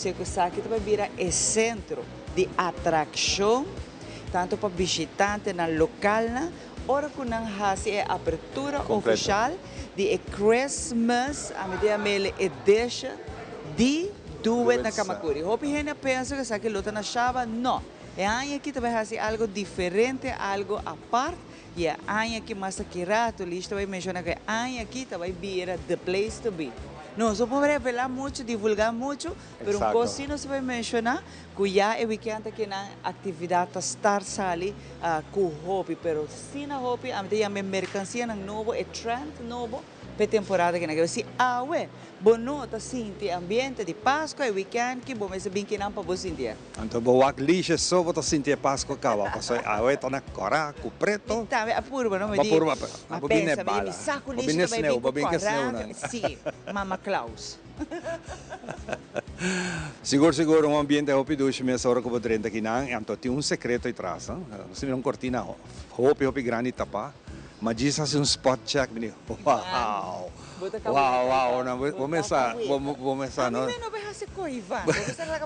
Ku esaki ta bai bira e sentro di atrakshon tantu pa bishitantenan lokalnan ora ku nan hasi e apertura ofishal di e Christmas ami ta yam'el edition di Do It na Camacuri. Hopi hende a pensa ku esaki lo ta na Shaba, no. E aña aki ta bai hasi algu diferente, algu apart i e aña aki mas aki ratu Lish ta bai menshona ku e aña aki ta bai bira the place to be. Nos no por revelá muchu, divulgá muchu, pero un kos sí nos ta bai menshoná, ku ya e wikènt aki nan aktividat ta start sali ku hopi, pero asina hopi, ami ta yama e merkansianan nobo, e trend nobo pa e temporada aki nan. Kebé si awe bo no ta sinti e ambiente di Paskua e wikènt ki bo mester bin kinan pa bo sinti e. Anto bo wak Lisha so bo ta sinti e Paskua kaba, pasobra awe ta na kòrá ku preto. Mi tambe a purba no, mi Bo di, purba, ma bo bin pensa, mi di, nebala, mi sa ku bo bin Lisha ta bai nesneu, bin bo ku bin ke kòrá, sneunan. sí, Mama Claus. Sigur sigur un ambiente hopi dushi mes ora ku bo drenta akinan, anto tin un sekreto ei tras no, nos tin un kortina hopi hopi grandi tapá, ma djis hasi un spot check mi di wow, wow wow no bo mes sa bo mes sa no,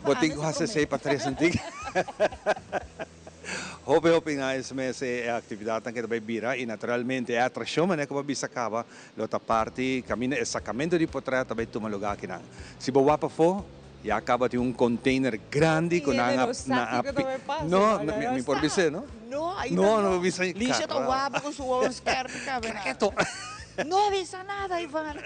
bo tin ku hasi esei pa tres antik. Hopi hopi nice mes e actividadnan ke ta bay bira y naturalmente e atraccion manera cu bo a bisa caba lo ta parti caminda e sacamento di potret ta bay tuma lugar akinan. Si bo wak pafo ya caba tin un container grandi cu nan a nan a no mi por bis'e no no no por bisa Keto. No bisa nada Ivan.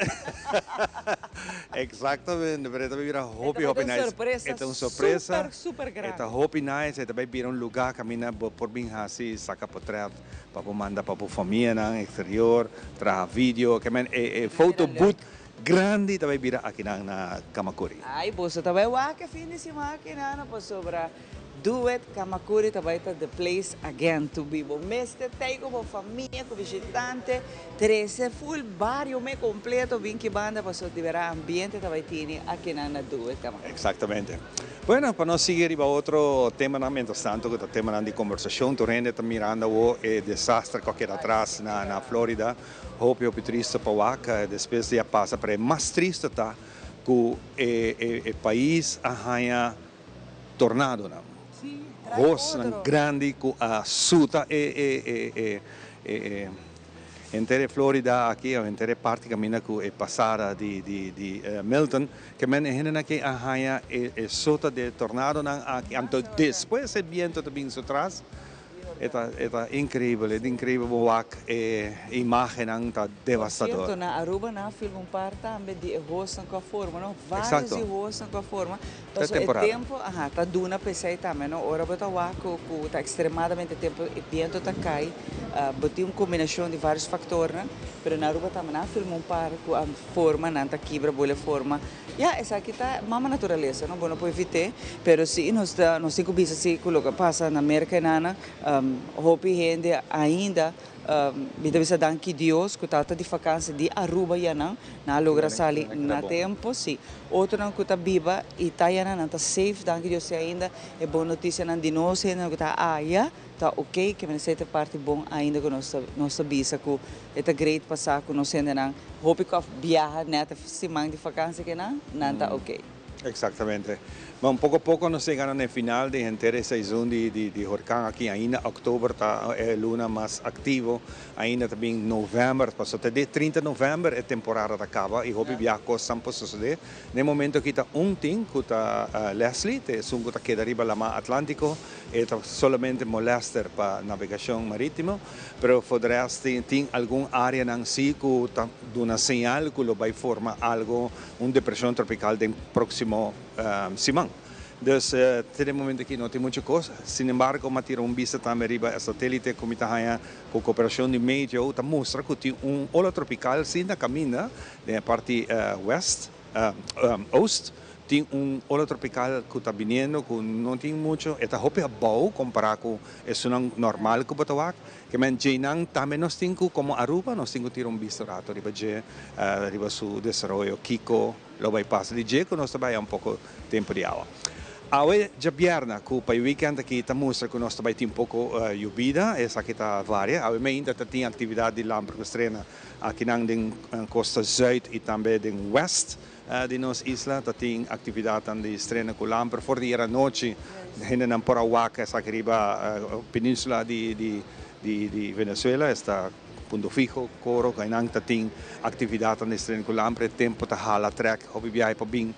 Exactamente, pero e ta bay bira hopi hopi nice. E ta un sorpresa super super grandi. E ta hopi nice, e ta bay bira un lugar caminda bo por bin haci saca potret pa bo manda pa bo famianan exterior, traha video, ke men e e photo booth grandi ta bay bira akinan na Camacuri. Ay boso ta bay wak e fin di siman akinan pasobra Do it, Camacuri ta bai ta the place again to be. Bo mester tei ku bo famia, ku bishitante, trese full bario me completo bin ki banda pasobra di bera ambiente ta bai tini akinan na Do it, Camacuri. Exactamente. Bueno, pa nos sigui riba otro temanan mientras tanto ku ta temanan di kombersashon, tur hende ta mirando awo e desastre ku a keda atras na Florida. Hopi hopi tristo pa wak despues di a pasa, pero e mas tristo ta ku e pais a haña tornadonan, hosnan grandi ku a suta e henter e Florida aki o henter e parti kaminda ku e pasada di Milton, ke men e hendenan aki a haña e sota di e tornadonan aki, anto despues e biento ta bin su tras. E ta e ta increibel, e ta increibel bo wak e imagennan ta devastador. Por cierto na Aruba nan a filma un par tambe di e hosnan cu a forma no, varios di hosnan cu a forma, pasobra e tempo aha ta duna p'esey tambe no, ora bo ta wak cu cu ta extremadamente tempo e biento ta cay bo tin un combinacion di varios factornan, pero na Aruba tambe nan a filma un par cu a forma nan ta kibra bole forma. Ya, esaki ta mama naturalesa, no? Bo no por evit'é, pero si nos ta, nos tin ku bisa si ku loke a pasa na Merka e nana, hopi hende ainda, mi ta bisa danki Dios ku tabata di fakansi di Aruba ya nan, nan a logra sali na tempo, si. Otronan ku ta biba i ta ya nan, nan ta safe, danki Dios si ainda e bon notisianan di nos hendenan ku ta aya. Ta ok ke mester ta parti bon ainda ku nos ta nos ta bisa ku e ta great pa sa ku nos hendenan hopi ku a biaha net e siman di fakansi ke nan nan ta ok. Exactamente. Bon, poko poko nos yega na e final di henter e seizoen di di di horkan aki. Ainda oktober ta e luna mas aktivo. Ainda ta bin november, pasobra te di 30 november e temporada ta kaba i hopi biaha kosnan por sosode. Na e momento aki ta un tin ku ta Leslie, ta esun ku ta keda riba Lamá Atlantiko. E ta solamente molester pa navegashon marítimo, pero for de rest tin algun áreanan sí ku ta duna señal ku lo bai forma algo, un depreshon tropikal den próksimo siman. Dus te den momento aki no tin muchu kos. Sin embargo mi a tira un bista tambe riba e satélite ku mi ta haña ku koperashon di meteo ta mustra ku tin un ola tropikal sí na kaminda den e parti west, oost. Tin un ola tropical cu ta biniendo cu no tin mucho, e ta hopi abou compara cu esunnan normal cu bo ta wak. Ke men djeinan tambe nos tin cu como Aruba nos tin cu tira un bista rato riba dje, riba su desaroyo, kico lo bay pasa di dje cu nos ta bay un poco tempo di awa. Awe djabièrnè cu pa e weekend aki ta mustra cu nos ta bay tin poco yobida, esaki ta varia. Awe meinta ta tin actividad di lamper cu strena akinan den costa zuid y tambe den west. Di nos isla ta tin actividadnan di strena cu lamper for di anochi. Hendenan por a wak esaki riba peninsula di Venezuela, esta Punto Fijo, Coro, einan ta tin actividadnan di strena cu lamper. E tempo ta hala trek hopi biahe pa bin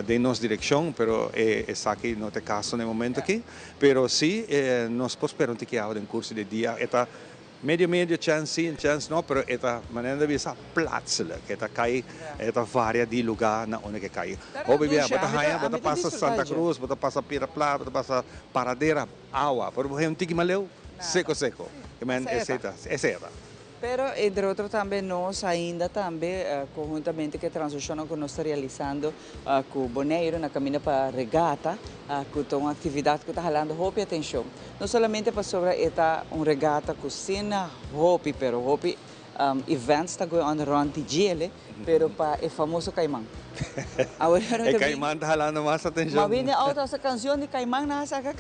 den nos direccion, pero esaki no ta e caso na e momento aki. Pero si nos por spera un tiki awa den curso di dia. E ta medio medio, chance si, chance no, pero e ta manera di bisa plaatselijk. E ta cay, e ta varia di lugar na unda cu cay. Hopi bia bo ta haya, bo ta pasa Santa Cruz, bo ta pasa Piedra Plat, bo ta pasa Paradera, awa. Pero bo haya un tiki maleu, seco seco. Esey ta, esey ta. Pero entre otro tambe nos ainda tambe conhuntamente cu e transaccionnan cu nos ta realisando cu Boneiru na caminda pa regata, cu ta un actividad cu ta halando hopi atencion. No solamente pasobra e ta un regata cu sin hopi, pero hopi events ta going on rond di djele, pero pa e famoso caiman. Awor E caiman ta halando mas atencion. Ma bini auto hasta cancion di caiman nan a saca.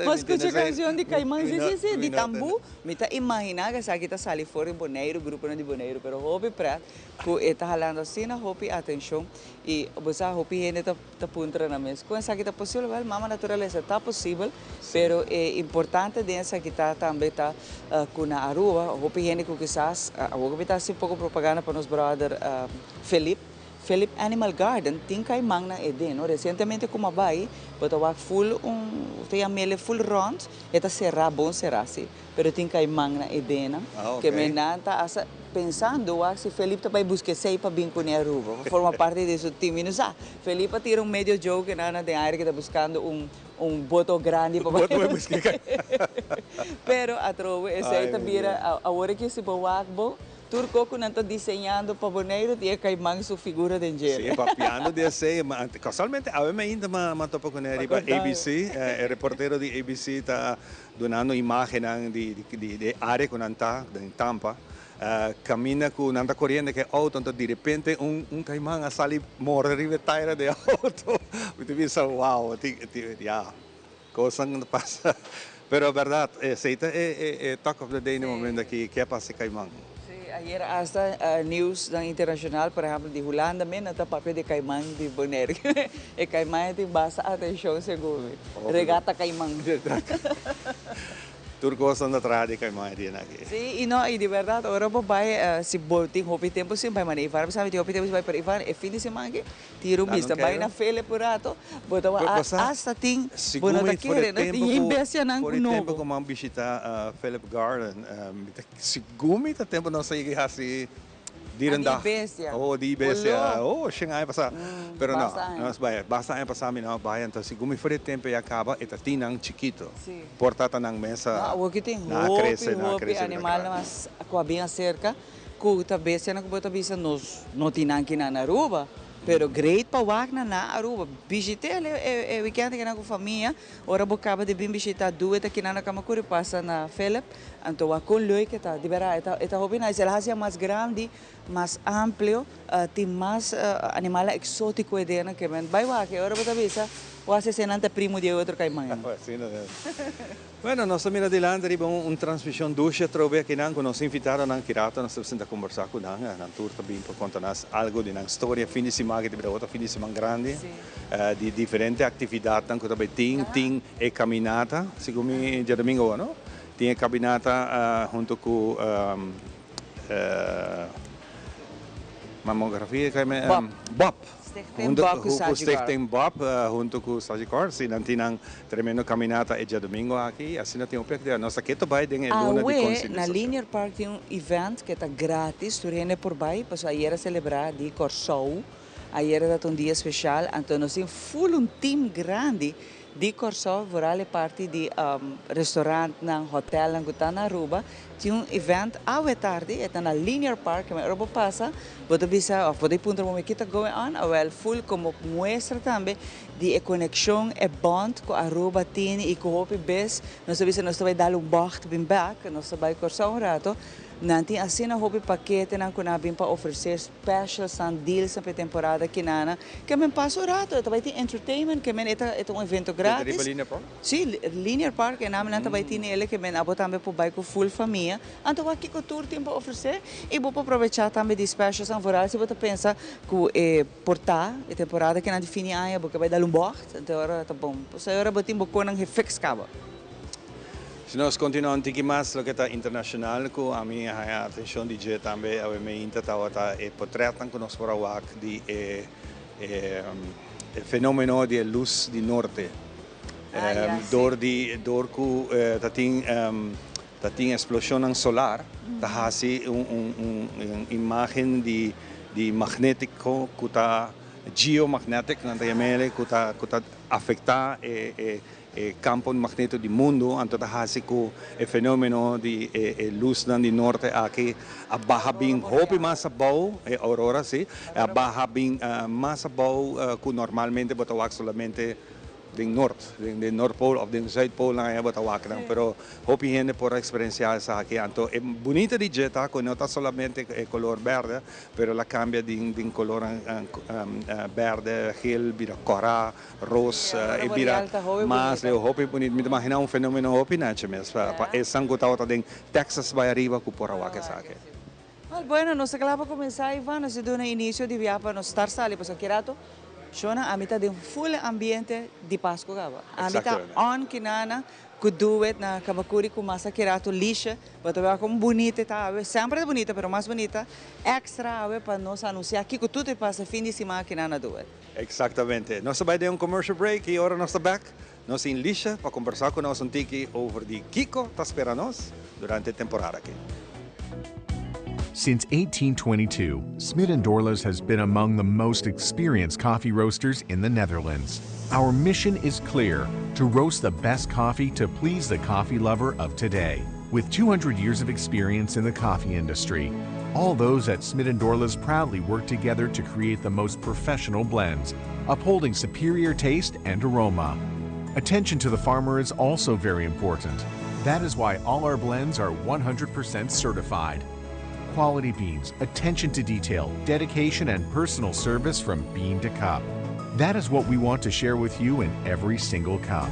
Bo scucha cancion di caiman? Si, si, si, di tambu. Mi ta imagina cu esaki ta sali for di Boneiru, gruponan di Boneiru, pero hopi pret cu e ta halando asina hopi atencion y bo sa hopi hende ta ta puntra nan mes con esaki ta posibel. Wel, mama naturalesa ta posibel, pero e importante den esaki ta tambe ta cu na Aruba hopi hende cu kisas, awor cu mi ta haci un poco propaganda pa nos brother Philip, Philip Animal Garden tin caimannan e den, no? Recientemente cu mi a bay, bo ta wak full un, ta yam'ele full rond, e ta cera, bon cera si, pero tin caimannan e dennan, ke men nan ta hasta pensando wak si Philip ta bay busca esey pa bin cune Aruba, pa forma parti di su team, mi no sa. Philip a tira un medio joke nan den aire ke ta buscando un boto grandi pa bay busca. Pero atrobe esey ta bira, awor aki si bo wak bo, Tur ko ku nan ta diseñando pa Boneiru tin e kaiman su figura den dje. Sí, papiando di esei, casualmente awe mainta m'a topa kuné riba ABC, e reportero di ABC ta dunando imagennan di e área ku nan ta, den Tampa, kaminda ku nan ta koriendo ku e outo, anto direpente un kaiman a sali morde riba e taira di e outo. Mi ta bisa, wow, ya, kosnan ta pasa. Pero berdad, esey ta e talk of the day na e momento aki, ke a pasa e caiman. Sí, ayer hasta nieuwsnan internacional, por ehempel di Hulanda men, nan ta papia di caiman di Bonaire. E caiman e tin basta atencion segun mi. Regata caiman. Tur cos nan ta traha di caiman e dianan aki. Sí, y no, y di berdad ora bo bay, si bo tin hopi tempo sin bay, manera Ivan a bisa mi tin hopi tempo sin bay, pero Ivan e fin di siman aki Tira un bista bai na fele por rato, bo ta wak hasta tin, bo no ta kere, no tin yin bestianan ku nobo. For e tempo ku mi a bishita Philip Garden, mi ta sigur mi ta tempo nos a yega hasi dierendag. Di bestia. Oh, di bestia. Oh, shen aña pasá. Pero no, nos bai, basta aña pasá mi no a bai, anto sigur mi for e tempo ei a kaba, e ta tin nan chikito. Por ta ta nan mes a, No, awor ki tin hopi, hopi animalnan mas ku a bin aserka. Cu ta bestianan cu bo ta bisa nos no tin nan kinan na Aruba, pero great pa wak nan na Aruba. Bishit'el e weekend kinan cu famia, ora bo caba di bin bishita Due ta kinan na Camacuri pasa na Philip, anto wak con leuk e ta. Di berdad e ta hopi nice. El a haci mas grandi, mas amplio, tin mas animalnan exotico e den ke men bay wak e ora bo ta bisa bo haci esey nan ta primo di e otro caiman. Bueno, nos ta mira dilanti riba un transmision dushi atrobe akinan cu nos invitadonan. Ki rato nos ta sinta combersa cu nan. Nan tur ta bin pa conta nos algo di nan storia. Fin di siman aki ta bira otro fin di siman grandi di diferente actividadnan cu ta bay tin. Tin e caminata, segun mi diadomingo awor, no? Tin e caminata hunto cu mamografia, Bop. Stichting Bop ku Hunto ku Stichting Bop hunto ku Sagicor si nan tin nan tremendo caminata e djadomingo aki asina tin hopi actividad. Nos ta keto bai den e luna di Awe na concientisacion. Linear Park tin un event ke ta gratis tur hende por bai pasobra ayer a celebra di Corsou ayer a ta un dia special anto nos tin full un team grandi Di Kòrsou, vooral e parti di restaurantnan, hotelnan ku ta na Aruba, tin un event awe tardi, e ta na Linear Park, ora bo pasa bo ta bisa òf bo ta puntra bo mes ki ta going on, awèl ful komo muestra tambe di e konekshon, e bond ku Aruba tin i ku hopi bes nos ta bisa nos ta bai dal un bògt bin bèk, nos ta bai Kòrsou un rato. Nan tin asina hopi paketenan ku nan a bin pa ofresé, specialsnan, dealsnan pa e temporada kinana. Ke men pasa un rato, e ta bai tin entertainment, ke men e ta e ta un evento gratis. Riba Linear Park? Sí, Linear Park, e nan ta bai tin ele, ke men abo tambe por bai ku full famia. Anto wak kiko tur tin pa ofresé i bo por probechá tambe di specialsnan, vooral si bo ta pensa ku e por ta e temporada kinan di fin di aña bo ke bai dal un bògt, anto e ora ta bon. Pasobra e ora bo tin bo konan gefiks kaba. Si nos continua un tiki mas loke ta internacional cu ami a haya atencion di dje tambe awe meinta tabata e potretnan cu nos por a wak di e e fenomeno di e luz di norte. Door di door cu ta tin ta tin explosionnan solar ta haci un un un imagen di di magnetico cu ta geomagnetic nan ta yam'e cu ta cu ta afecta e e E kampo magneto di mundu anto ta hasi ku e fenomeno di e lusnan di norte aki a baha bin hopi mas abou, e aurora si, a baha bin mas abou ku normalmente bo ta wak solamente den nort, den Noordpool of den Zuidpool nan aya bo ta wak nan, pero hopi hende por a eksperensiá esaki. Anto e bunita di dje ta ku no ta solamente e kolor bèrdè, pero el a kambia den kolornan bèrdè, gel, bira kòrá. Ros e bira mas leu hopi bunit. Mi ta imagina un fenomeno hopi nechi mes pa esnan ku tabata den Texas bai ariba ku por a wak esaki. Wel bueno, nos ta kla pa kuminsá Ivan, nos a duna inisio di bia pa nos start sali pasobra ki rato shownan ami ta den full ambiente di Pasku kaba. Ami ta on kinana ku do it na Kabakuri ku mas aki rato Lisha bo ta wak kon bunita e ta awe, semper ta bunita pero mas bunita extra awe pa nos anunsia kiko tur ta pasa fin di siman aki na do it. Exactamente. Nos ta bay den un commercial break y ora nos ta back, nos tin Lisha pa combersa cu nos un tiki over di kico ta spera nos durante e temporada aki. Since 1822, Smit and Dorlas has been among the most experienced coffee roasters in the Netherlands. Our mission is clear to roast the best coffee to please the coffee lover of today. With 200 years of experience in the coffee industry, all those at Smit and Dorlas proudly work together to create the most professional blends, upholding superior taste and aroma. Attention to the farmer is also very important. That is why all our blends are 100% certified. Quality beans, attention to detail, dedication, and personal service from bean to cup. That is what we want to share with you in every single cup.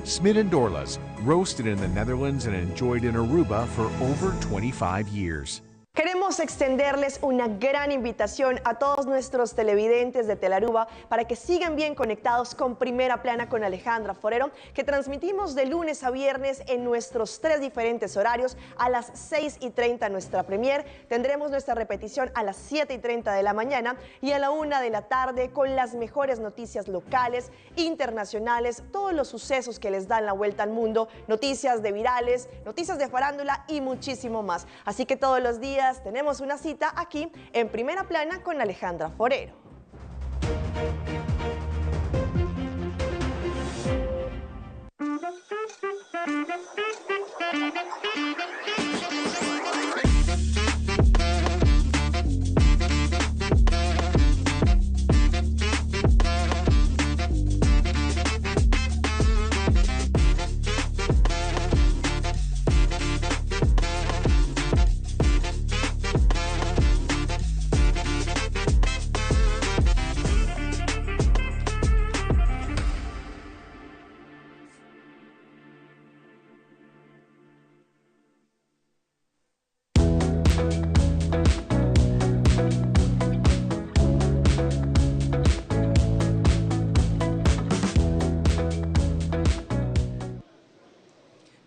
Smit and Dorlas, roasted in the Netherlands and enjoyed in Aruba for over 25 years. Queremos extenderles una gran invitación a todos nuestros televidentes de Telaruba para que sigan bien conectados con Primera Plana con Alejandra Forero, que transmitimos de lunes a viernes en nuestros tres diferentes horarios a las 6 y 30 nuestra premier. Tendremos nuestra repetición a las 7 y 30 de la mañana y a la 1 de la tarde con las mejores noticias locales, internacionales, todos los sucesos que les dan la vuelta al mundo, noticias de virales, noticias de farándula y muchísimo más. Así que todos los días tenemos una cita aquí en Primera Plana con Alejandra Forero.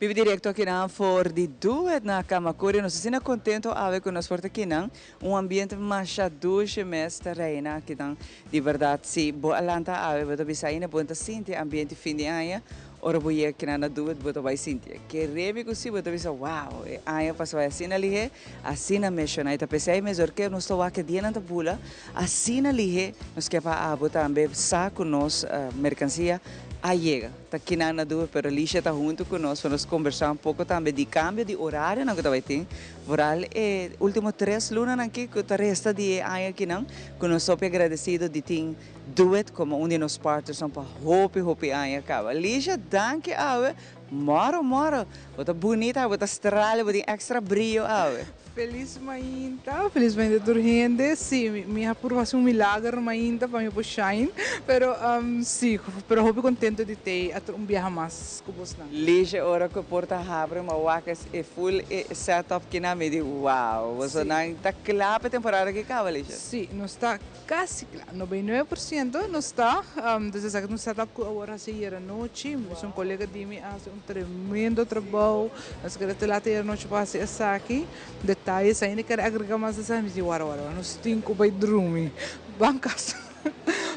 Bibi directo akinan for di Duet na Camacuri. Nos asina contento awe cu nos por ta akinan. Un ambiente masha dushi mes ta reina akinan. Di berdad si bo a lanta awe bo ta bisa ainda bo no ta sinti e ambiente fin di aña. Ora bo yega kinan na Duet bo ta bai sinti e kere mi ku si bo ta bisa wow e aña pasa bai asina lihé, asina meshona i ta p'esei mes ora ke nos ta wak e dianan ta bula asina lihé nos ke pa abo tambe sa ku nos merkansia a yega ta kinan na Duet pero Alicia ta huntu ku nos pa nos kombersá un poko tambe di kambio di orarionan ku ta bai tin vooral e ultimo tres lunanan aki ku ta resta di e aña akinan ku nos hopi agradesido di tin Duet komo un di nos partnersnan pa hopi hopi aña kaba. Lisha, danki awe. Moro moro. Bo ta bunita awe, bo ta strale, bo tin extra brio awe. Felis mainta, felis mainta tur hende. Si, mi a purba haci un milager mainta pa mi por shine, pero si, pero hopi contento di tey atro un biaha mas cu bosnan. Liesje, ora cu e porta habri mi a wak e full e setup kina, mi di wow, bosonan ta cla pa e temporada aki caba, Liesje? Si, nos ta casi cla, 99% nos ta, dus esaki ta un setup cu awor haci ayer anochi, un colega di mi a haci un tremendo trabou, nos keda te laat ayer anochi pa haci esaki, detayes ainda kere agrega mas esaki, mi di wara wara nos tin cu bay drumi, ban casa,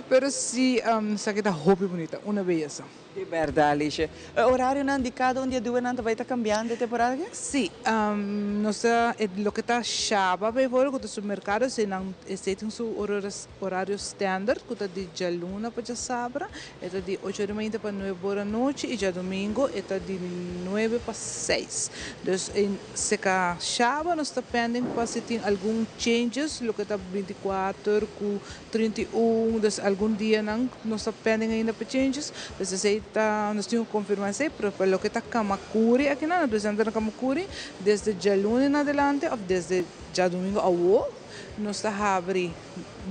pero si esaki ta hopi bunita, una beyesa. Di berdad, Alicia. E orarionan di cada un di e duenan ta bay ta cambiando e temporada aki? Si. Nos ta, e loke ta Shaba bijvoorbeeld, cu ta supermercado, esey nan, esey tin su orario standard, cu ta di djaluna pa djasabra, e ta di ocho ora di mainta pa nuebe ora anochi, y djadomingo e ta di nuebe pa seis. Dus e seca Shaba nos ta pending pa si tin algun changes, loke ta 24 cu 31, dus algun dianan nos ta pending ainda pa changes, dus esey ta, nos tin cu confirma esey, pero pa loke ta Camacuri akinan, nos presenta na Camacuri desde djaluna en adelante of desde djadomingo awo, nos ta habri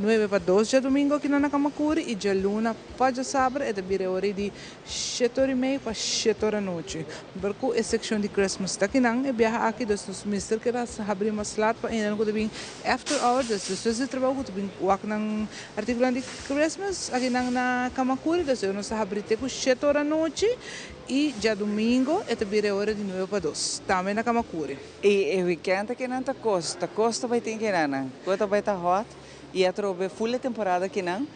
9 pa 2 djadomingo akinan na Camacuri y djaluna pa djasabra e ta bira e ora di 7:30 pa 7 or anochi. Pero cu e seccion di Christmas ta akinan e biaha aki, dus nos mester keda habri mas laat pa ainda cu ta bin after hours, dus despues di trabou cu ta bin wak nan articulonan di Christmas akinan na Camacuri, dus nos ta habri te cu 7 or anochi y djadomingo e ta bira e ora di 9 pa 2, tambe na Camacuri. Y e weekend akinan ta costa, costa bay tin kinan, cota bay ta hot y atrobe full temporada kinan.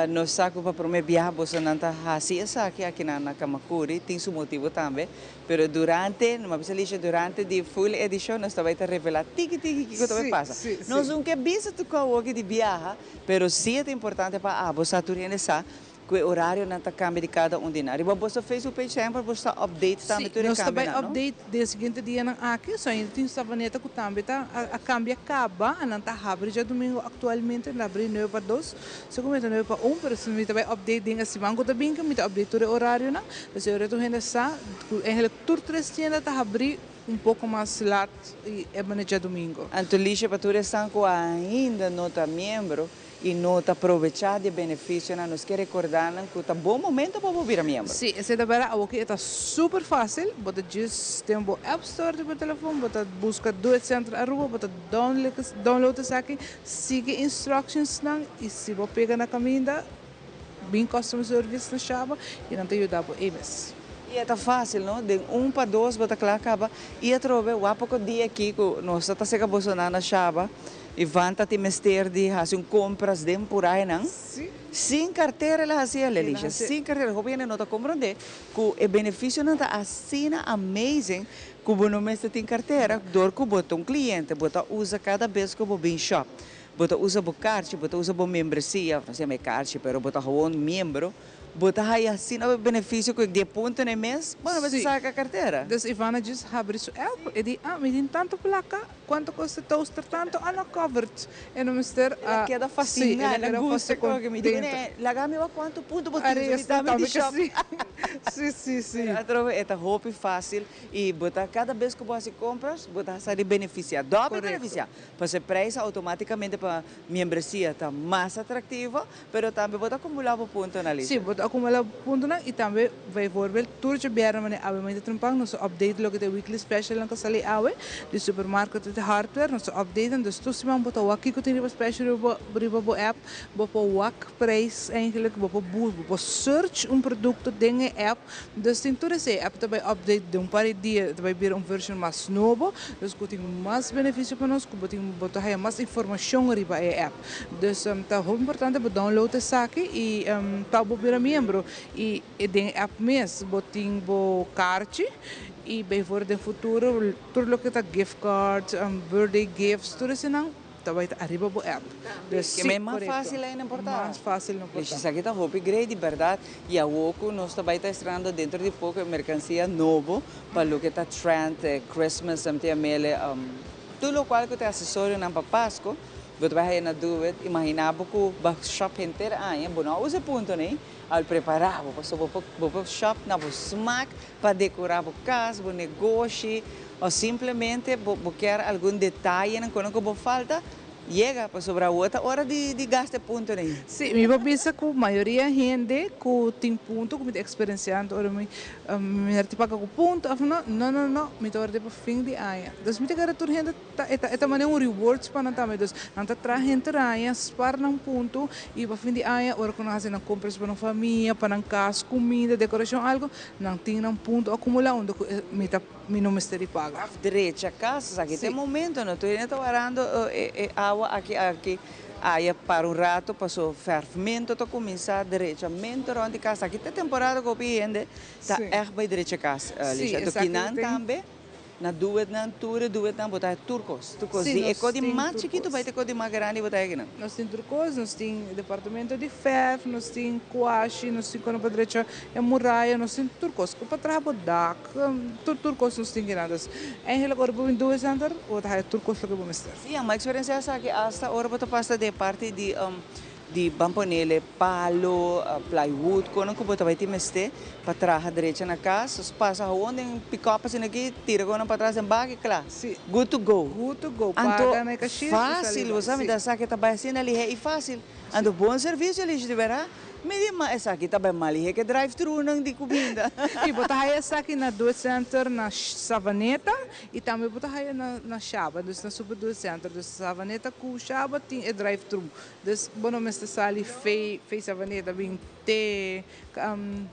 Nos sa cu pa prome biaha bosonan ta hasi esaki akinan na Camacuri, tin su motivo tambe, pero durante, no m'a bisa Alicia, durante di full edicion nos ta bay ta revela tiki tiki kico ta bay pasa. Nos no ke bisa tur cos di biaha, pero si ta importante pa abo sa, tur hende sa cu e orarionan ta cambia di cada un di nan. Riba boso Facebook page semper bo ta update tambe tur e Nos ta cambio bay nan, no? Update den siguiente dianan aki, so ainda tin Savaneta cu tambe ta a cambia caba, nan ta habri djadomingo actualmente, nan habri 9 pa 2, segun mi ta 9 pa 1, pero si mi ta bay update den e siman cu ta bin, mi ta update tur e horarionan, dus e ora tur hende sa, cu eigenlijk tur tres tienda ta habri un poco mas laat y e mane djadomingo. Anto Liesje, pa tur esnan cu ainda no ta miembro y no ta aprovecha di beneficionan, nos kier recorda nan cu ta bon momento pa bira miembro. Si, esey ta berdad, awor ta super facil, bo ta just den bo App Store di bo telefon, bo ta busca Do It Center Aruba, bo ta download esaki, sigui instructions nan y si bo pega na caminda, bin customer service na Shaba y nan ta yuda bo mes. Y ta facil, no? Den 1 pa 2, bo ta cla caba. Y atrobe, wak poco dia aki, cu nos ta seca bosonan na Shaba, y van ta tin mester di haci un compras den por nan. Sin cartera el a haci, Alicia. Sin cartera. Hopi no ta comprende cu e beneficionan ta asina amazing cu bo no mester tin cartera, dor cu bo ta un cliente, bo ta usa cada bes cu bo bin shop. Bo ta usa bo kaartje, bo ta usa bo membresia, no sé kaartje, pero bo ta gewoon miembro. Bo ta haya asina beneficio cu di punto na mes, bueno, bo saca cartera. Dus Ivana just habri su app e di, "Ah, mi tin tanto placa, cuanto custa toaster tanto?" Ah, no, covered. E no mester El a keda fascina, el a gusta cu mi di, "Laga mi wak cuanto punto bo tin, mi tambe di shop." Si. Atrobe ta hopi facil y bo ta cada bes cu bo haci compras, bo ta sa di beneficia, doble beneficia. Pasobra e prijs automaticamente pa membresia ta mas atractivo, pero tambe bo ta acumula bo punto na lista. Si, bo ta acumula puntonan y tambe bijvoorbeeld tur djabièrnè manera awe mainta trempan nos update loke ta weekly special nan ku sali awe di supermarket di hardware, nos update. Dus tur siman bo ta wak kiko tin riba special riba bo app, bo por wak prijs eigenlijk, bo por bo por search un producto den e app. Dus tin tur esei app ta bay update den un par di dia, ta bay bira un version mas nobo, dus ku tin mas beneficio pa nos, ku bo tin bo ta haya mas informacion riba e app. Dus ta hopi importante bo download esaki y pa bo bira miembro y den app mes bo tin bo kaartje y bijvoorbeeld den futuro tur loke ta gift cards, birthday gifts, tur eseinan ta bay ariba bo app. Dus Que si, mas correcto. facil ainda por ta. Mas facil no por ta. Esaki ta hopi great, di berdad. Y awor nos ta bay ta estrenando dentro di poco mercancia nobo pa loke ta trend Christmas, mtml, tur loke cu ta accesorionan pa Pasco, bo ta bay na Do It, imagina bo cu bo shop henter aña, bo no usa punto, ne? Al prepara bo, pasobra bo por bo por shop na bo smak pa decora bo cas, bo negoshi o simplemente bo bo kier algun detayenan cu no cu bo falta, yega pasobra awor ta ora di di gasta e puntonan ei. Sí, mi por bisa cu mayoria hende cu tin punto cu mi ta experienciando ora mi mi ta paga cu punto of no, no no no, mi ta worde pa fin di aña. Dus mi ta kere tur hende Ta e ta e ta manera un rewards pa nan tambe. Dus nan ta traha henter aña, spar nan punto y pa fin di aña ora cu nan haci nan compras pa nan famia, pa nan cas, cuminda, decoracion, algo, nan tin nan punto acumula unda cu e mi ta mi no mester di paga. Of drecha cas, esaki ta e momento no? Tur hende ta warando e e awa aki aki aya para un rato paso verfmento ta cuminsa, drechamento rond di cas, aki ta e temporada cu hopi hende ta echt bay drecha cas, Alicia. Enton kinan tambe. Na duetnan, tur e duetnan bo ta haña tur kos, tur kos. Di e kos di mas chikitu bai te kos di mas grandi bo ta haña kinan. Nos tin tur kos, nos tin departamento di fèrf, nos tin kuashi, nos tin kono pa drecha e muraya, nos tin tur kos. Ku pa traha bo dak, tur tur kos nos tin kinan. Dus eigenlijk ora bo bin Duet Center bo ta haña tur kos loke bo mester. Sí, mi a eksperensiá esaki asta ora bo ta pasa den e parti di Di ban ponele palo, plywood, kono ku bo ta bai tin mester pa traha drecha na kas. Nos pasa hawon den pick-up asina aki, tira kono patras den bak i kla. Sí. Good to go. Good to go. Anto, Paga na e kashir i sali fásil, bai. bo sa, mi Sí. ta sa ke ta bai asina lihé i fásil. Anto bon servisio Alicia, di bèrdat. Mi di, ma esaki ta bai mal lihé ke drive-thru-nan di kuminda. I bo ta haya esaki na Doet Center na Savaneta i tambe bo ta haya na na Shaba, dus na Super Doet Center. Dus Savaneta ku Shaba tin e drive-thru. Dus bo no mester sali fei fei Savaneta bin te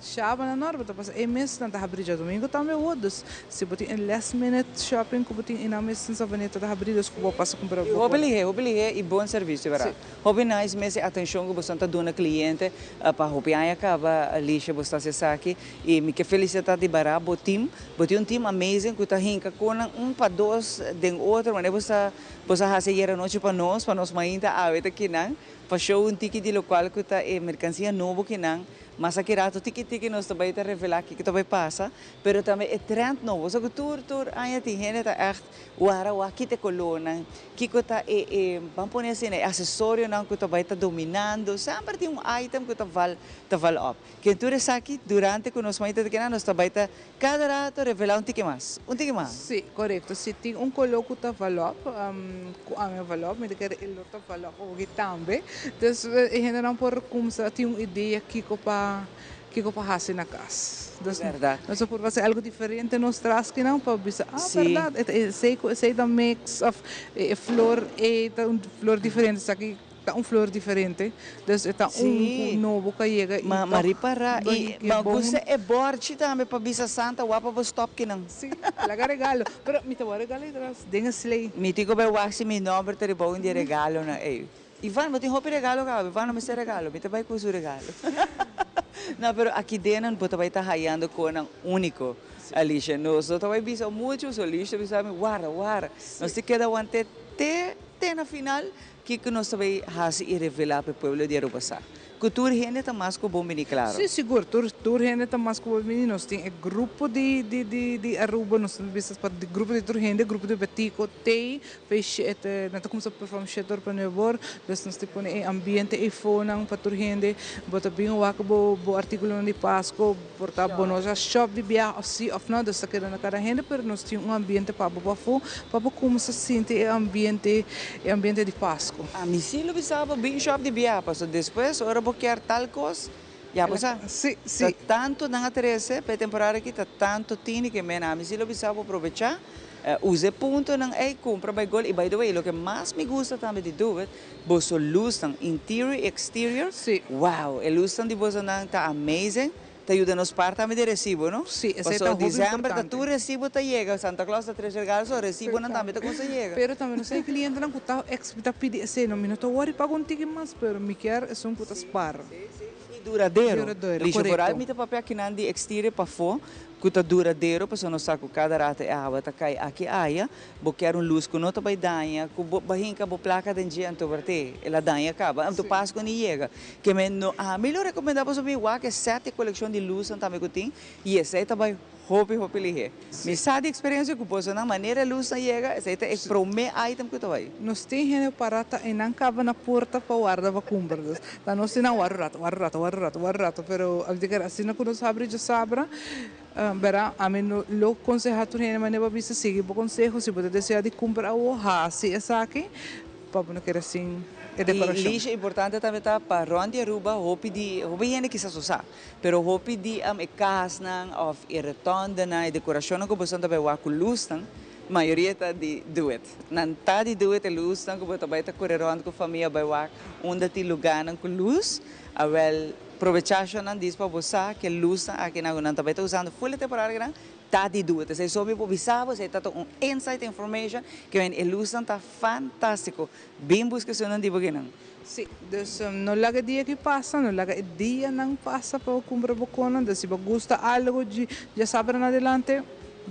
Shaba na nor bo ta pasa e mes nan ta habri djadomingo tambe awor dus si bo tin e last minute shopping ku bo tin e nan mes na Savaneta ta habri dus ku bo pasa kumpra bo Hopi lihé hopi lihé i bon servisio berdad. Hopi nice mes e atencion ku boso ta duna cliente pa hopi aña kaba Alicia bo sta hasi esaki i mi ke felicita di bara bo team bo tin un team amazing ku ta hinka konan un pa dos den otro manera bo sta Bos a hasi ayer anochi pa nos, pa nos mainta awe ta kinan, pa show un tiki di locual cu ta e mercancia nobo kinan. Mas aki rato tiki tiki nos ta bay ta revela kico ta bay pasa, pero tambe e trend nobo. Sa cu tur tur aña tin hende ta echt wara wak kita e colornan, kico ta e e ban pone asina e accesorionan cu ta bay ta dominando. Semper tin un item cu ta val ta val op. Ken tur esaki durante cu nos mainta ta kinan nos ta bay ta Cada rato revela un tiki mas, un tiki mas. Sí, korekto. Si tin un koló ku ta valòp, ku ami a valòp, mi ta kere e lo ta valòp oki tambe. Dus e hendenan por kumsa tin un idea kiko pa kiko pa hasi na kas. Dus nos a purba hasi algu diferente nos traskinan pa bisa, ah bèrdat, e ta esei ku esei ta mix òf e flor ei ta un flor diferente, esaki Ta un flor diferente, dus e ta un cu nobo cu a yega y Ma toch ripara y ke ma bon. gusta e borchi tambe pa bisa Santa wak pa bo stop kinan. Si, laga regalo, pero mi ta wak regalo atras den e sley. Mi tin cu bay wak si mi nomber ta riba un di e regalonan ey. Ivan, bo tin hopi regalo caba? Ivan no mester regalo, mi ta bay cu su regalo. No, pero aki denan bo ta bay ta hayando conan unico, Alicia. Nos no ta bay bisa mucho, so Alicia ta bisa mi warda, warda. Nos tin keda wante te te na final. Kiko nos ta bay haci y revela pa e pueblo di Aruba sa? Cu tur hende ta mas cu bon bini claro. Sí, sigur. Tur tur hende ta mas cu bon bini. Nos tin e grupo di di di di Aruba, nos ta bisa pa di grupo di tur hende, grupo di Betico, Tey, fey shete, nan ta cuminsa perform shete or pa nuebe or. Dus nos ta pone e ambiente eyfonan pa tur hende. Bo ta bin wak bo bo articulonan di Pasco, por ta bo no sa shop di biaha of si of no, dus ta keda na cada hende, pero nos tin un ambiente pa bo pafó, pa bo cuminsa sinti e ambiente. E ambiente di Pascu. Ami si lo bisa bo bin shop di bia paso despues ora bo kier tal cos ya bo sa. Si, si. Ta tanto nan a trece pa e temporada aki ta tanto tini ke mena ami si lo bisa bo probecha usa e puntonan ey cumpra bay gol y by the way loke mas mi gusta tambe di Doet boso luznan interior y exterior wow e luznan di bosonan ta amazing. Ta yuda nos par tambe di recibo, no? Sí, esei Pasobra ta hopi december ta importante. tur recibo ta yega, Santa Claus ta trece regalo, so recibonan tambe ta cuminsa yega. Pero tambe nos tin clientenan cu ta ex ta pidi esei, no, mi no ta worry paga un tiki mas, pero mi kier esun cu ta spar. Sí, sí, y duradero. Duradero, Licia, vooral corecto. mi ta papia akinan di exterior pafó, cu ta duradero, pasobra nos sa cu cada rato e awa ta cay aki aya, Bo kier un lus ku no ta bai daña, ku bo bai hinka bo plaka den dje anto berte el a daña kaba, anto Pasku ni yega. Ke men no, ami lo rekomendá boso bin wak e sèt e kolekshon di lusnan tambe ku tin i esei ta bai hopi hopi lihé. Mi sa di eksperensia ku bosonan manera e lusnan yega, esei ta e promé item ku ta bai. Nos tin hende pará ta einan kaba na porta pa warda pa kumpra. Dus ta nos tin nan warda un rato, warda un rato, warda un rato, warda un rato, pero a kere asina ku nos habri djasabra, bera ami no lo konsehá tur hende manera bo a bisa sigui bo konseho, si bo ta deseá di kumpra awo hasi esaki pa bo no keda sin e I dekorashon. Lisha, importante tambe ta pa rònt di Aruba hopi di hopi hende kisas no sa, Pero hopi di e kasnan of e rotondenan, e dekorashonnan ku boso ta bai wak ku lusnan, mayoria ta di Doet. Nan ta di Doet e lusnan ku bo ta bai ta kore rònt ku famia bai wak unda tin lugánan ku lus. Awèl, probechá shonnan dis pa bo sa ku e lusnan akinan ku nan ta bai ta usando ful e temporada akinan ta di Doet. Esei so mi por bisa bo, esei ta ta un inside information ke men e lusnan ta fantástiko. Bin buska esunnan di bo kinan. Sí, dus no laga e dia aki pasa, no laga e dianan pasa pa bo kumpra bo konan. Dus si bo gusta algu djasabra na adelante,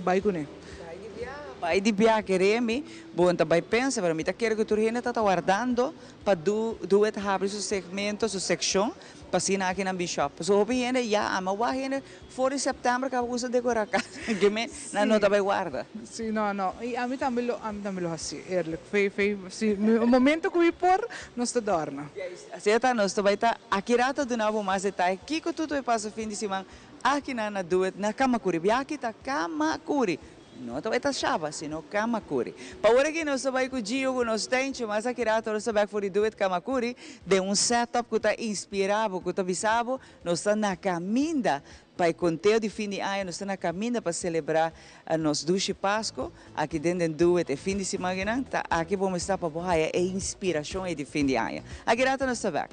bai kuné. Bai di biaha, bai di biaha, kere mi, bo no ta bai pensa, pero mi ta kere ku tur hende ta ta wardando pa du Doet habri su segmento, su sekshon, pa asina aki nan bin shop. Pasobra hopi hende ya ama wak hende For di september kaba gusta dekora kas ke me nan no ta bai warda. Si no no y ami tambe lo ami tambe lo haci eerlijk fe fe si mi momento cu mi por nos ta dorna. Asina ta nos ta bai ta aki rato duna bo mas detaye kico tutu e pasa fin di siman aki nan na Doet na Camacuri biaha ta Camacuri No ta bai ta Shaba, sino Kamakuri. Pa ora ki nos ta bai ku Gio ku nos tencho, mas aki rato nos ta bek for di Doet Kamakuri den un setup ku ta inspira bo, ku ta bisa bo, nos ta na kaminda pa e konteo di fin di aña, nos ta na kaminda pa selebrá nos dushi Pasko aki den den Doet e fin di siman akinan, ta aki bo mester pa bo haya e inspirashon ei di fin di aña. Aki rato nos ta bek.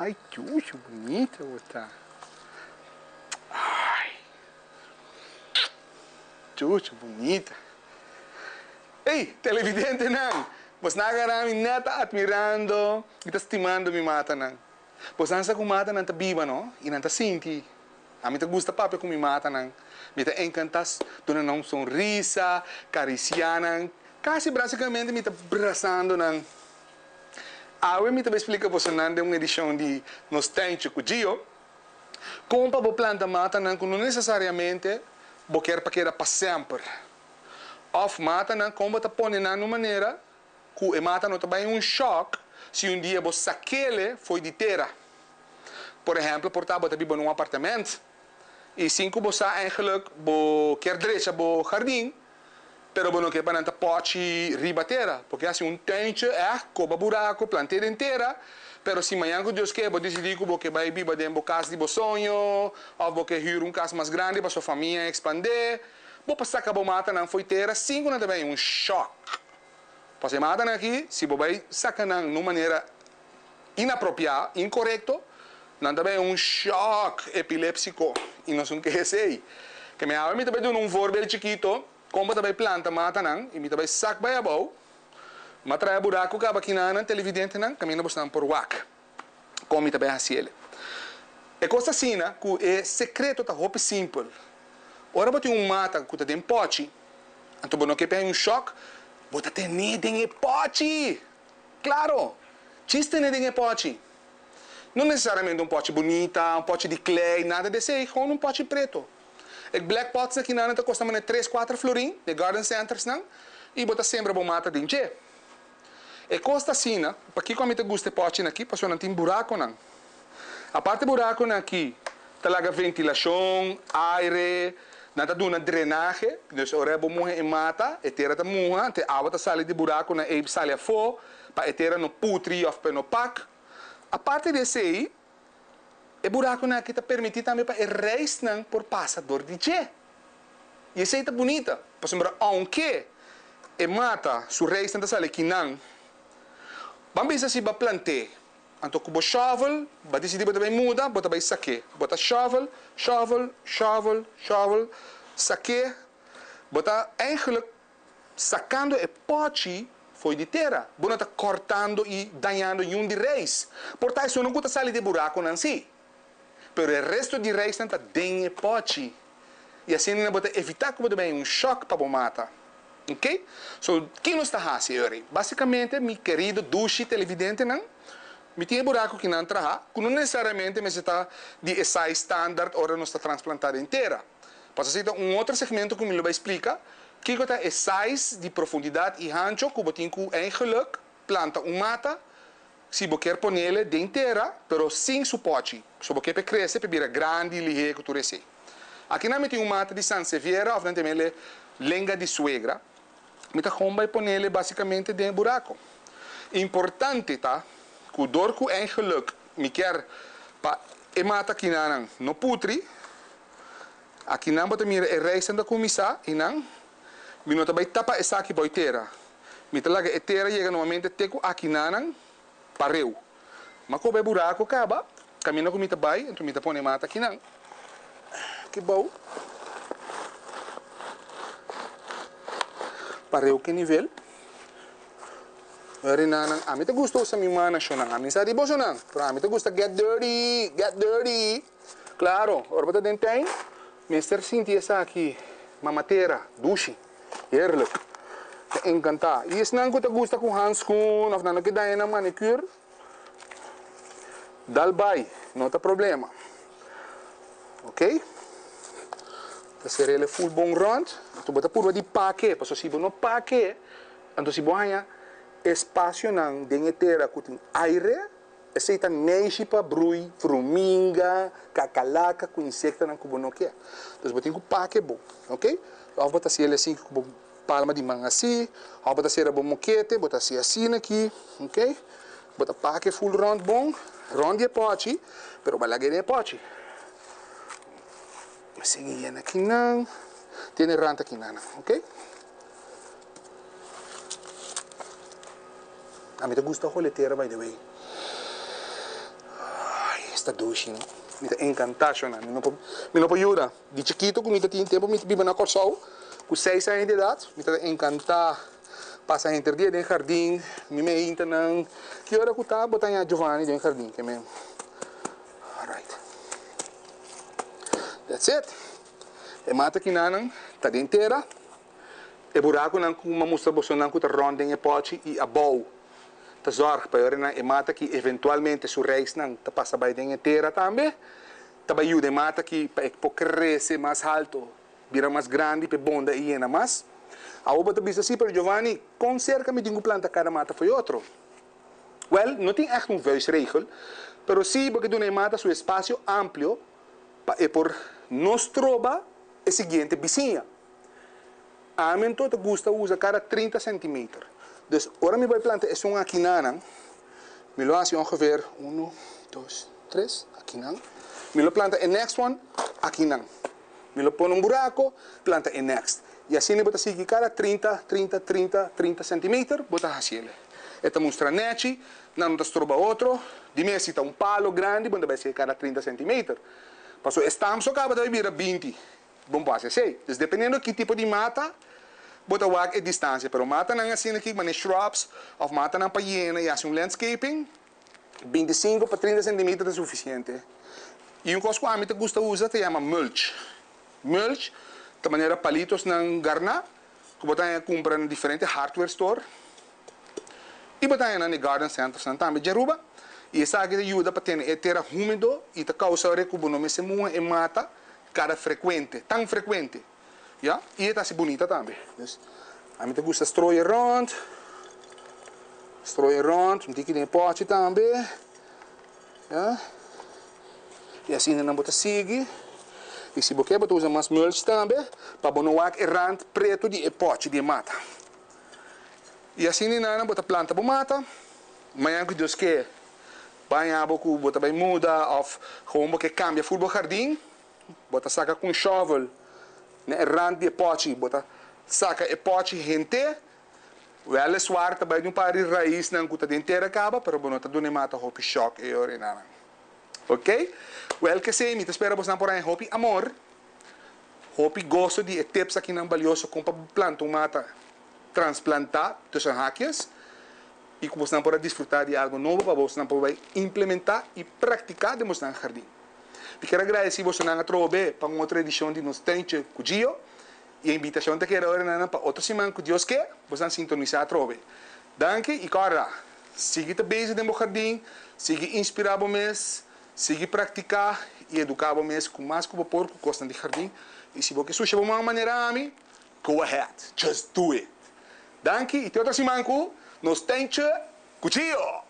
Ay chucho bunita bo ta. Ay. Chucho bunita. Ey, televidentenan, bosnan a gara mi net ta admirando y ta stimando mi matanan. Bosnan sa cu matanan ta biba no, y nan ta sinti. Ami ta gusta papia cu mi matanan. Mi ta encanta duna nan un sonrisa, caricia nan. Casi brasicamente mi ta brasando nan. Awe mi ta bai splika bosonan den un edishon di Nos Tuintje ku Gio, kon pa bo planta matanan ku no nesesariamente bo kier pa keda pa semper. Òf matanan kon bo ta pone nan un manera ku e mata no ta bai un shòk si un dia bo sak'ele fo'i di tera. Por ehèmpel, por ta bo ta biba na un apartement i sin ku bo sa eigenlik bo kier drecha bo hardin, Pero bo no ke pa nan ta pochi riba tera, porque hasi un tuintje ègt, koba buraco, plant'é den tera, pero si mañan ku Dios ke bo disidí ku bo ke bai biba den bo kas di bo soño, òf bo ke hür un kas mas grandi pa so famia ekspandé, bo por saka bo matanan fo'i tera sin ku nan ta bai un shòk. Pasobra e matanan aki, si bo bai saka nan na un manera inapropiá, inkorekto, nan ta bai un shòk epilepsiko i nos no ke esei. Ke mi awe mi ta bai duna un voorbeeld chikito kon bo ta bai planta matanan i mi ta bai sak bai abou, mi a traha buraku kaba kinanan televidentenan kaminda bosnan por wak kon mi ta bai hasi el. E kos ta asina ku e sekreto ta hopi simpel. Ora bo tin un mata ku ta den pòchi, anto bo no ke p'e un shòk, bo ta ten'é den e pòchi! Claro! Chis tene den e pochi. No necesariamente un pochi bunita, un pochi di klei, nada di esey, gewoon un pochi preto. E black pots aki nan ta costa mane tres, cuater florin, den garden centers nan, y bo ta sembra bo mata den dje. E cos ta asina, pakico ami ta gusta e pochinan aki, pasobra nan tin buraconan. Aparte buraconan aki ta laga ventilacion, aire, nan ta duna drenahe, dus ora bo muha e mata, e tera ta muha, te awa ta sali di buraconan ei sali afo, pa e tera no putri of pa e no pak. Aparte di esei, e buraconan aki ta permiti tambe pa e reisnan por pasa dor di dje. I esei ta bunita, pasobra aunke e mata su reisnan ta sali kinan, ban bisa si bo a plant'é Anto ku bo shovel, bo a disidí bo ta bai muda, bo ta bai sak'é. Bo ta shovel, shovel, shovel, shovel, sak'é. Bo ta eigenlijk sakando e pòchi fo'i di tera. Bo no ta kòrtando i dañando niun di reis. Por ta esunnan ku ta sali di e burakunan sí, pero e resto di reisnan ta den e pòchi. I asina bo ta evitá ku bo ta bai un shòk pa bo mata. Ok? So, ki nos ta hasi e ora ei? Básikamente, mi kerido dushi televidentenan, mi tin e buraku ki nan traha, ku no nesesariamente mester ta di e size standard ora nos ta transplantá den tera. Pasobra esei ta un otro segmento ku mi lo bai splika, kiko ta e size di profundidat i hancho ku bo tin ku eigenlijk planta un mata si bo kier ponele den tera pero sin su pochi. So bo kier p'e krese, p'e bira grandi, lihé ku tur esei. Akinan mi tin un mata di Sanseviera òf nan ta yam'ele lenga di suegra. Mi ta gewoon bai ponele basikamente den e burako. Importante ta ku dor ku eigenlijk mi kier pa e mata akinanan no putri, Akinan bo ta mira e reisnan ta kuminsá i nan, Mi no ta bai tapa esaki bou e tera. Mi ta laga e tera yega normalmente te ku akinanan pareu. Ma koba e buraku kaba, kaminda ku mi ta bai, enton mi ta pone mata akinan aki bou pareu ke nivel. Rinanan, ami ta gusta usa mi man nashonnan. Ami sa di bosonan, pero ami ta gusta get dirty, get dirty. Claro, ora bo ta den tuin, mester sinti esaki, mama tera, dushi, heerlijk. Ta encanta. Y esnan cu ta gusta cu handschoen of nan no ke daña nan manicure, dal bay, no ta problema. Ok, ta serele full bon rond, anto bo ta purba di pake, pasobra si bo no pake, anto si bo haña espacionan den e tera cu tin aire, Esei ta neishi pa brui fruminga, kakalaka ku insektonan ku bo no ke. Dus bo tin ku pake bo, ok? Òf bo ta hasi el asin ku bo palma di man asi, òf bo ta sera bo mokete, bo ta hasi asina aki, ok? Bo ta pake ful rònt bon, rònt di e pòchi, pero bo a laga den e pòchi. Sigui yena akinan, tene rant akinan, ok? Ami ta gusta hole tera by the way. Ay, esta dushi no. Mi ta encanta shona. Mi no por, mi no por yuda. Di chikito ku mi ta tin tempo mi ta biba na Kòrsou, ku seis aña di edat, mi ta encanta pasa henter dia den jardin, mi meintanan. Ki ora ku ta bo ta haña Giovanni den jardin ke men. Alright. That's it. E mata kinanan ta den tera. E burakunan ku mi a mustra bosonan ku ta rònt den e pòchi i abou ta zòrg pa e ora nan e mata ki eventualmente su reisnan ta pasa bai den e tera tambe, ta bai yuda e mata ki pa e por krese mas halto, bira mas grandi pa e bonda i yena mas. Awor bo ta bisa, Sí, pero Giovanni, kon serka mi tin ku planta kada mata fo'i otro? Wèl, no tin ègt un vuistregel, pero sí bo ke duna e mata su espasio amplio pa e por no stroba e siguiente bisiña. Ami anto ta gusta usa kada 30 centimeter. Dus ora mi bai planta esun akinanan, mi lo hasi ongeveer uno, dos, tres, akinan. Mi lo planta e next one akinan. Mi lo pone un buraco, planta e next. Y asina bo ta sigui kada 30, 30, 30, 30 centimeter bo ta hasiele. E ta mustra nechi, nan no ta stroba otro. Di mes si ta un palo grandi bo no ta bai sigui kada 30 centimeter. Pasobra e stamp so caba ta bai bira 20. Bon por hasi esei. Dus dependiendo ki tipo di mata bo ta wak e distancia. Pero matanan asina aki manera shrubs of matanan pa yena y hasi un landscaping, 25 pa 30 centimeter ta suficiente. Y un cos cu ami ta gusta usa ta yama mulch. Mulch ta manera palitosnan garna cu bo ta haña cumpra na diferente hardware store y bo ta haña nan den garden centersnan tambe dje Aruba. Y esaki ta yuda pa tene e tera humedo y ta causa ora cu bo no mester muha e mata Kada frekuente, tan frekuente, ya, i e ta hasi bunita tambe. Dus, ami ta gusta stroi e rònt, stroi e rònt, un tiki den e pòchi tambe, ya, i asina nan bo ta sigui. I si bo ke bo ta usa mas mulch tambe pa bo no wak e rant pretu di e pòchi di e mata. I asina nan bo ta planta bo mata, mañana ku Dios ke. Baña bo ku bo ta bai muda òf gewoon bo ke kambia ful bo hardin, bo ta saka ku un shovel na e rant di e pòchi, bo ta saka e pòchi henter, wèleswar ta bai di un par di raisnan ku ta den tera kaba, pero bo no ta duna e mata hopi shòk e ora enanan. Ok? Wèl kesei mi ta spera bosnan por haña hopi amor, hopi goso di e tips akinan balioso kon pa planta un mata. transplantá, tussen haakjes, i ku bosnan por a disfrutá di algu nobo pa bosnan por bai implementá i praktiká den bosnan hardin. Mi kier a gradesí bosonan atrobe pa un otro edishon di nos Tuintje ku Gio i e invitashon ta keda ora nan pa otro siman ku Dios ke bosnan sintonisá atrobe. Danki i kòrda, sigui ta bezig den bo hardin, sigui inspirá bo mes, sigui praktiká i eduká bo mes ku mas ku bo por ku kosnan di hardin i si bo ke susha bo man manera ami, go ahead, just do it! Danki i te otro siman ku nos Tuintje ku Gio!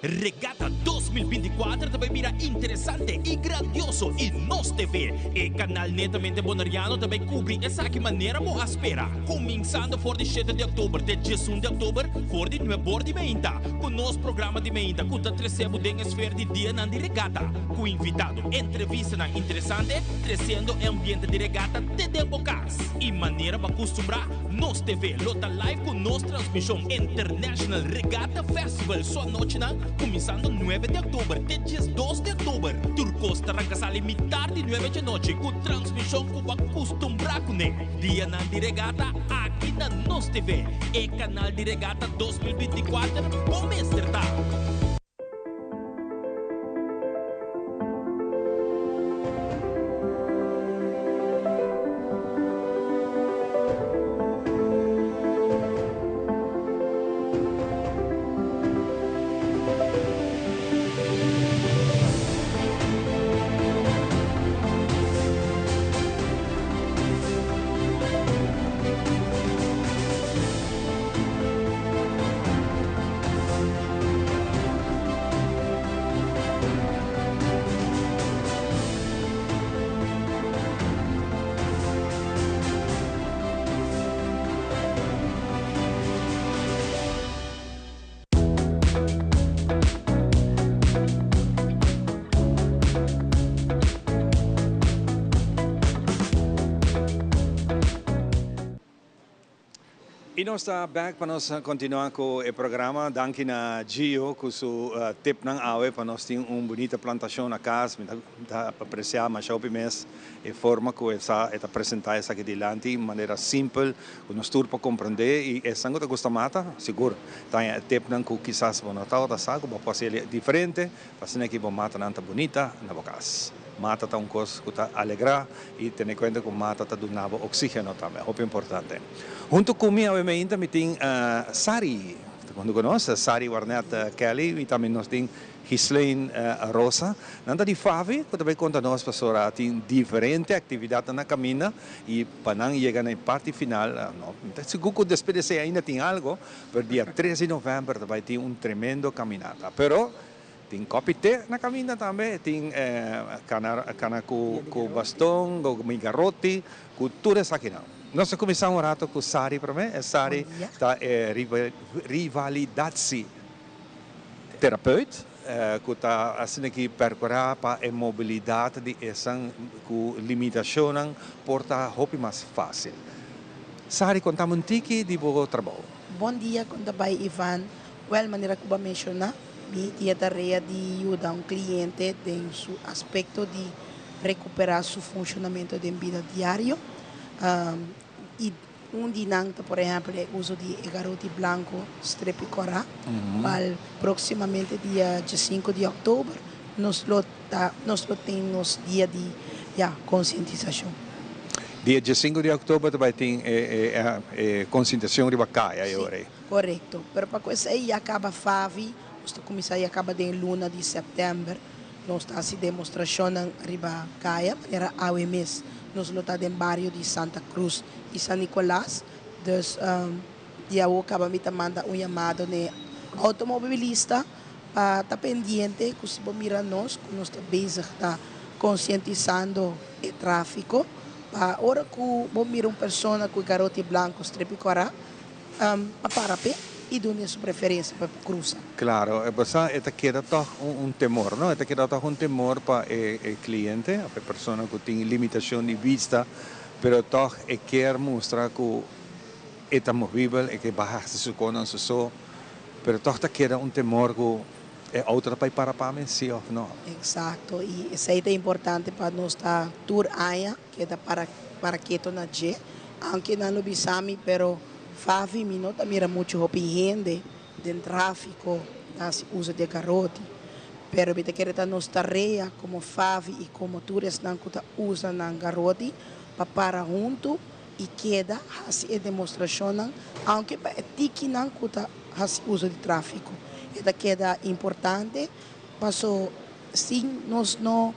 Regata 2024 ta bay bira interesante y grandioso y Nos TV, e canal netamente Boneriano ta bay cubri esaki manera bo a spera. Cuminsando for di shete di october te diesun di october for di nuebor di meinta cu nos programa di meinta cu ta trece bo den e sfera di dianan di regata cu invitado, entrevistanan interesante treciendo e ambiente di regata te den bo cas. Y manera bo a custumbra, Nos TV lo ta live cu nos transmision International Regatta Festival su anochinan cuminsando nuebe di october te diesdos di october. Tur cos ta ranca sali mitar di nuebe djanochi cu transmision cu bo a custumbra cune. Dianan di regata aki na Nos TV, e canal di regata 2024 bo mester ta! Y nos ta back pa nos continua cu e programa. Danki na Gio cu su tipnan awe pa nos tin un bunita plantacion na cas. Mi ta aprecia masha hopi mes e forma cu e sa e ta presenta esaki dilanti, manera simpel cu nos tur por comprende. Y esnan cu ta gusta mata, sigur ta haña e tipnan cu kisas bo no tabata sa cu bo por haci diferente pa asina ki bo matanan ta bunita na bo cas. Mata ta un kos ku ta alegrá i tene kuenta ku mata ta duna bo oksígeno tambe, hopi importante. Huntu ku mi awe meinta mi tin Sari huntu ku nos, Sari Warnet Kelly i tambe nos tin Ghislaine Rosa. Nan ta di Favi ku ta bai konta nos pasobra tin diferente aktividatnan na kaminda i pa nan yega na e parti final, no mi ta sigur ku despues di esei ainda tin algo, pero dia tres di novèmber ta bai tin un tremendo kaminata. Pero Tin kopi te na kaminda tambe, tin kana kana ku ku baston, ku mi garoti, ku tur esakinan. Nos a kuminsá un rato ku Sari promé, e Sari ta e rivalidatsi terapeut ku ta asina ki perkurá pa e mobilidat di esan ku limitashonnan por ta hopi mas fásil. Sari, kontami un tiki di bo trabou. Bon dia, kon ta bai Ivan? Wèl, manera ku bo a menshoná, Mi tin e tarea di yuda un cliente den su aspecto di recupera su funcionamento den bida diario. Y un di nan ta por ehempel e uso di e garoti blanco strepi cora, cual proximamente dia diescinco di october nos lo ta nos lo tin nos dia di ya concientisacion. Dia diescinco di october ta bay tin e concientisacion riba caya e ora ey. Korekto, pero pa ku esei ya kaba Favi, nos ta kuminsá ya kaba den luna di sèptèmber. Nos ta hasi demostrashonnan riba kaya, manera awe mes nos lo ta den bario di Santa Cruz i San Nicolas. Dus di awo kaba mi ta manda un yamado n'e outomobilista pa ta pendiente ku si bo mira nos ku nos ta bezig ta konsientisando e tráfiko pa ora ku bo mira un persona ku e garoti blanko strepi kòrá pa para p'e i dun'e su preferensia pa e por krusa. Claro, e pasá e ta keda tòg un temor, no? E ta keda tòg un temor pa e cliente òf e persona ku tin limitashon di bista, pero tòg e kier mustra ku e ta movibel, e ke baha hasi su konan su so, pero tòg ta keda un temor ku e outo ta bai para pa mi, sí òf no. Eksakto, i esei ta importante pa nos ta tur aña keda para para keto na dje, aunke nan lo bisa mi, pero Favi mi no ta mira muchu hopi hende den tráfiko ta hasi uso di e garoti, pero mi ta kere ta nos tarea komo Favi i komo tur esnan ku ta usa nan garoti pa para huntu i keda hasi e demostrashonnan, aunke pa e tikinan ku ta hasi uso di tráfiko. E ta keda importante paso sin nos no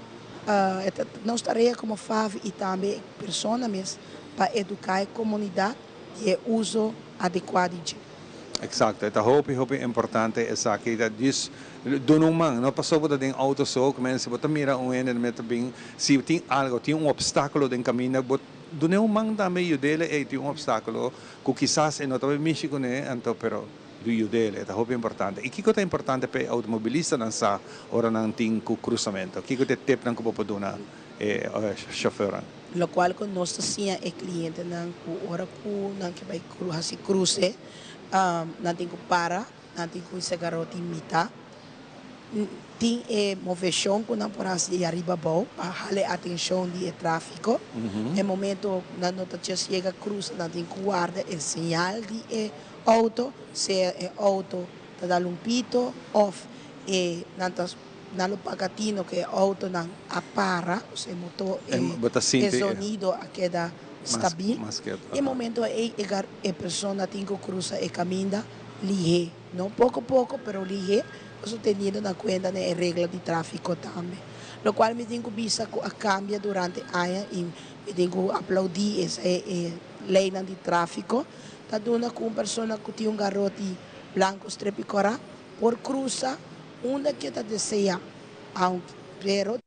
e ta nos tarea komo FAVI i tambe e persona mes pa eduká e komunidat di e uso adekuá di dje. Exacto, e ta hopi hopi importante esaki, ta djis duna un man, no pasobra bo ta den auto so, ku men si bo ta mira un hende ta bin, si tin algo, tin un obstáculo den kaminda, bo Dun'é un man tambe yud'el ey tin un obstáculo cu kisas e no ta bay mishi cun'é anto pero yud'el e ta hopi importante. Y kico ta importante pa e automobilistanan sa ora nan tin cu cruzamento? Kico ta e tipnan cu bo por duna e chofernan? Locual cu nos ta siña e clientenan cu ora cu nan ke bay haci cruce nan tin cu para. Nan tin ku hisa garoti mita. Tin e moveshon ku nan por hasi di ariba abou pa hala e atenshon di e tráfiko. E momento nan no ta just yega krusa, nan tin ku warda e señal di e outo, sea e outo ta dal un pito òf e nan ta nan lo paga tino ku e outonan a para, osea e motor e zonido a keda stabil. E momento ei e persona tin ku krusa e kaminda. Lihé, no poko poko, pero lihé, pasobra teniendo na kuenta na e regla di tráfiko tambe. Lokual mi tin ku bisa ku a kambia durante aña i mi tin ku aplaudí es e leinan di tráfiko, ta duna ku un persona ku tin un garoti blanku strepi kòrá por krusa unda ke ta deseá, aunke pero.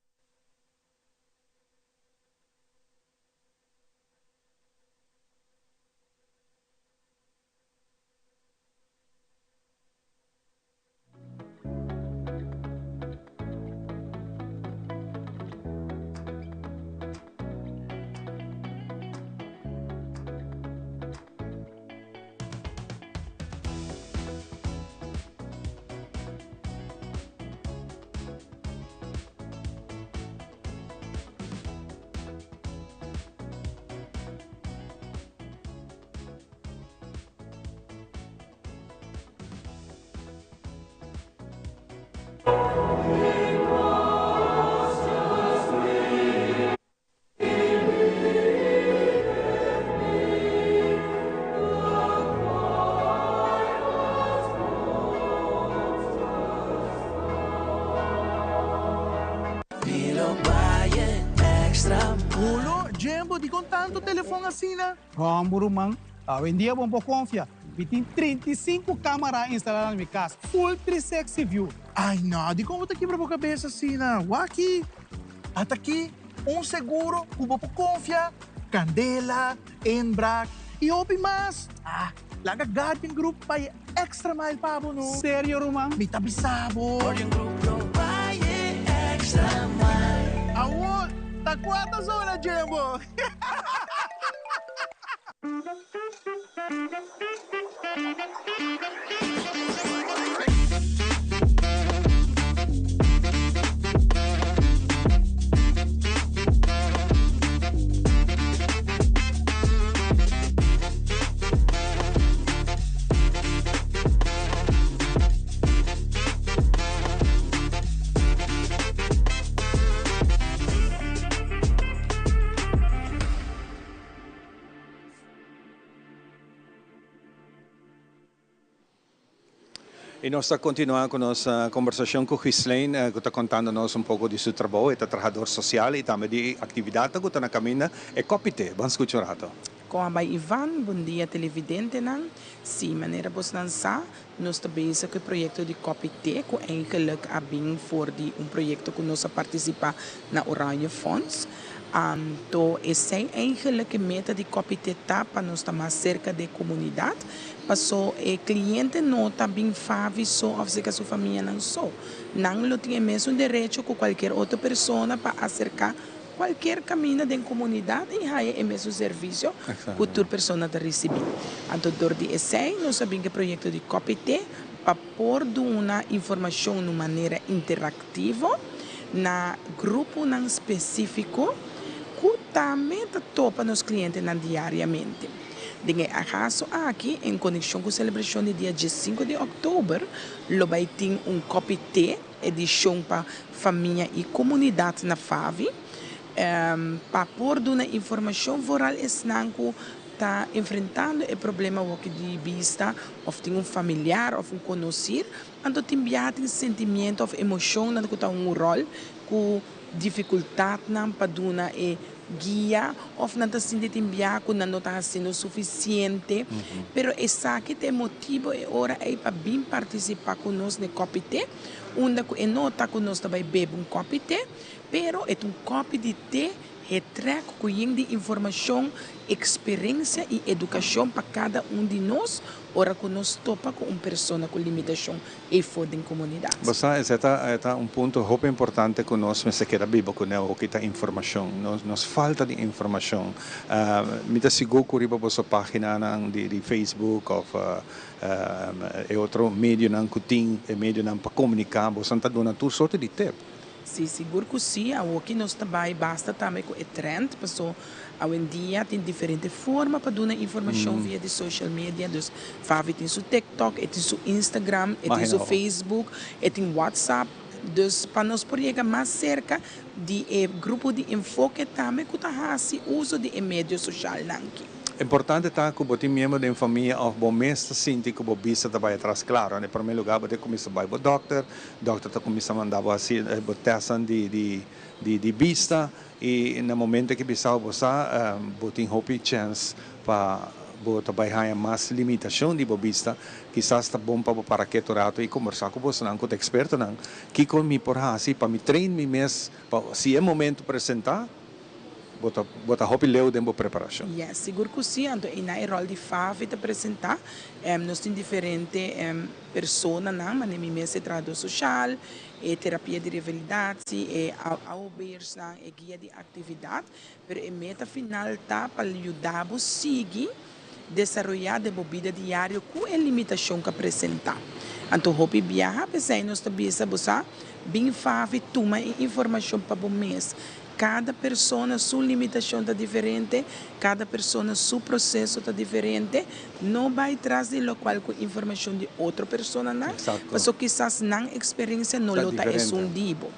Hulo, Jembo, dikon tantu telefon asina? Homber ruman, awendia bo por konfia. Mi tin 35 kamara instalá na mi kas, full 360 view. Ai no, dikon bo ta kibra bo kabes asina? Wak-ki, ata-ki un seguro ku bo por konfia, kandela, inbraak i hopi mas. Ah, laga Guardian Group bai e extra mile pa bo no. Serio ruman? Mi ta bisa bo. Guardian Group lo bai e extra mile. Awor ta kua ta zona, Jimbo? Y nos ta continua cu nos conversacion cu Ghislaine, cu ta contando nos un poco di su trabou. E ta trahador social y tambe di actividadnan cu ta na caminda. E kopi te. Ban scucha un rato. Con a bay Ivan, bon dia televidentenan. Si, manera bosnan sa, nos ta bezig cu e proyecto di Kopi Te, cu eigenlijk a bin for di un proyecto cu nos a participa na Oranje Fonds. Anto esey eigenlijk e meta di Kopi Te ta pa nos ta mas cerca di e comunidad, paso e cliente no ta bin Favi so of cerca su famianan so. Nan lo tin e mesun derecho cu cualkier otro persona pa acerca Cualkier caminda den comunidad y haya e mesun servicio cu tur persona ta ricibi. Anto dor di esey nos a bin cu e proyecto di Copy-T pa por duna informacion na un manera interactivo na gruponan specifico cu tambe ta topa nos clientenan diariamente. Den e caso aki, en conexion cu celebracion di dia diescinco di october, lo bay tin un Copy-T. Edishon pa famia i komunidat na Favi pa por duna informashon vooral esnan ku ta enfrentando e problema woki di bista òf tin un familiar òf un konosir anto tin biaha tin sentimiento òf emoshonnan ku ta un ròl ku difikultatnan pa duna e guia òf nan ta sinti tin biaha ku nan no ta hasiendo sufisiente, pero esaki ta e motibu e ora ei pa bin partisipá ku nos na e kòpi te, unda ku e no ta ku nos ta bai bebe un kòpi te, pero e ta un kòpi di te hetrèk ku yen di informashon, eksperensia i edukashon pa kada un di nos ora ku nos topa ku un persona ku limitashon efo den komunidat. Bo sa, esei ta e ta un punto hopi importante ku nos mester keda biba kuné oki ta informashon. Nos nos falta di informashon. Mi ta sigur ku riba boso paginanan di di Facebook òf e otro medionan ku tin e medionan pa komuniká boso ta duna tur sorte di tep. Sí, sigur ku sí. Awoki nos ta bai basta tambe ku e trend, paso awendia tin diferente forma pa duna informashon via di social media. Dus Favi tin su TikTok, e tin su Instagram, e tin su Facebook, e tin WhatsApp. Dus pa nos por yega mas serka di e grupo di enfoke tambe ku ta hasi uso di e medio soshalnan aki. Importante ta ku bo tin miembro den famia òf bo mes ta sinti ku bo bista ta bai atras. Klaro, na e promé lugá bo ta kuminsá bai bo dòkter. Dokter ta kuminsá manda bo hasi bo tèstnan di di di bista i na momento ke bisa bo sa bo tin hopi chèns pa bo ta bai haña mas limitashon di bo bista. Kisas ta bon pa bo para ketu rato i kombersá ku bosonan ku ta ekspertonan kiko mi por hasi pa mi train mi mes pa si e momento presentá bo ta bo ta hopi leu den bo preparashon. Yes, sigur ku si. Anto einan e ròl di Favi ta presentá. Nos tin diferente Personanan, manera mi mes e trahadó soshal, e terapia di revalidatie, e AOB'ersnan, e guia di aktividat, pero e meta final ta pa yuda bo sigui desaroyá den bo bida diario ku e limitashon ku a presentá. Anto hopi biaha p'esei nos ta bisa bo sa bin favi tuma e informashon pa bo mes. Kada persona su limitashon ta diferente, kada persona su proseso ta diferente. No bai tras di lokual ku informashon di otro personanan, paso kisas nan eksperensia no lo ta esun di bo.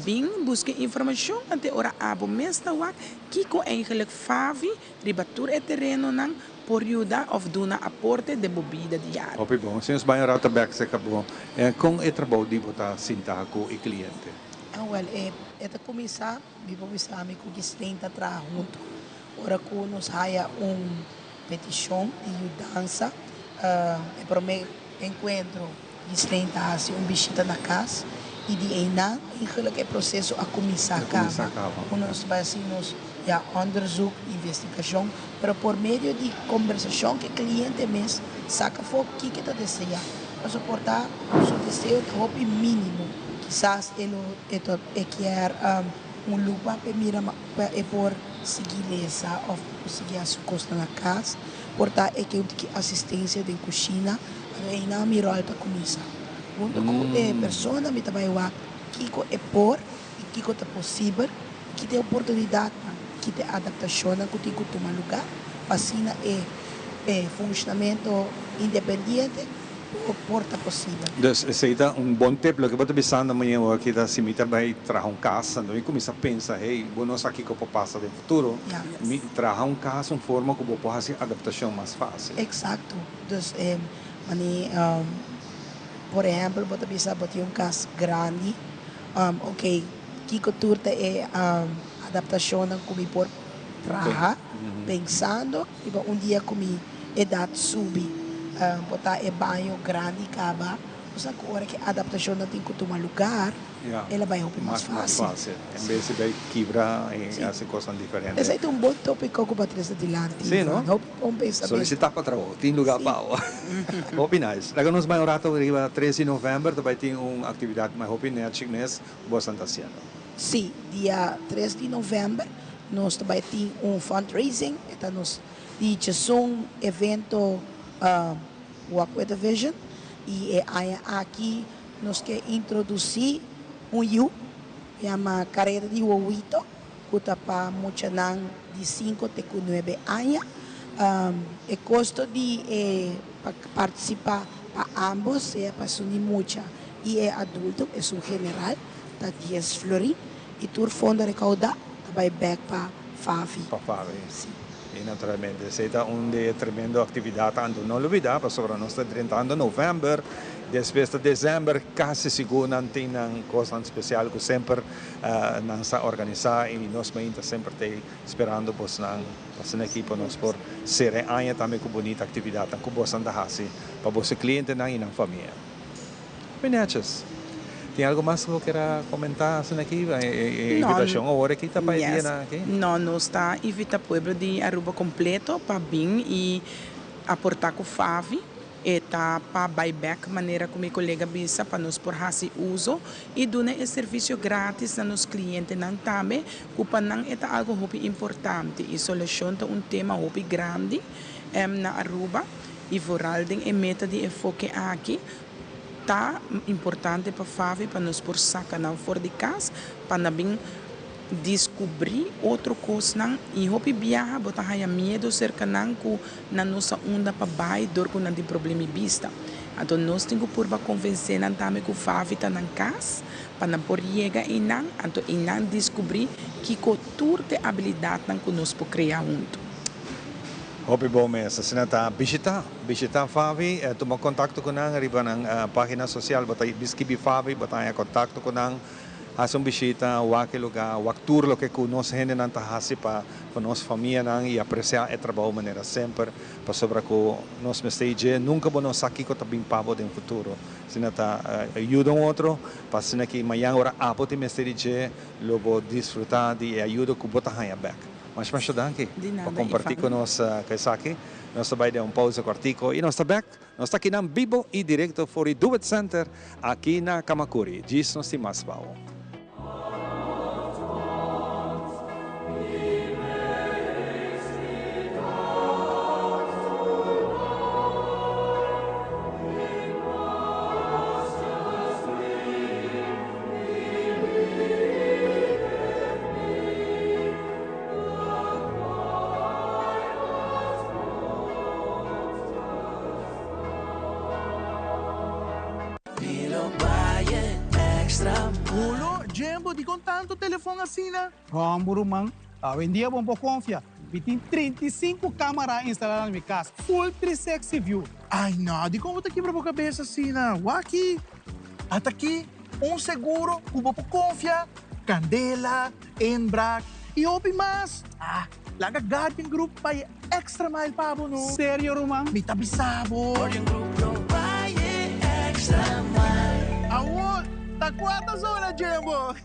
Bin buska informashon ante ora abo mes ta wak kiko eigenlik Favi riba tur e terenonan por yuda òf duna aporte den bo bida diario. Hopi bon. Si nos bai un rato bèk serka bo, kon e trabou di bo ta sinta ku e kliente? Awel, e e ta kuminsá, mi por bisa ami ku Ghislaine ta traha huntu. Ora ku nos haya un petishon di yudansa, e promé enkuentro Ghislaine ta hasi un bishita na kas i di einan eigenlijk e proseso a kuminsá kaba. Ku nos ta bai hasi nos ya onderzoek, investigashon, pero por medio di kombersashon ku e kliente mes saka afó kiko e ta deseá. Pasobra por ta su deseo ta hopi mínimo. Kisas e lo e ta e kier un lupa pa e mira ma pa e por sigui lesa of pa por sigui hasi su kosnan na kas. Por ta e ke un tiki asistensia den kushina. Anto einan mi ròl ta kuminsá. Huntu ku e persona mi ta bai wak kiko e por i kiko ta posibel, ki ta e oportunidatnan, ki ta e adaptashonnan ku tin ku tuma lugá pa asina e e funshonamentu independiente por ta posibel. Dus esei ta un bon tip. Loke bo ta bisando mañana awor aki ta si mi ta bai traha un kas, anto mi kuminsá pensa, hey, bo no sa kiko por pasa den futuro. Mi traha un kas un forma ku bo por hasi adaptashon mas fásil. Eksakto. Dus mane. Por ehèmpel, bo ta bisa bo tin un kas grandi, ok, kiko tur ta e adaptashonnan ku mi por traha pensando riba un dia ku mi edat subi. Bo ta e baño grandi kaba, bo sa ku ora ku e adaptashonnan tin ku tuma lugar, el a bai hopi mas fásil. En bes di bai kibra i hasi kosnan diferente. Esei ta un bon tópiko ku bo a trese dilanti, Sí, no? Hopi bon pensamentu. Solisitá pa trabou. Tin lugá pa awa. Hopi nice. Laga nos bai un rato riba tres di novèmber ta bai tin un aktividat mas hopi nèchi mes ku boso ta hasiendo. Sí, dia tres di novèmber nos ta bai tin un fundraising. E ta nos di djesun evento Walk with a Vision i e aña aki nos ke introdusí un yu. Yama Carrera di Wowito, cu ta pa muchanan di cinco te cu nuebe aña. E costo di e pa participa pa ambos, sea pa esun di mucha y e adulto, esun general, ta dies florin y tur fondo recauda ta bay bek pa Favi. Pa Favi. Si. Y naturalmente esey ta un di e tremendo actividad anto no lubida pasobra nos ta drentando november, despues ta december, casi sigur nan tin nan cosnan special cu semper nan sa organisa y nos mainta semper ta sperando bosnan asina aki pa nos por cera e aña tambe cu bunita actividadnan cu bosnan ta haci pa boso clientenan y nan famia. Hopi neches. Tin algo mas ku bo kier a komentá asina aki? E invitashon awor aki ta pa e dianan aki? No, nos ta invitá pueblo di Aruba kompleto pa bin i aportá ku Favi. E ta pa bai bèk manera ku mi kolega bisa pa nos por hasi uso i duna e servisio grátis na nos klientenan tambe ku pa nan e ta algo hopi importante. Isolashon ta un tema hopi grandi na Aruba i vooral den e meta di enfoke aki. Ta importante pa Favi pa nos por saca nan for di cas pa nan bin descubri otro cosnan y hopi biaha bo ta haya miedo cerca nan cu nan no sa unda pa bay dor cu nan tin problema di bista. Anto nos tin cu purba convence nan tambe cu Favi ta nan cas pa nan por yega eynan anto eynan descubri kico tur t'e habilidadnan cu nos por crea hunto. Hopi bon mes, asina ta bishita. Bishita Favi, tuma kontakto ku nan riba nan página sosial. Bo ta skibi Favi, bo ta haña kontakto ku nan. Hasi un bishita, wak e lugá, wak tur loke ku nos hendenan ta hasi pa nos famianan i apresiá e trabou manera semper, pasobra ku nos mester i dje nunka bo no sa kiko ta bin pa bo den futuro. Asina ta yuda un otro pa asina ki mañan ora abo tin mester di dje lo bo disfrutá di e ayuda ku bo ta haña bèk. Masha masha danki pa kompartí ku nos ku esaki. Nos ta bai den un pausa kòrtico i nos ta bèk. Nos ta akinan bibo i direkto for di Do It Center aki na Camacuri. Djis nos tin mas pa bo. Hulo, Jembo, dikon tantu telefon asina? Hòmber ruman, awendia bo por konfia. Mi tin 35 kamara instalá na mi kas, full 360 view. Ai no, dikon bo ta kibra bo kabes asina? Wak-ki! Ata ki un seguro ku bo por konfia, kandela, inbraak i hopi mas. Ah, laga Guardian Group bai e extra mile pa bo no. Serio ruman? Mi ta bisa bo. Guardian Group lo bai e extra mile. Awor ta kua ta zona Jimbo?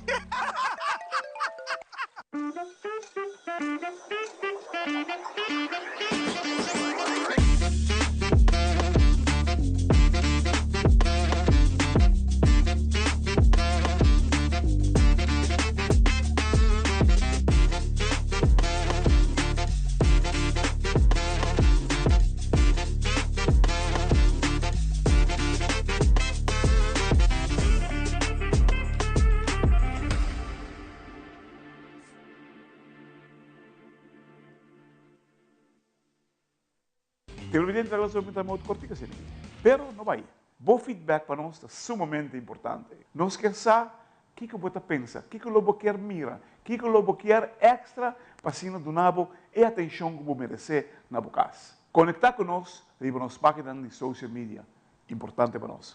Televidente ta gosa un modo cortico asina aki. Pero no bay. Bo feedback pa nos ta sumamente importante. Nos kier sa kico bo ta pensa, kico lo bo kier mira, kico lo bo kier extra pa asina duna bo e atencion cu bo merece na bo cas. Conecta cu nos riba nos paginanan di social media. Importante pa nos.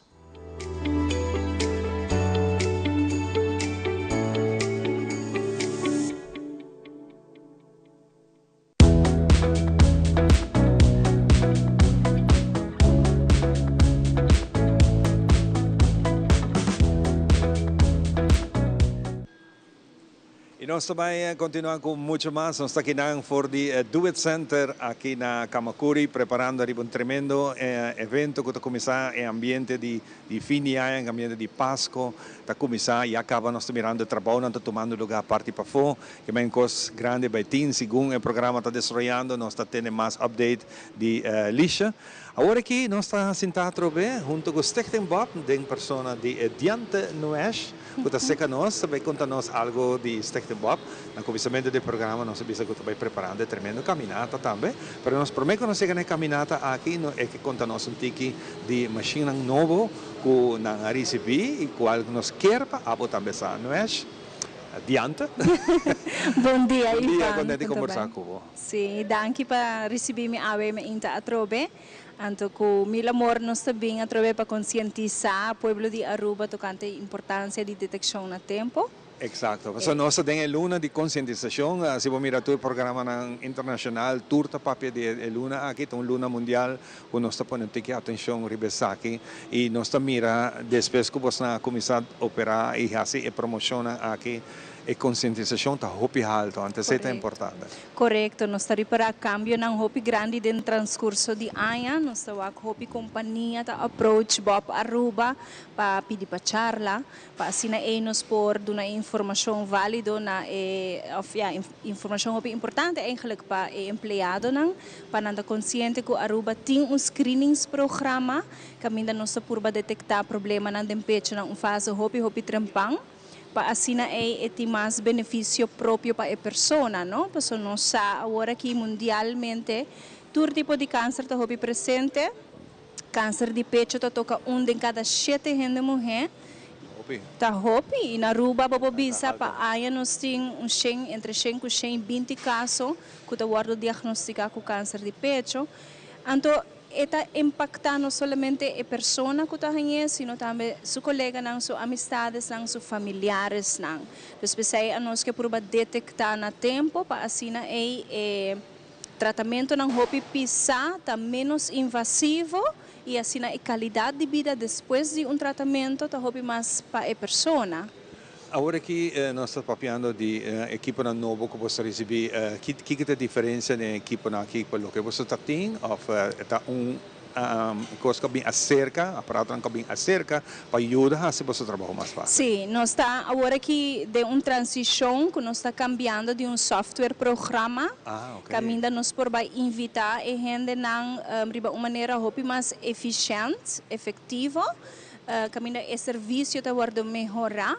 Y nos ta bay continua cu mucho mas. Nos ta akinan for di Do It Center aki na Camacuri preparando ariba un tremendo evento cu ta cuminsa e ambiente di fin di aña, e ambiente di Pasco ta cuminsa y a caba. Nos ta mirando e trabounan ta tumando lugar parti pafo. Ke men cos grandi bay tin segun e programa ta desroyando. Nos ta tene mas update di Lisha. Awor aki nos ta sinta atrobe hunto cu Stichting Bob den persona di Diante Nuesch cu ta seca nos ta bay conta nos algo di Stichting Bob. Na cuminsamento di e programa nos a bisa cu ta bay preparando e tremendo caminata tambe, pero nos prome cu nos yega na e caminata aki no e ke conta nos un tiki di mashinnan nobo cu nan a ricibi y cual nos kier pa abo tambe sa. Nuesch, Diante. Bon dia Bon dia, Ivan. contento di Con ta combersa bay? cu bo. Sí, danki pa ricibi mi awe mi inta atrobe. Anto cu mil amor nos ta bin atrobe pa concientisa pueblo di Aruba tocante e importancia di deteccion na tempo. Exacto. Pasobra nos ta den e luna di concientisacion. Si bo mira tur programanan internacional, tur ta papia di e luna aki. Ta un luna mundial cu nos ta pone un tiki atencion riba esaki. Y nos ta mira despues cu bosnan a cuminsa opera y haci e promocionnan aki, e concientisacion ta hopi halto. Anto esey ta importante. Korekto, nos ta ripará kambionan hopi grandi den transkurso di aña. Nos ta wak hopi kompania ta approach Bob Aruba pa pidi pa charla, pa asina ei nos por duna e informashon válido na e, òf ya, informashon hopi importante eigenlijk pa e empleadonan, pa nan ta konsiente ku Aruba tin un screeningsprogramma kaminda nos ta purba detektá problemanan den pecho na un fase hopi hopi trempan. Pa asina ei e tin mas benefisio propio pa e persona, no? Pasobra nos sa awor aki mundialmente tur tipo di kanser ta hopi presente. Kanser di pecho ta toka un den kada shete hende muhé. Ta hopi. I na Aruba bo por bisa pa aña nos tin un shen, entre shen ku shen i binti kaso ku ta wòrdu diagnostiká ku kanser di pecho. Anto E ta impaktá no solamente e persona ku ta hañ'é, sino tambe su koleganan, su amistadesnan, su familiaresnan. Dus p'esei anos ke purba detektá na tempu pa asina ei e tratamentonan hopi pisá ta ménos invasivo i asina e kalidat di bida despues di un tratamento ta hopi mas pa e persona. Awor aki nos ta papiando di ekiponan nobo ku boso ta risibí. Kiko ta e diferensia den e ekiponan aki pa loke boso ta tin òf ta un kos ku a bin aserka, aparatonan ku a bin aserka pa yuda hasi boso trabou mas fásil? Sí, nos ta awor aki den un transishon ku nos ta kambiando di un software programa kaminda nos por bai invitá e hendenan riba un manera hopi mas efishènt, efektivo. Kaminda e servisio ta wòrdu mehorá,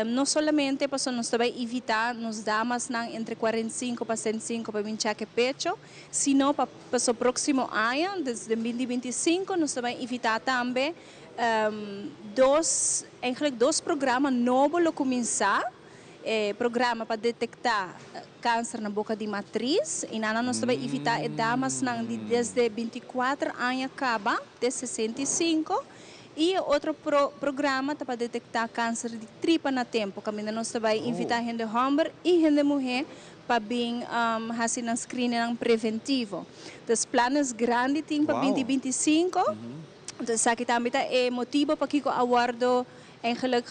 no solamente pasobra nos ta bai invitá nos damasnan entre 45 pa 65 pa bin chèk e pecho, sino pa pasobra próksimo aña, des den binti 25, nos ta bai invitá tambe dos, eigenlijk dos programa nobo lo kuminsá, e programa pa detektá kanser na boka di matris i nan nos ta bai invitá e damasnan di desde 24 aña kaba te 65 i e otro programa ta pa detektá kanser di tripa na tempu kaminda nos ta bai invitá hende hòmber i hende muhé pa bin hasi nan screeningnan preventivo. Dus planes grandi tin pa 2025. Entonces esaki tambe ta e motibo pakiko a wòrdu eigenlijk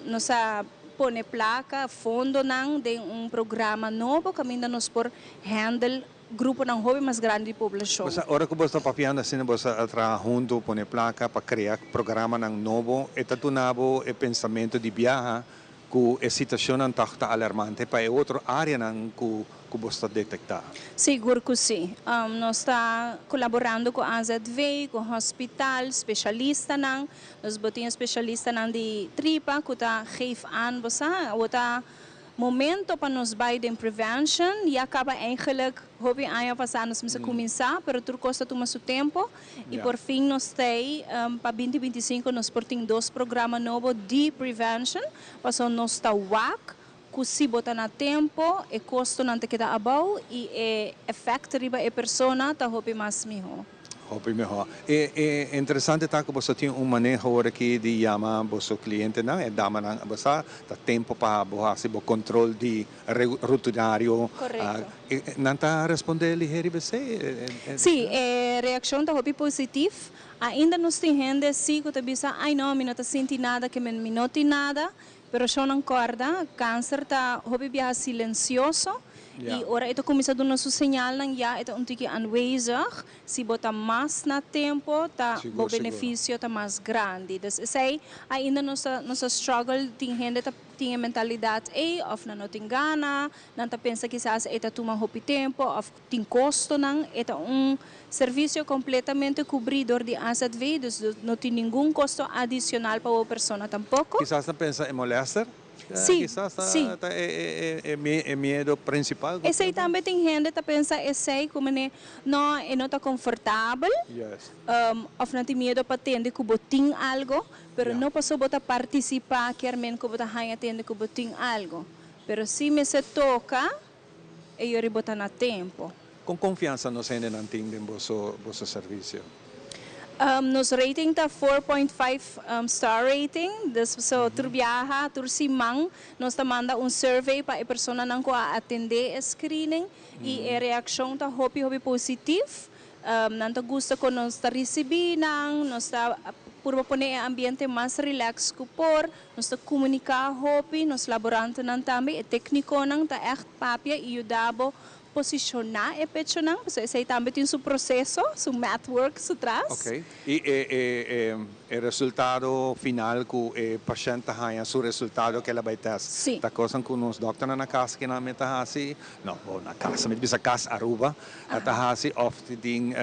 nos a pone placa, fondonan den un programa nobo caminda nos por handle gruponan hopi mas grandi di poblacion. Bo sa, ora cu bo ta papiando asina bo sa traha hunto, pone placa pa crea programanan nobo, e ta duna bo e pensamento di biaha Ku e situashonnan tòg ta alarmante pa e otro áreanan ku ku bo sta detektá? Sigur ku sí. Nos ta kolaborando ku AZV, ku hospital, spesialistanan. Nos bo tin e spesialistanan di tripa ku ta geef aan bo sa awor ta momento pa nos bai den prevention. Ya kaba eigenlijk hopi aña pasá nos mester kuminsá, pero tur kos ta tuma su tempu. I por fin nos ta ei pa binti 25 nos por tin dos programa nobo di prevention, pasobra nos ta wak ku si bo ta na tempo e kostonan ta keda abou i e efèkt riba e persona ta hopi mas mihó. Hopi mehor. E e interesante ta ku boso tin un maneho ora aki di yama boso klientenan, e damanan, bo sa ta tempo pa bo hasi bo kontrol di rutinario. Korekto. Nan ta responde lihe riba esei? Sí, e reakshon ta hopi positif. Ainda nos tin hende sí ku ta bisa, ai no, mi no ta sinti nada, ke men mi no tin nada. Pero shownan kòrda, kanser ta hopi biaha silensioso i ora e ta kuminsá duna su señalnan ya e ta un tiki aanwezig. Si bo ta mas na tempo ta bo benefisio ta mas grandi. Dus esei ainda nos ta nos ta struggle, tin hende ta tin e mentalidat ei òf nan no tin gana, nan ta pensa kisas e ta tuma hopi tempo òf tin kostonan. E ta un servisio kompletamente kubrí dor di AZV, dus no tin ningun kosto adicional pa bo persona tampoko. Kisas ta pensa e molester? Sí, Kisas ta sí. ta e e e miedo principal ku Esei tambe tin hende ta pensa esei ku mene no e no ta konfortabel òf nan tin miedo pa tende ku bo tin algo, pero no paso bo ta partisipá kier men ku bo ta haña tende ku bo tin algo. Pero si mester toka e yori bo ta na tempo. Kon konfiansa nos hendenan tin den boso boso servisio? Nos rating ta 4.5 star rating, dus so tur biaha, tur siman nos ta manda un survey pa e personanan ku a atendé e screening i e reakshon ta hopi hopi positif. Nan ta gusta kon nos ta risibí nan, nos ta purba pone e ambiente mas relax ku por, nos ta komuniká hopi, nos laborantenan tambe, e téknikonan ta ègt papia i yuda bo Posishoná e pechonan, pasobra esei tambe tin su proseso, su math work su tras. Ok. I e e e resultado final ku e pashènt ta haña su resultado ku el a bai tèst. Sí. Ta kosnan ku nos dòkternan na kas kinan mi ta hasi, no, bo na kas, mi ta bisa kas Aruba, ta hasi òf tin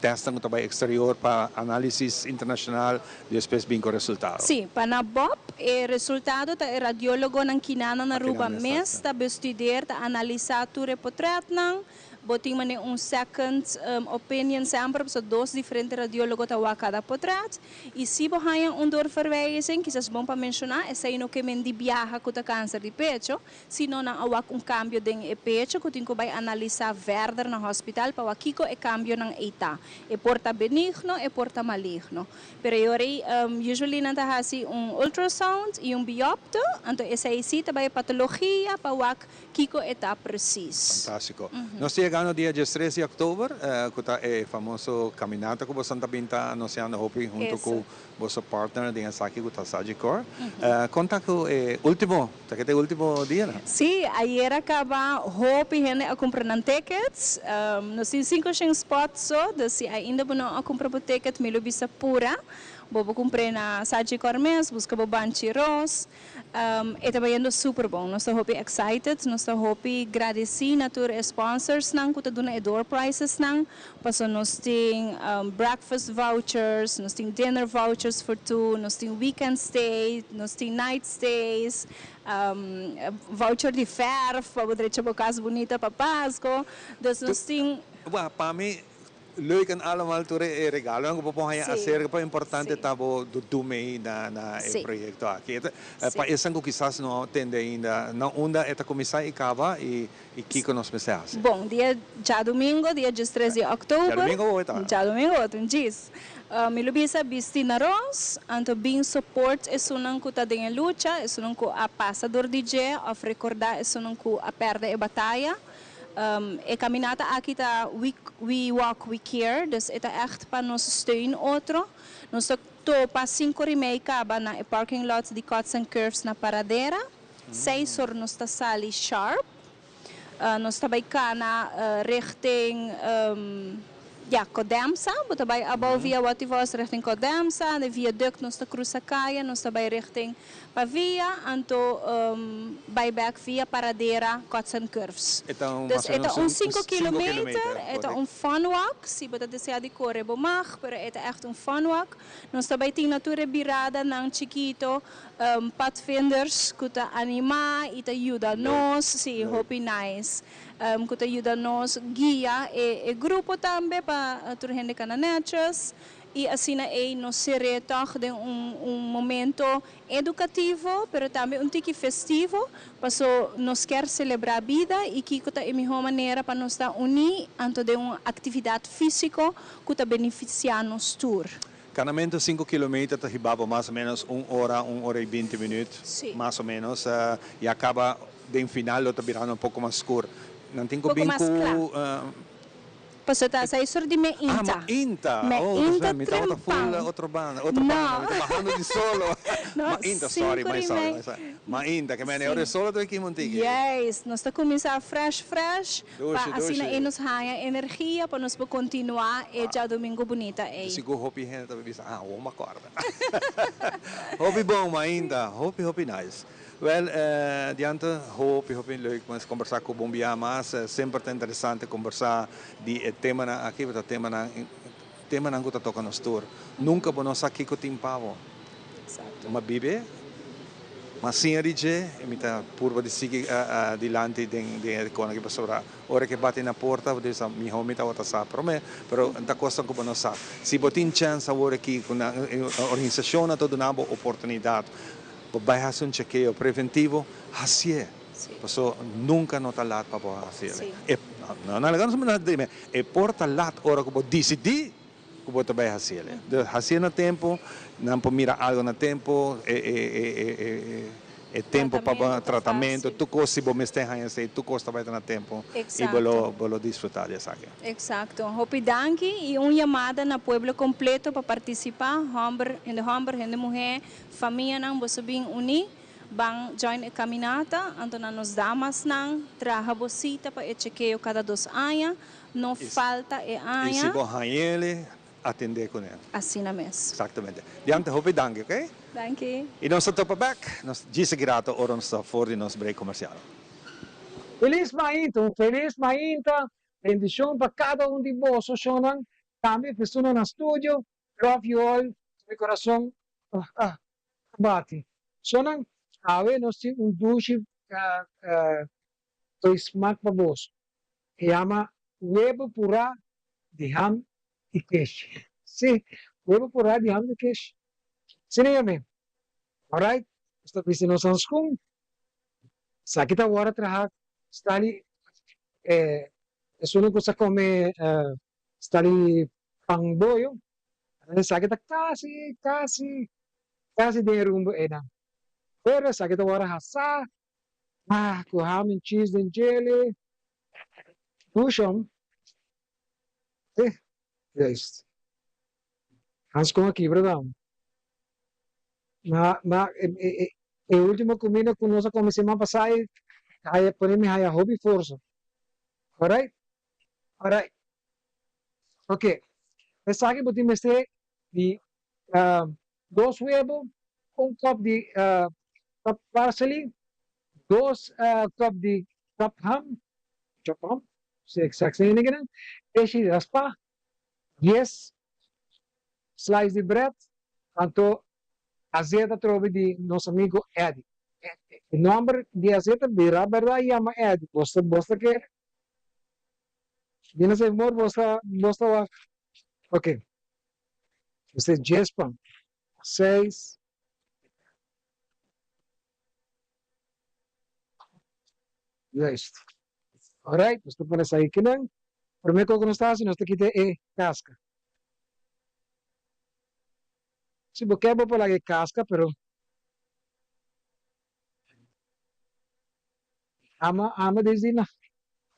tèstnan ku ta bai eksterior pa análisis internashonal Despues bin ku resultado. Sí, pa na Bob e resultado ta e radiólogonan kinanan na Aruba mes ta bestudeer, ta analisá tur e potretnan. Bo tin manera un second opinion semper, pasobra dos diferente radiólogo ta wak kada potret. I si bo haña un doorverwijzing, kisas bon pa menshoná, esei no ke men di biaha ku ta kanser di pecho, sino nan a wak un kambio den e pecho ku tin ku bai analisá verder na hospital pa wak kiko e kambionan ei ta. E por ta benigno, e por ta maligno. Pero e ora ei usually nan ta hasi un ultrasound i un biopte, anto esei si ta bai e patologia pa wak kiko e ta precies. Fantástiko. Nos ta yegando dia diestres di òktober, ku ta e famoso kaminata ku boso ta bin ta anunsiando hopi huntu ku boso partner den esaki ku ta Sagicor. Kon ta ku e último, ta ke ta e último dianan? Sí, ayer a kaba hopi hende a kumpra nan tickets. Nos tin 500 spots so, dus si ainda bo no a kumpra bo ticket mi lo bisa pura. Bo por kumpr'é na Sagicor mes, buska bo banchi ros. E ta bayendo super bon. Nos ta hopi excited, nos ta hopi gradeci na tur e sponsorsnan cu ta duna e door prizesnan, paso nos tin breakfast vouchers, nos tin dinner vouchers for two, nos tin weekend stay, nos tin night stays, voucher di verf pa bo drecha bo cas bunita pa Pasco. Dus nos tin. Pa mi Leuk en allemaal tur e regalonan ku bo por haña aserka pa importante ta bo do mee na na e proyekto aki. Pa esnan ku kisas no a tende ainda na unda e ta kuminsá i kaba i kiko nos mester hasi. Bon, dia djadumingo, dia diestres di òktober. Djadumingo bo ta? Djadumingo bo ta un djis. Mi lo bisa bisti na ros, anto bin support esunnan ku ta den e lucha, esunnan ku a pasa dor di dje òf rekordá esunnan ku a pèrdè e bataya. E caminata aki ta We We Walk We Care, dus e ta echt pa nos steun otro. Nos ta topa cinco ori mei caba na e parking lot di Cuts and Curves na Paradera. Seis or nos ta sali sharp. Nos ta bay cana richting ya Codemsa, bo ta bay abou via Wativos richting Codemsa, de viaduct nos ta cruza caya, nos ta bay richting Pa via anto bai bek via Paradera, Cuts and Curves. E ta un Dus mas e o ta menos un un sinku sinku kilometer, kilometer, e ta correct. un fun walk, si bo ta desea di kore bo mag, pero e ta echt un fun walk. Nos ta bai tin na tur e biradanan chikito, padvinders ku ta animá i ta yuda Leuk, nos, si, leuk. hopi nice, ku ta yuda nos guia e e grupo tambe pa tur hende kana netjes. I asina ei nos ser'é tòg den un un momento edukativo, pero tambe un tiki festivo, paso nos kier selebrá bida i kiko ta e mihó manera pa nos ta uní anto den un aktividat físiko ku ta benefisiá nos tur. Kanamentu sinku kilometer ta hiba bo mas o ménos un ora, un ora i binti minüt, mas o ménos, i a kaba den final lo ta birando un poko mas skur. Nan tin ku Poko bin mas ku. kla. Pasobra ta sa esor di me Ah, inta. mainta. Me Oh, inta mi tabata full trempan. otro banda, otro banda. No. Mi ta bahando di solo. No, Mainta, sorry, sinku my di sorry, mei. my sorry. Mainta, ke mene ora e solo ta biki montiki. Juist, nos ta kuminsá fresh fresh pa Dushi, asina dushi. ei nos haña energia pa nos por kontinuá e djadumingu bunita ei. Sigur hopi hende ta bisa, ah, awor mi a kòrda. Hopi bon, mainta. Hopi, hopi nice. Wel, Diante, hopi hopi leuk mes kombersá ku bo un bia mas. Semper ta interesante kombersá di e temanan aki, pasobra temanan, temanan ku ta toka nos tur. Nunka bo no sa kiko tin pa bo. Ma bibe, ma siña di dje i mi ta purba di sigui dilanti den den e kona aki pasobra ora ke bati na porta bo ta bisa mihó mi tabata sa promé, pero ta kosnan ku bo no sa. Si bo tin chèns awor aki ku nan organisashonnan ta duna bo oportunidat Bo bai hasi un chekeo preventivo, hasié. Paso nunka no ta lat pa bo hasi el. E, no, no, no, dime, e por ta lat ora ku bo disidí ku bo ta bai hasi el. Dus hasié na tempu, nan por mira algu na tempu, e, e, e, e, e, e tempu pa bo tratamentu, tur kos si bo mester haña esei, tur kos ta bai ta na tempu i bo lo, bo lo disfrutá di esaki. Exacto. Hopi danki y un yamada na pueblo completo pa participa, homber, hende homber, hende muhe, Famianan boso bin uní, ban join e caminata, anto na nos damasnan traha bo cita pa e chekeo cada dos aña, no falta e I aña. si bo hañ'ele, atendé kuné. Asina mes. Exactamente. Diante hopi danki, ok? Danki. I nos ta topa bek, nos djis aki rato ora nos ta for di nos break comercial. Felis mainta, un felis mainta, bendicion pa cada un di boso shonnan, tambe personanan na studio, Love you all ku mi corazon a bati. Sonan awe nos tin un dushi toy smak pa boso. E yama webo purá di ham i keshi. Si, webo purá di ham i keshi. Asina yam'é. Alright, nos ta bisti nos hanskun. Esaki ta wòrdu traha stali esun ku sa kome Sta di pan boyo. Esaki ta kasi, kasi, kasi den e rumbo einan. Pero esaki ta wòrdu hasá, ah, ku ham en cheese den djele. Dushon. Eh, juist. Hans kon a kibra dan. Ma, ma, e, e, e, e ultimo kuminda ku nos a kome siman pasá ei, haya, pone mi haya hopi forsa. Alright? Alright. Ok. Esaki bo tin mester di dos webo, un kop di chopped parsley, dos kop di chopped ham, chopped ham, si exact sa hende kinan, keshi raspá, dies slice di bread, anto azeta atrobe di nos amigo Eddie. E nomber di azeta bira berdad yama Eddie. Bos ta bos ta kere? Dina sa amor bos ta bos ta wak. Ok. Mester djes pan. Seis. Juist. Alright, nos ta pone esaki kinan. Prome kos ku nos ta hasi, nos ta kita e kaska. Si bo ke bo por laga e kaska, pero Ama ama desde na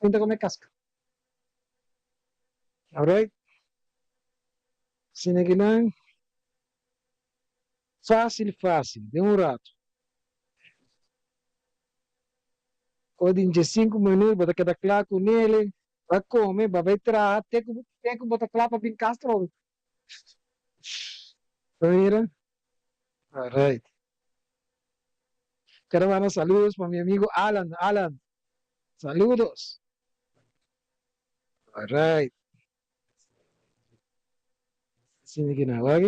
mi ta come casca. Alright. Asina kinan facil facil den un rato. Ora di diescinco minuut bo ta keda cla cu nele, bo a come, bo a bay traha te cu te cu bo ta cla pa bin cas trobe. Bo mira? Alright. Quiero mandar saludos pa mi amigo Alan. Alan, saludos. Alright. Asina ki nan wak.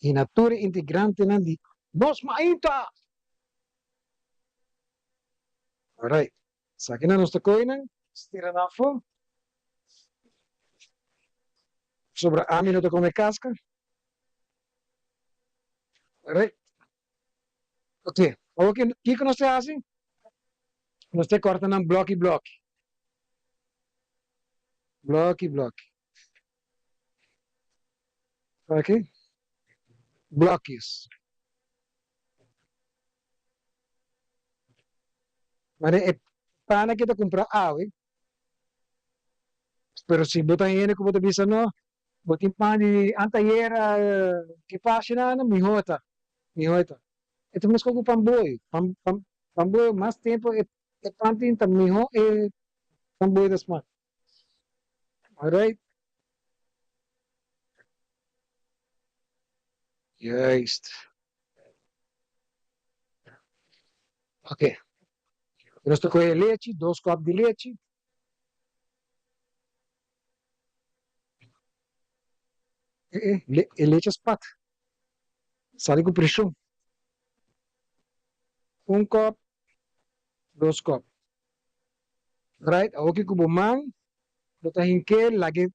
Y na tur e integrantenan di Nos Mainta! Alright. Esakinan nos ta koy nan, stira nan afó. Pasobra ami no ta come casca. Alright. Ok, awor kiko nos ta hasi? Nos ta corta nan bloki bloki. Bloki bloki. Ok, blokjes. Mane e pan aki ta cumpra awe, pero si bo ta hende cu bo ta bisa no, bo tin pan di anteayer ki pagina no, miho ta, miho ta. E ta mescos cu pan boyo, pan pan pan boyo mas tempo e pan tin ta miho e pan boyo ta smaak. Alright. Juist. Ok. Nos ta coge lechi, dos kop di lechi. E, e, e lechi a spat. Sali cu presion. Un kop, dos kop. Right, awoki cu bo man, bo ta hinke lage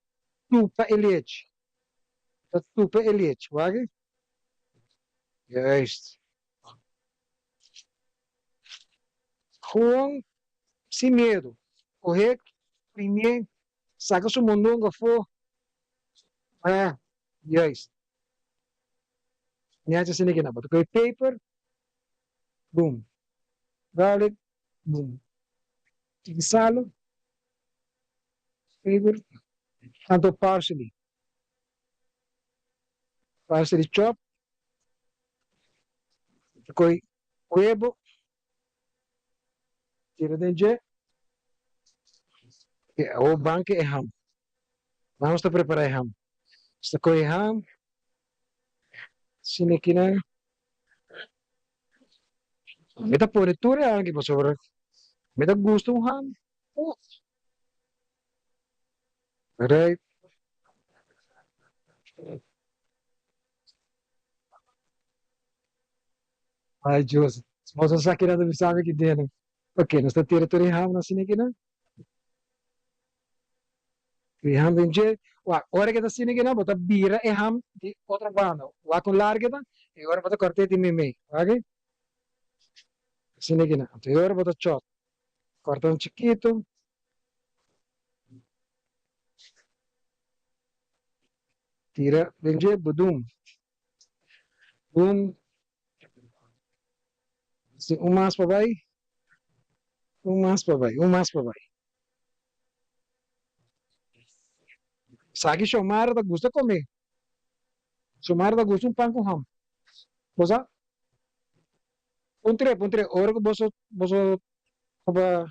tupa e lechi. Ta tupa e lechi, wak? Juist. Gewoon sin miedo. Coge primie, saca su mondongo afo. Ah, juist. Mi haci asina aki nan. Bo ta coge paper, boom. Garlic, boom. Tiki salo, paper, anto parsley. Parsley chop. Ta coge webo, tira den dje. Oké, awor ban ke e ham. Vamos ta prepara e ham. Nos ta coge e ham, asina aki nan. Mi ta pone tur e ham aki pasobra mi ta gusta un ham. Right. Ay Dios, nos a sa keda ta bisa mi ki dene. Ok, nos ta tira tur e ham asina aki nan. E ham den dje. Wak, ora ke ta asina aki nan, bo ta bira e ham di otro banda. Wak con largo e ta, e ora bo ta cort'e di meimei. Wak? Asina aki nan. Anto e ora bo ta chop. Corta un chikito. Tira den dje, budum. Boom. Si un mas pa bai. Un mas pa bai, un mas pa bai. Sa ki Xiomara ta gusta come? Xiomara ta gusta un pan cu ham. Bo sa? Puntr'é, puntr'é, ora cu boso, boso topa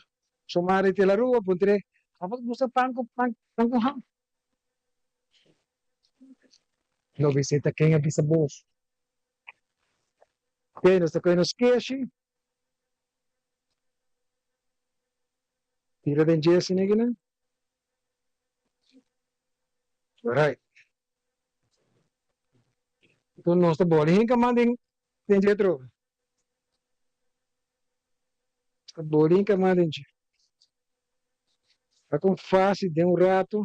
Xiomara di Telarua, puntr'é, Abo ta gusta pan cu, pan, pan cu ham? No bisita ken a bisa boso. Ok, nos ta kohe nos keshi. Tira den dje asina akinan. Alright. Enton nos ta boli hinka man den den dje atrobe. Ta boli hinka man den dje. Ta kon fácil den un rato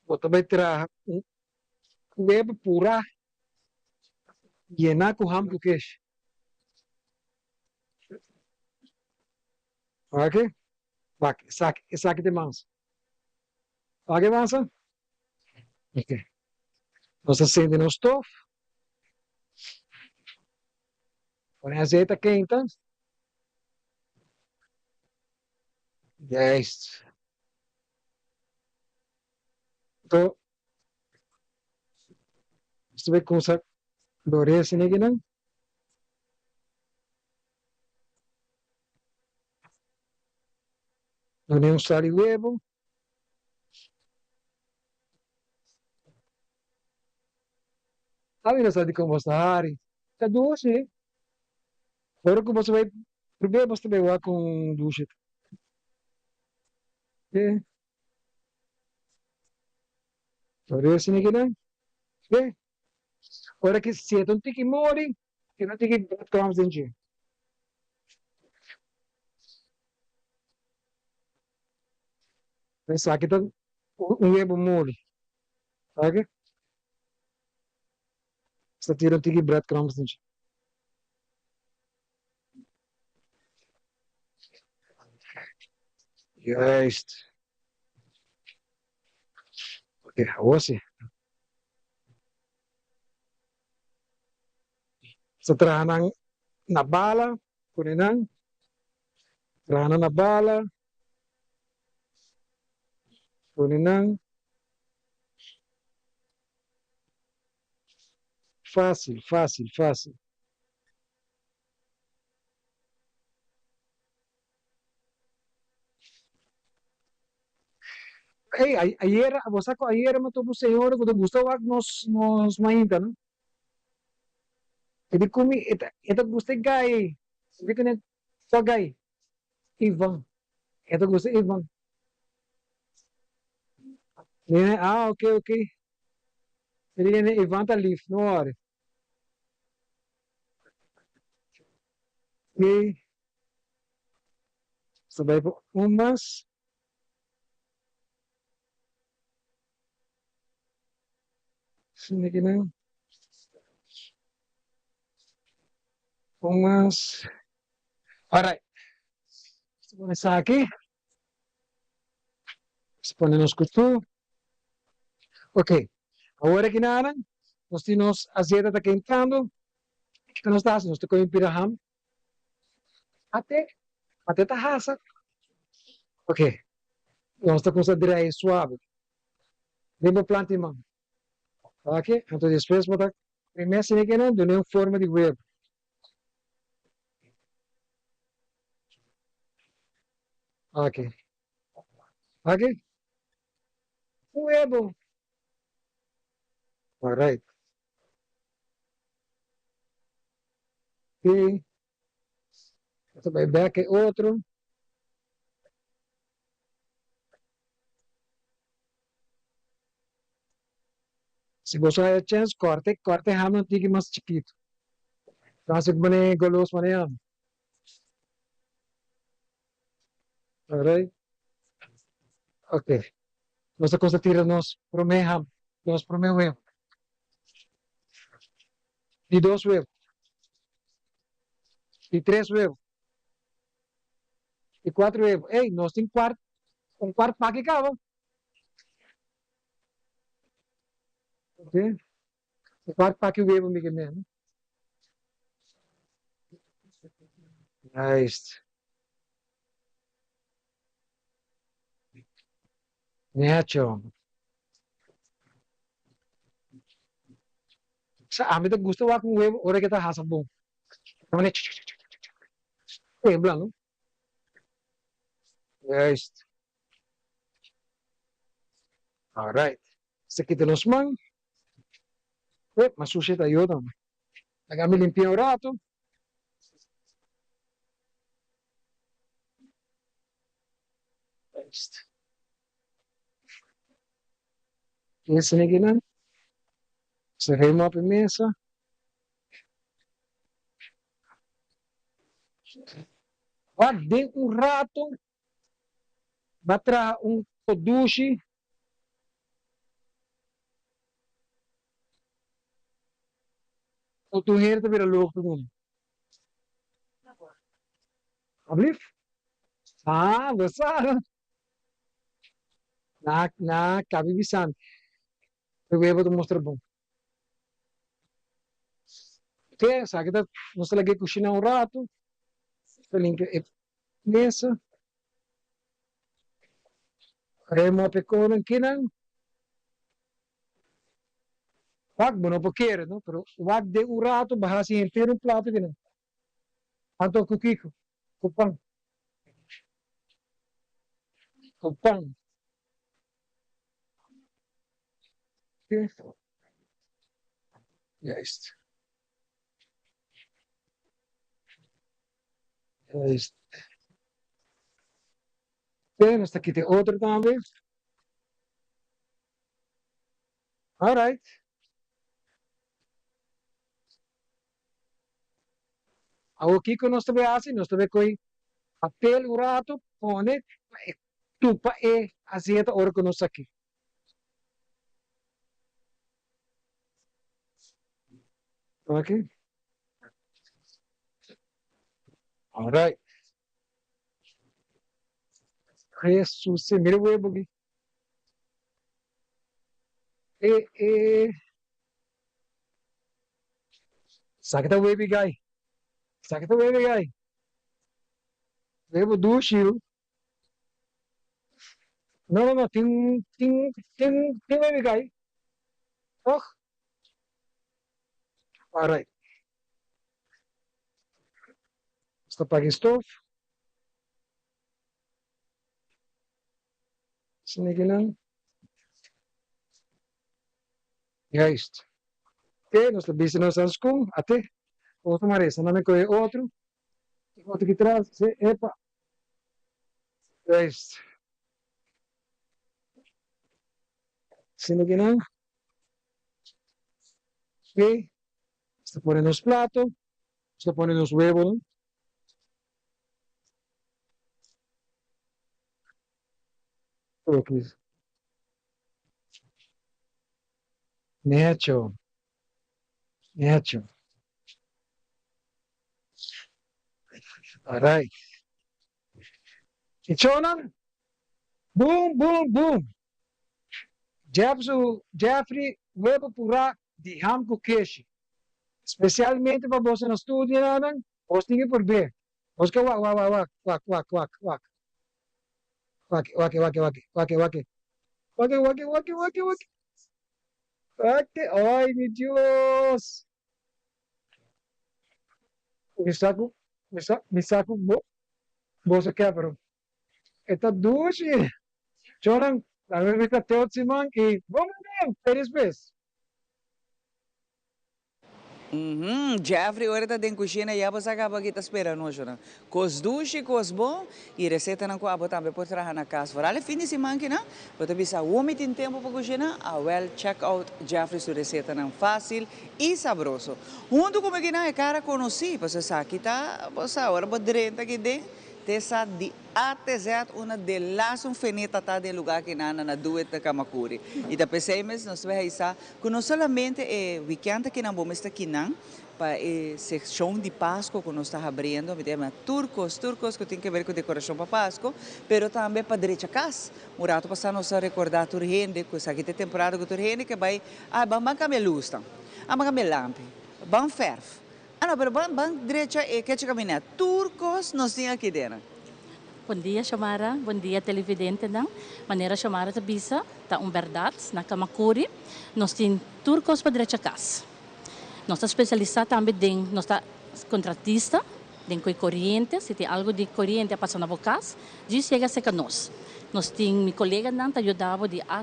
bo ta bai traha un web purá yená ku ham ku kesh. Oke? Wak, esaki, esaki ta e mansa. Wak e mansa? Oke. Nos ta sende nos stof. Pone azeite a kenta. Juist. Anto, nos ta bai kumsa dorea asina akinan. Pone un sal di webo. Ami no sa dikon bos ta hari. Ta dushi. Ora ku bos bai prub'é bos ta bai wak kon dushi ta. Ke? Ora asina kinan. Ke? Ora ki sieta un tiki mori, tira un tiki breadcrumbs den dje. Esaki ta. Un webu moli. Oke. Sta tira un tiki breadcrumbs den dje. Juist. Oke, awor si. Sta traha nan na bala, pone nan. Traha nan na bala. Pone nan. Fácil, fácil, fácil. Ey, ayer, bo sa cu ayer mi a topa un señora cu ta gusta wak nos, nos mainta, no? E di cu mi, e ta, e ta gusta e guy ey. Mi di cu ne, cua guy? Ivan. E ta gusta Ivan. Mi di, ah, ok, ok. Mi di, Ivan ta lief, no worry. Ok. Nos ta bai pa un mas. Asina ki nan. Un mas. Alright. Nos ta pone esaki. Nos ta pone nos kutu. Ok. Awor aki nan, nos tin nos azeta ta kentando. Kiko nos ta hasi? Nos ta kohe un pida ham. Ate, ate ta hasa. Ok. Nos ta kumsa drei suave. Den bo planta di man. Ok. Anto despues bo ta prime asina kinan dun'e un forma di webu. Ok. Ok. Un webu. Alright. Ok. Ta bai bek e otro. Si boso haya chens, korte, korte ham un tiki mas chikitu. Ta hasi ku manera golos manera ami. Alright. Ok. Nos ta kuminsa tira nos prome ham, nos prome webu. Di dos webu. Di tres webu. Di kuater webu. Ey, nos tin kuart, un kuart paki kaba. Ok. Un kuart paki webu mi ke mene. Juist. Necho. Sa ami ta gusta wak un webu ora ke ta hasa bon. Ta mane tembla no. Juist. Alright. Sa kita nos man. Ep, mas sushi ta yo tambe. Laga mi limpia un rato. Juist. Esaki kinan. Serema op e mesa. Wak den un rato ba traha un kodushi. Ku tur hende ta bira loko ta duna. Ablief? Ah, bo sa. Na, na, kabi bisa mi. E webo ta mustra bon. Ok, esaki ta, nos ta lag'é kushiná un ratu. Ta limpia e mesa. Rema op e konan kinan. Wak, bo no por kere, no? Pero wak den un ratu bo hasi henter un plato kinan. Anto ku kiko? Ku pan. Ku pan. Juist. Juist. Oké, nos ta kita e otro tambe. Alright. Awor kiko nos ta bay hasi? Nos ta bay koy papel un rato pone pa e tupa e azeta ora ku nos aki. Aki. Alright. Jesus, mira huevo aki. E, e. Esaki ta webi gai. Esaki ta webi gai. Webu dushi. No, no, no, tin, tin, tin, tin webi gai. Toch? Alright. Nos ta paga e stof. Snekinan. Juist. Oké, nos ta bisti nos hanskun. Ate. Otro maresa. Nan mi kohe otro. Otro ki tras. Se, epa. Juist. Snekinan. Oké. Nos ta pone nos plato. Nos ta pone nos webonan. Oké. Necho. Necho. Alright. Y chonan? Boom, boom, boom. Jeff su Jeffrey webo purá di ham ku keshi. Spesialmente pa boso na studionan, bos tin ke por be. Bos ke wak, wak, wak, wak, wak, wak, wak, wak. Wak, wak, wak, wak, wak, wak. Wak, wak, wak, wak, wak. Wak, ay mi Dios. Mi sa ku, mi sa, mi sa ku bo, boso ke pero e ta dushi. Chonan, laga mi ta te otro siman i bon bon, te despues. Uhmm, Jeffrey ora ta den cushina ya bo sa caba aki ta spera nos yo nan. Cos dushi, cos bon y recetanan cu abo tambe por traha na cas. Vooral e fin di siman kinan, bo ta bisa awo mi tin tempo pa cushina? Awel check out Jeffrey su recetanan facil y sabroso. Hunto cu mi kinan e cara conoci, pasobra esaki ta, bo sa, ora bo drenta aki den, te sa di A te Z una de las un feneta ta den lugar kinan na na Doet na Camacuri. Y ta pesey mes nos ta bay haisa Ku no solamente e wikènt akinan bo mester kinan pa e sekshon di Pasko ku nos ta habriendo, mi ta yama tur kos, tur kos ku tin ke ber ku dekorashon pa Pasko, pero tambe pa drecha kas. Un ratu pasá nos a rekordá tur hende ku esaki ta e temporada ku tur hende ke bai, ah ban ban kambia lusnan, ah ban kambia lampi, ban fèrf, ah no pero ban ban drecha e kechi kaminèt, tur kos nos tin aki dena. Bon dia Xiomara, bon dia televidentenan. Manera Xiomara ta bisa, ta un berdad, na Camacuri nos tin tur cos pa drecha cas. Nos ta specialisa tambe den, nos ta contratista den cu e coriente, si tin algo di coriente a pasa na bo cas, djis yega cerca nos. Nos tin mi coleganan ta yuda bo di A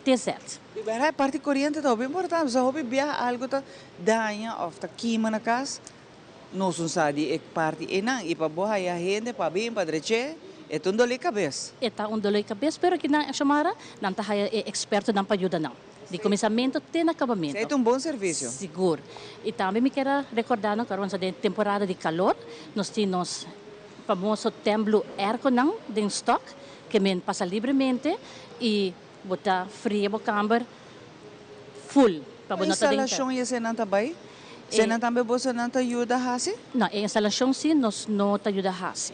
te Z. Di berdad e parti coriente ta hopi importante, pasobra hopi biaha algo ta daña of ta kima na cas, Nos un sa di e parti einan i pa bo haya hende pa bin pa drech'é, e ta un dolé kabes. E ta un dolé kabes, pero kinan Xiomara, nan ta haya e ekspertonan pa yuda nan, di kuminsamentu te na kabamentu. Esei ta un bon servisio. Sigur. I tambe mi kier a rekordá nan ku arosa den temporada di kalor, nos tin nos famoso Temblu airconan den stòk, ke men pasa libremente i bo ta fria bo kamber full pa bo no ta den. Instalashon i eseinan ta bai? Eseinan tambe bosonan ta yuda hasi? No, e instalashon si nos no ta yuda hasi.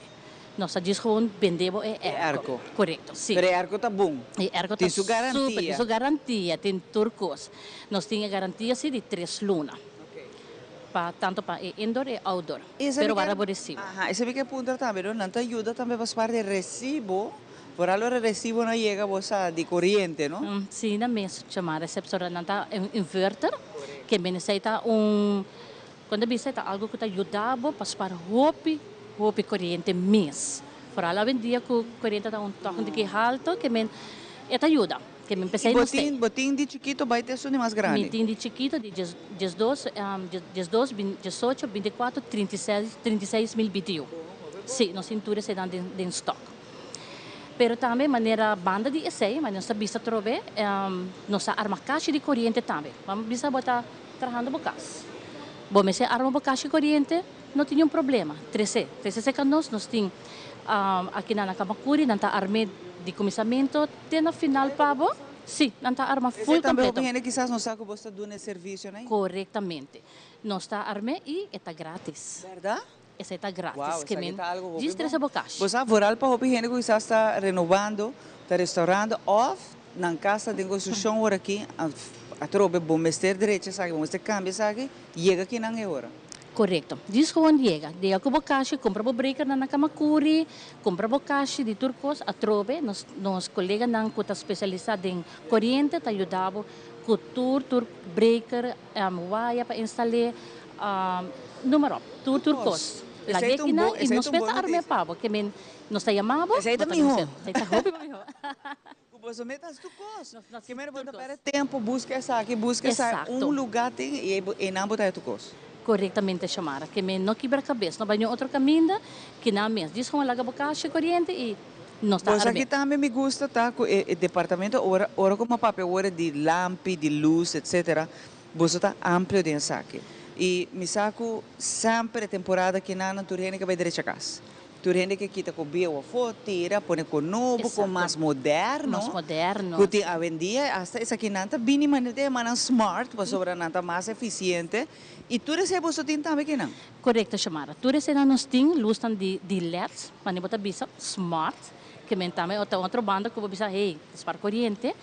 Nos ta djis gewoon bende bo e airco. Korekto, si. Pero e airco ta bon? E airco ta super, tin su garantia, tin tur kos. Nos tin e garantia si di tres luna. Pa tanto pa e indoor e outdoor. Pero wara bo resibo. Aha, esei mi ke puntra tambe, nan ta yuda tambe pa spar di resibo? Por alo e recibo no yega bo sa di coriente no? Si nan mes chama receptor nan ta un inverter ke bini esei ta un cuando bisa e ta algo cu ta yuda bo pa spar hopi hopi coriente mes foral awendia cu coriente ta un tok un tiki halto ke men e ta yuda ke men pesey nos te. Bo tin di chikito bay te esun di mas grandi? Mi tin di chikito di diesdos diesdos diesocho binticuatro 36 36 mil BTU si nos tin tur eseinan den stock. Pero tambe manera banda di esei, manera nos ta bisa atrobe, nos ta arma kashi di koriente tambe. Bo bisa bo ta trahando bo kas. Bo mester arma bo kashi koriente, no tin niun problema. Trese, trese serka nos, nos tin akinan na Kamakuri, nan ta arm'é di kuminsamentu te na final pa bo. Si, nan ta arma full Esei tambe completo. hopi hende kisas no sa ku bos ta duna e servisio nei. Korektamente. Nos ta arm'é i e ta gratis. Bèrdat? Esei ta gratis. Wow, Ke esaki men ta algo hopi djis bon. trese bo cash. Bo sa vooral pa hopi hende ku kisas ta renovando, ta restaurando òf nan kas ta den konstrukshon ora aki, atrobe bo mester drecha esaki, bo mester kambia esaki, yega kinan e ora. Korekto. Djis gewoon yega. Yega ku bo kashi, kumpra bo brekernan na Kamakuri, kumpra bo kashi di tur kos, atrobe nos nos koleganan ku ta spesialisá den koriente ta yuda bo ku tur tur breker, waya pa instal'é, Noem maar op, tur tur kos. Lag'é kinan i nos mes ta arm'é pa bo, ke men nos ta yama bo, Esei bo ta ta mihó. conoce. Esei ta hopi mihó. Ku boso mes ta hasi tur kos. Nos ta hasi Ke men bo tur ta kos. pèrdè tempu buska esaki, buska esaki. Exacto. Un lugá tin i einan bo ta hasi tur kos. Korektamente Shamara, ke men no kibra kabes, no bai niun otro kaminda, kinan mes. Djis gewoon laga bo kasha koriente i nos ta Bo sa arm'é. ki tambe mi gusta ta ku e departamento ora ora ku mi papia ora di lampi, di lus, etcetera, Boso ta amplio den esaki. I mi sa ku semper e temporada kinan tur hende ke bai drecha kas. Tur hende ke kita ku bieu afó, tira, pone ku nobo, ku mas moderno. Mas moderno. Ku tin awendia asta esakinan ta bini manera ta yama nan smart pasobra nan ta mas efisiente. I tur esei boso tin tambe kinan? Korekto Shamara. Tur eseinan nos tin lusnan di di leds, manera bo ta bisa smart, ke men tambe ta otro banda ku bo bisa hey, ta spar koriente.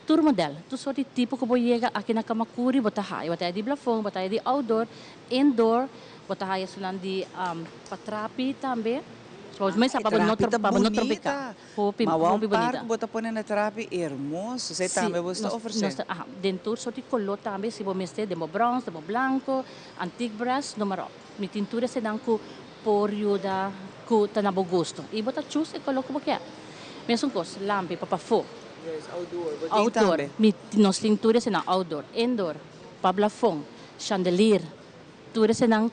Tur model, tur sort di tipo ku bo yega aki na Kamakuri bo ta haya. Bo ta haya di blafon, bo ta haya di outdoor, indoor, bo ta haya esunnan di pa trapi tambe. Bo mester sa pa bo no Trapi ta pa bo no trobeka. bunita. Hopi, Ma wou hopi un par bunita. ku bo ta pone na trapi hermoso. Esei Si, tambe bo sta nos ofresé. nos ta aha, den tur sort di koló tambe si bo mester, den bo brons, den bo blanko, antique brass, no maar op. Mi tin tur esenan ku por yuda ku ta na bo gusto. I bo ta choose e koló ku bo kier. Mesun kos, lampi pa pafó. Yes, outdoor. Bo tin Outdoor. tambe? Mi, nos tin tur esenan outdoor, indoor, pa blafon, chandelier, tur esenan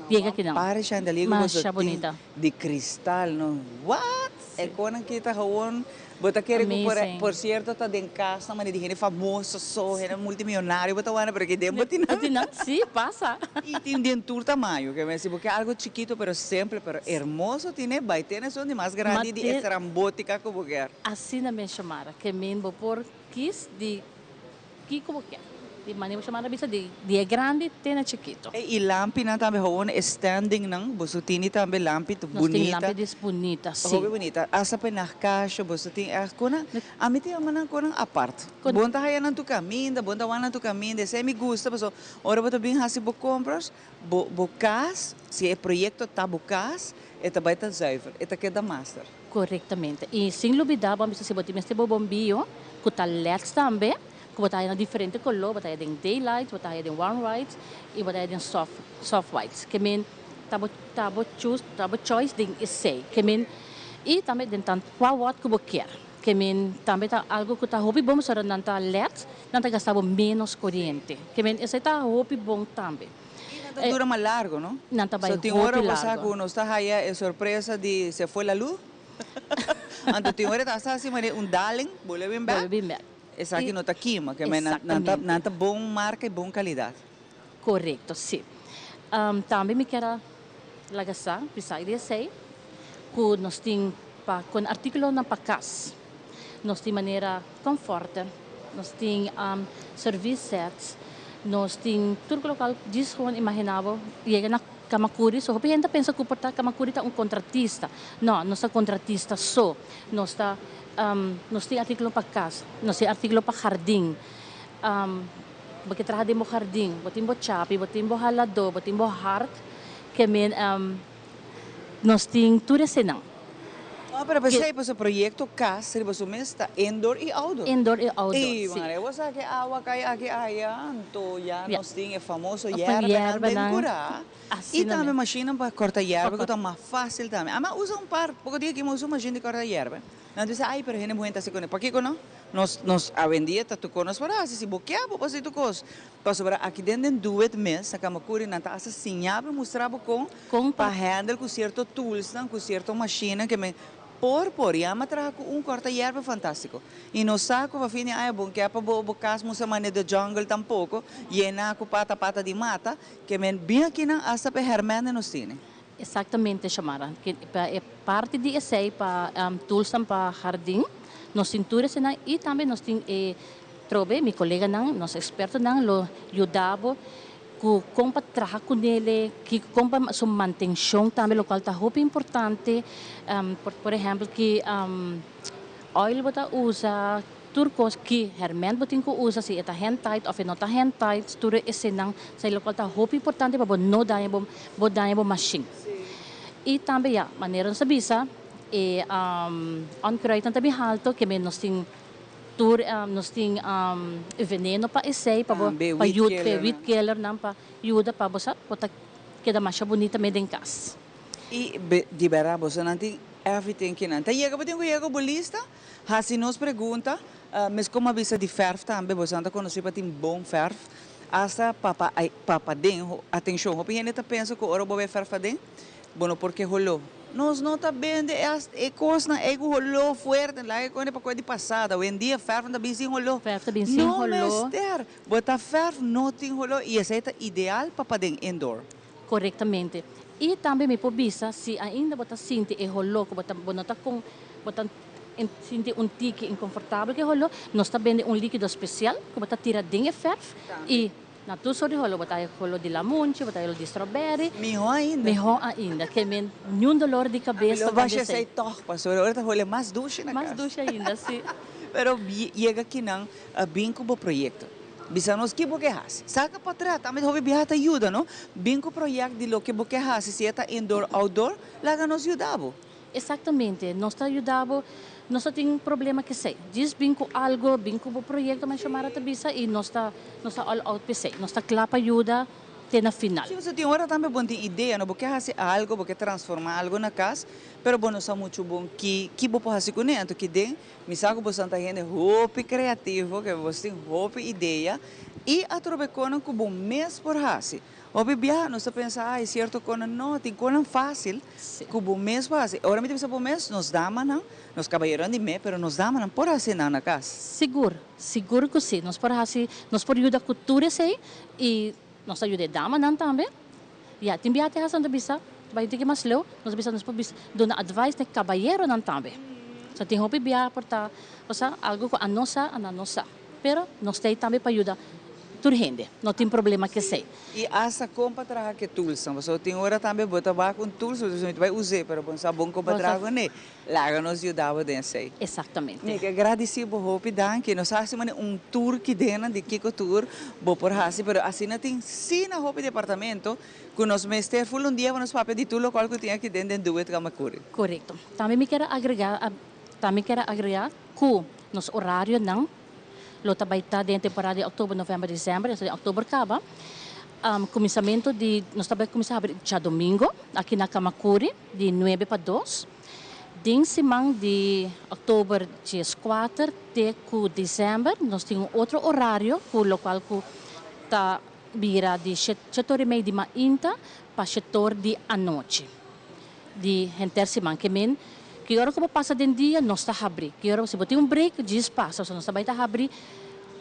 yega No, kinan. Para chandelier ku boso Masha tin bonita. di kristal, no? What? E konan kita gewoon, bo ta kere ku por, Amazing. por cierto ta den kasnan manera di hende famoso so, hende multimillonario bo ta wanda, pero aki den bo tin nan. Bo tin nan, si, pasa. I tin den tur tamaño, ke mester bo ke algo chikito pero simple, pero hermoso tine, bai tene esun di mas grandi di Mate. estrambótica ku bo kier. Asina men Shamara, ke men bo por kis di kiko bo kier. Di manera bo Shamara bisa di di e grandi te na chikito. E i lampinan tambe gewoon e standingnan, boso tini tambe lampi Nos tin bunita. lampi dis bunita, si. Hopi bunita. Asta pa e nagkasha boso tin echt konan, ami ta yama nan konan apart. Bon ta haya nan tur kaminda, bon ta wak nan tur kaminda, esei mi gusta pasobra ora bo ta bin hasi bo kompras, bo bo kas, si e proyekto ta bo kas, e ta bai ta zuiver, e ta keda master. Korektamente. I sin lubidá bo a bisa si bo tin mester bo bombio ku ta leds tambe, ku bo ta haya na diferente koló, bo ta haya den daylight, bo ta haya den warm white i bo ta haya den soft soft white. Ke men ta bo ta bo choose ta bo choice den esei. Ke men i tambe den tant kua wòt ku bo kier. Ke men tambe ta algu ku ta hopi bon pasobra nan ta leds, nan ta gasta bo ménos koriente. Ke men esei ta hopi bon tambe. I nan ta dura mas largo, no? Nan ta bai So tin ora hopi bo sa largo. ku nos ta haya e sorpresa di se fue la luz. Anto tin ora ta hasta hasi manera un daling, bolbe bin bek. Bolbe bin bek. Esaki I no ta kima, ke men nan nan ta Exactamente. nan ta bon marka i bon kalidat. Korekto, si. Tambe mi kier a laga sa, bisa di esei, ku nos tin pa kon artíkulonan pa kas. Nos tin manera comforter, nos tin service sets, nos tin tur local djis gewoon imagina bo yega na Camacuri, so hopi hende ta pensa cu por ta Camacuri ta un contratista. No, nos ta contratista so. Nos ta nos tin articulo pa cas, nos tin articulo pa jardin. Bo ke traha den bo jardin, bo tin bo chapi, bo tin bo halador, bo tin bo hark, ke men nos tin tur esenan. No, pero p'esei pasobra proyecto cas riba su mes ta indoor y outdoor. Indoor y outdoor, Y si. manera bo sa ke awa cay aki aya, anto ya nos tin e famoso Of yerbanan den yerbanan. cura. Asina Y tambe mes. mashinnan pa corta yerba Pa cu ta mas facil tambe. Ama usa un par, poco dia aki mi usa un mashin di corta yerba. Nan ta bisa, ay, pero hende muhé ta haci cune. Pakico no? Nos, nos awendia ta tur cos nos por haci. Si bo kier bo por haci tur cos. Pasobra aki den den Doet mes na Kamakuri nan ta hasta siña bo y mustra bo con Con pa pa handle cu cierto toolsnan, cu cierto machinenan ke men por por. Ya mi a traha cu un corta yerba fantastico. Y no sa cu pa fin di aña bon ke pa bo bo cas musa mane the jungle tampoco, yena cu pata pata di mata, ke men bin akinan hasta pa e hermènde nos tene. Exactamente Shamara. Ke pa e parti di esey pa toolsnan pa hardin. Nos tin tur esenan i tambe nos tin e trobe, mi koleganan, nos ekspertonan lo yuda bo ku kon pa traha kunele, kiko kon pa su mantenshon tambe lokual ta hopi importante. Por ehèmpel ki oil bo ta usa, tur kos, ki hèrmènt bo tin ku usa, si e ta hand tight òf e no ta hand tight, tur esenan sa lokual ta hopi importante pa bo no daña bo bo daña bo mashin. I tambe ya, manera nos a bisa e onkruidnan ta bin halto ke men nos tin tur nos tin e veneno pa esei pa bo pa yuda pa e weed killernan pa yuda pa bo sa bo ta keda masha bunita me den kas. I di berdad bosonan tin everything kinan ta yega bo tin ku yega ku bo lista hasi nos pregunta mes como a bisa di verf tambe bosonan ta konosi pa tin bon verf hasta pa pa pa paden atencion hopi hende ta pensa ku ora bo bay verf paden Bo no por ke holó. Nos no ta bende e kosnan ei ku holó fuerte, laga e kos pa kos di pasada. Awendia fèrf no ta bin sin holó. Fèrf ta bin sin holó. No mester. Bo ta fèrf no tin holó i esei ta ideal pa paden indoor. Korektamente. I tambe mi por bisa si ainda bo ta sinti e holó ku bo ta bo no ta kon bo ta sinti un tiki inkonfortabel ku e holó, nos ta bende un likido spesial ku bo ta tira den e fèrf i. Na tur sort di holo, bo ta haya holo di lamunchi, bo ta haya holo di strawberry. Mihó ainda. Mihó ainda. Ke men niun dolor di kabes tokante esei. Lo basha esei tòg, pasobra ora ta hole mas dushi na kas. Mas dushi ainda, si. Pero yega kinan a bin ku bo proyekto. Bisa nos ki bo ke hasi. Saka potret, tambe hopi biaha ta yuda, no? Bin ku proyèkt di loke bo ke hasi, si e ta indoor, outdoor, laga nos yuda bo. Exactamente, nos ta yuda bo, nos no tin problema k'esei. Djis bin ku algo, bin ku bo proyecto, men Xiomara ta bisa, y nos ta, nos ta all out p'esei. Nos ta kla pa yuda te na final. Si, pasobra tin ora tambe bo no tin idea, no? Bo ke hasi algo, bo ke transforma algo na kas, pero bo no sa muchu bon ki, ki bo por hasi kuné. Anto ki den, mi sa ku boso ta hende hopi kreativo, ke boso tin hopi idea, y atrobe konan ku bo mes por hasi. Hopi biaha nos ta pensa, ay, cierto conan no, tin conan facil cu bo mes por haci. Ora mi ta bisa bo mes, nos damanan, nos caballeronan di me, pero nos damanan por haci nan na cas. Sigur, sigur cu si. Nos por haci, nos por yuda cu tur esey y nos ta yuda e damanan tambe. Ya, tin biaha te haci nan ta bisa, ta bay un tiki mas leu, nos ta bisa nos por bisa duna advice na e caballeronan tambe. So tin hopi biaha por ta, osea, algo cu anos sa, anan no sa. Pero nos ta ei tambe pa yuda tur hende, no tin problema ku esei. I asta kon pa traha ku e toolsnan, pasobra tin ora tambe bo ta wak un tools, bo ta bisa mi ta bai us'é, pero bo no sa bon kon pa traha kuné. Laga nos yuda bo den esei. Exactamente. Mi ke gradisí bo hopi, danki. Nos a hasi manera un tour kidennan di kiko tur bo por hasi, pero asina tin sina hopi departamento ku nos mester ful un dia pa nos papia di tur lokual ku tin aki den den Doet Kamakuri. Korekto. Tambe mi kier a agregá, tambe mi kier a agregá ku nos orarionan lo ta bai ta den temporada di oktober, november, december, esta den oktober kaba. Kuminsamentu di, nos ta bai kuminsá habri djadomingo aki na Kamakuri di nuebe pa dos. Den siman di oktober dieskuater te ku december nos tin un otro orario ku lokual ku ta bira di shete ora i mei di mainta pa shete ora di anochi. Di henter siman ke men ki ora ku bo pasa den dia nos ta habri ki ora si bo tin un break djis pasa pasobra nos ta bai ta habri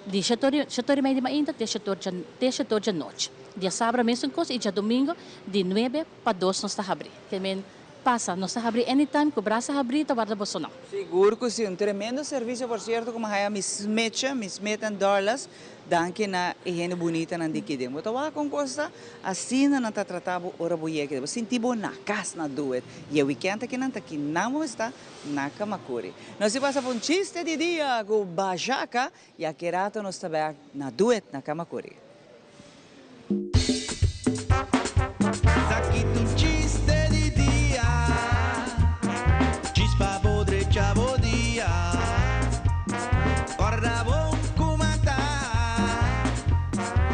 di shete ora shete ora i media di mainta te shete ora te shete ora djanochi diasabra mesun kos i djadomingo di nuebe pa dos nos ta habri ke men pasa nos ta habri anytime ku brasa habri ta warda bosonan. Sigur ku si, un tremendo servisio por sierto ku mi haya mi smecha, mi smet en dorlas Danki na e hende bunitanan di kiden. Bo ta wak un kos ta? Asina nan ta trata bo ora bo yega kiden. Bo sinti bo na kas na Doet. I e wikènt aki nan ta kinan bo mester ta na Kamakuri. Nos di pasa pa un chiste di dia ku Bajaka i aki rato nos ta bèk na Doet na Kamakuri. Esaki ta un chiste di dia, chis pa bo drecha bo dia. Corda bon cu mata,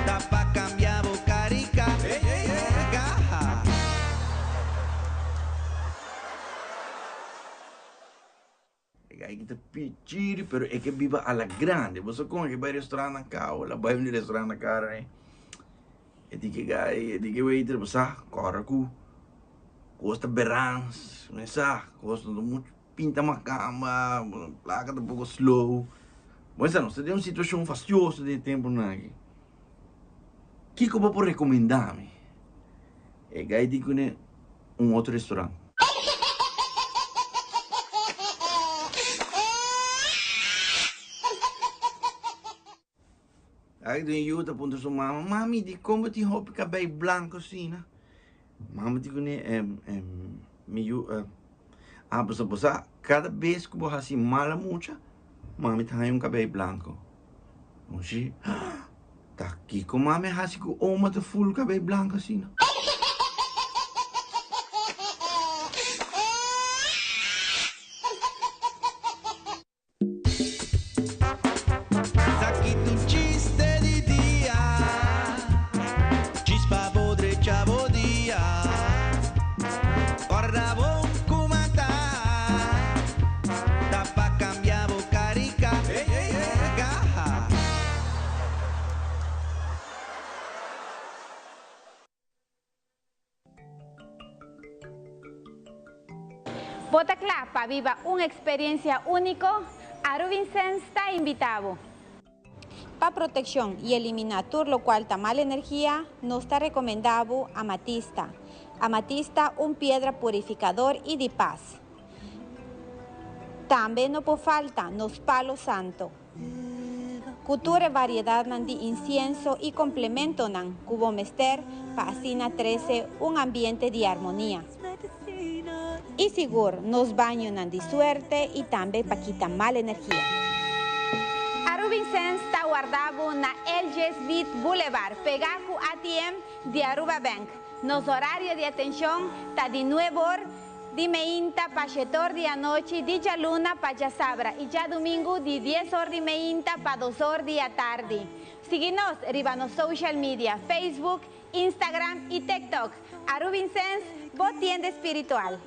ta pa cambia bo carica. E gai ki ta pichiri pero e ke biba a la grande. Bo sa kon e ke bai restaurant na kau, el a bai un di restaurant na kara ei. E di ke gai, e di ke waiter, bo sa kòrda ku kos ta berans, mi sa kos no ta muchu pinta makamba, plaka ta poko slow. Bo sa nos ta den un situashon fastioso den e tempunan aki. Kiko bo por rekomendá mi? E gai di kuné un otro restaurant. Aki tin un yu ta puntra su mama, Mami, dikon bo tin hopi kabei blanku asina? Mama di kuné, Mi yu, ah, pasobra bo sa, kada bes ku bo hasi mala mucha, mami ta haña un kabei blanku. Oshi, Ta kiko mami a hasi ku oma ta ful kabei blanku asina? Esaki ta un chiste di dia, chis pa bo drecha bo dia. Corda bo cu mata, ta pa cambia bo carica. Gaha. Bo ta kla pa biba un eksperensia úniko? Arubinsens ta invitá bo! Pa protekshon i eliminá tur lokual ta mal energia, nos ta rekomendá bo Amatista. Amatista un piedra purifikador i di pas. Tambe no por falta nos Palo Santo. Ku tur e variedatnan di insienso i komplementonan ku bo mester pa asina trese un ambiente di armonia. I sigur nos bañonan di suerte i tambe pa kita mal energia. Arubinsens ta warda bo na LG Smith Boulevard, pegá ku ATM di Aruba Bank. Nos horario di atenshon ta di nuebe or Di meinta pa shetor di anochi di djaluna pa djasabra i djadumingu di dies or di meinta pa dos or di atardi. Sigui nos riba nos social media, Facebook, Instagram i TikTok. Arubinsens, bo tienda spiritual.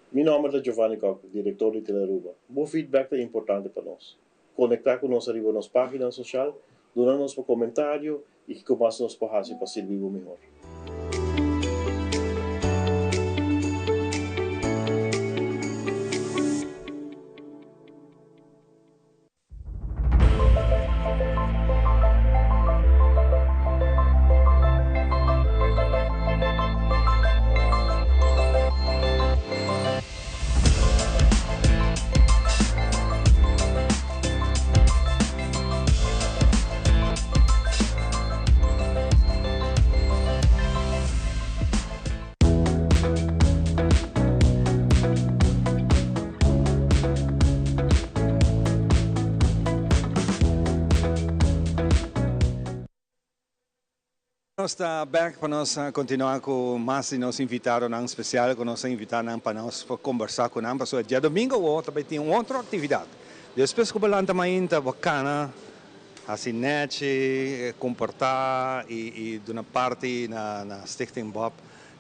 Mi nomber ta Giovanni Kock, director di Telearuba. Bo feedback ta importante pa nos. Conecta cu nos ariba nos pagina social, duna nos bo comentario y kico mas nos por haci pa sirbi bo mihor. Nos ta bek pa nos continua cu mas di nos invitadonan special cu nos a invita nan pa nos por combersa cu nan pasobra diadomingo awo ta bay tin un otro actividad. Despues cu bo lanta mainta bo cana haci nechi, comporta y duna parti na Stichting Bob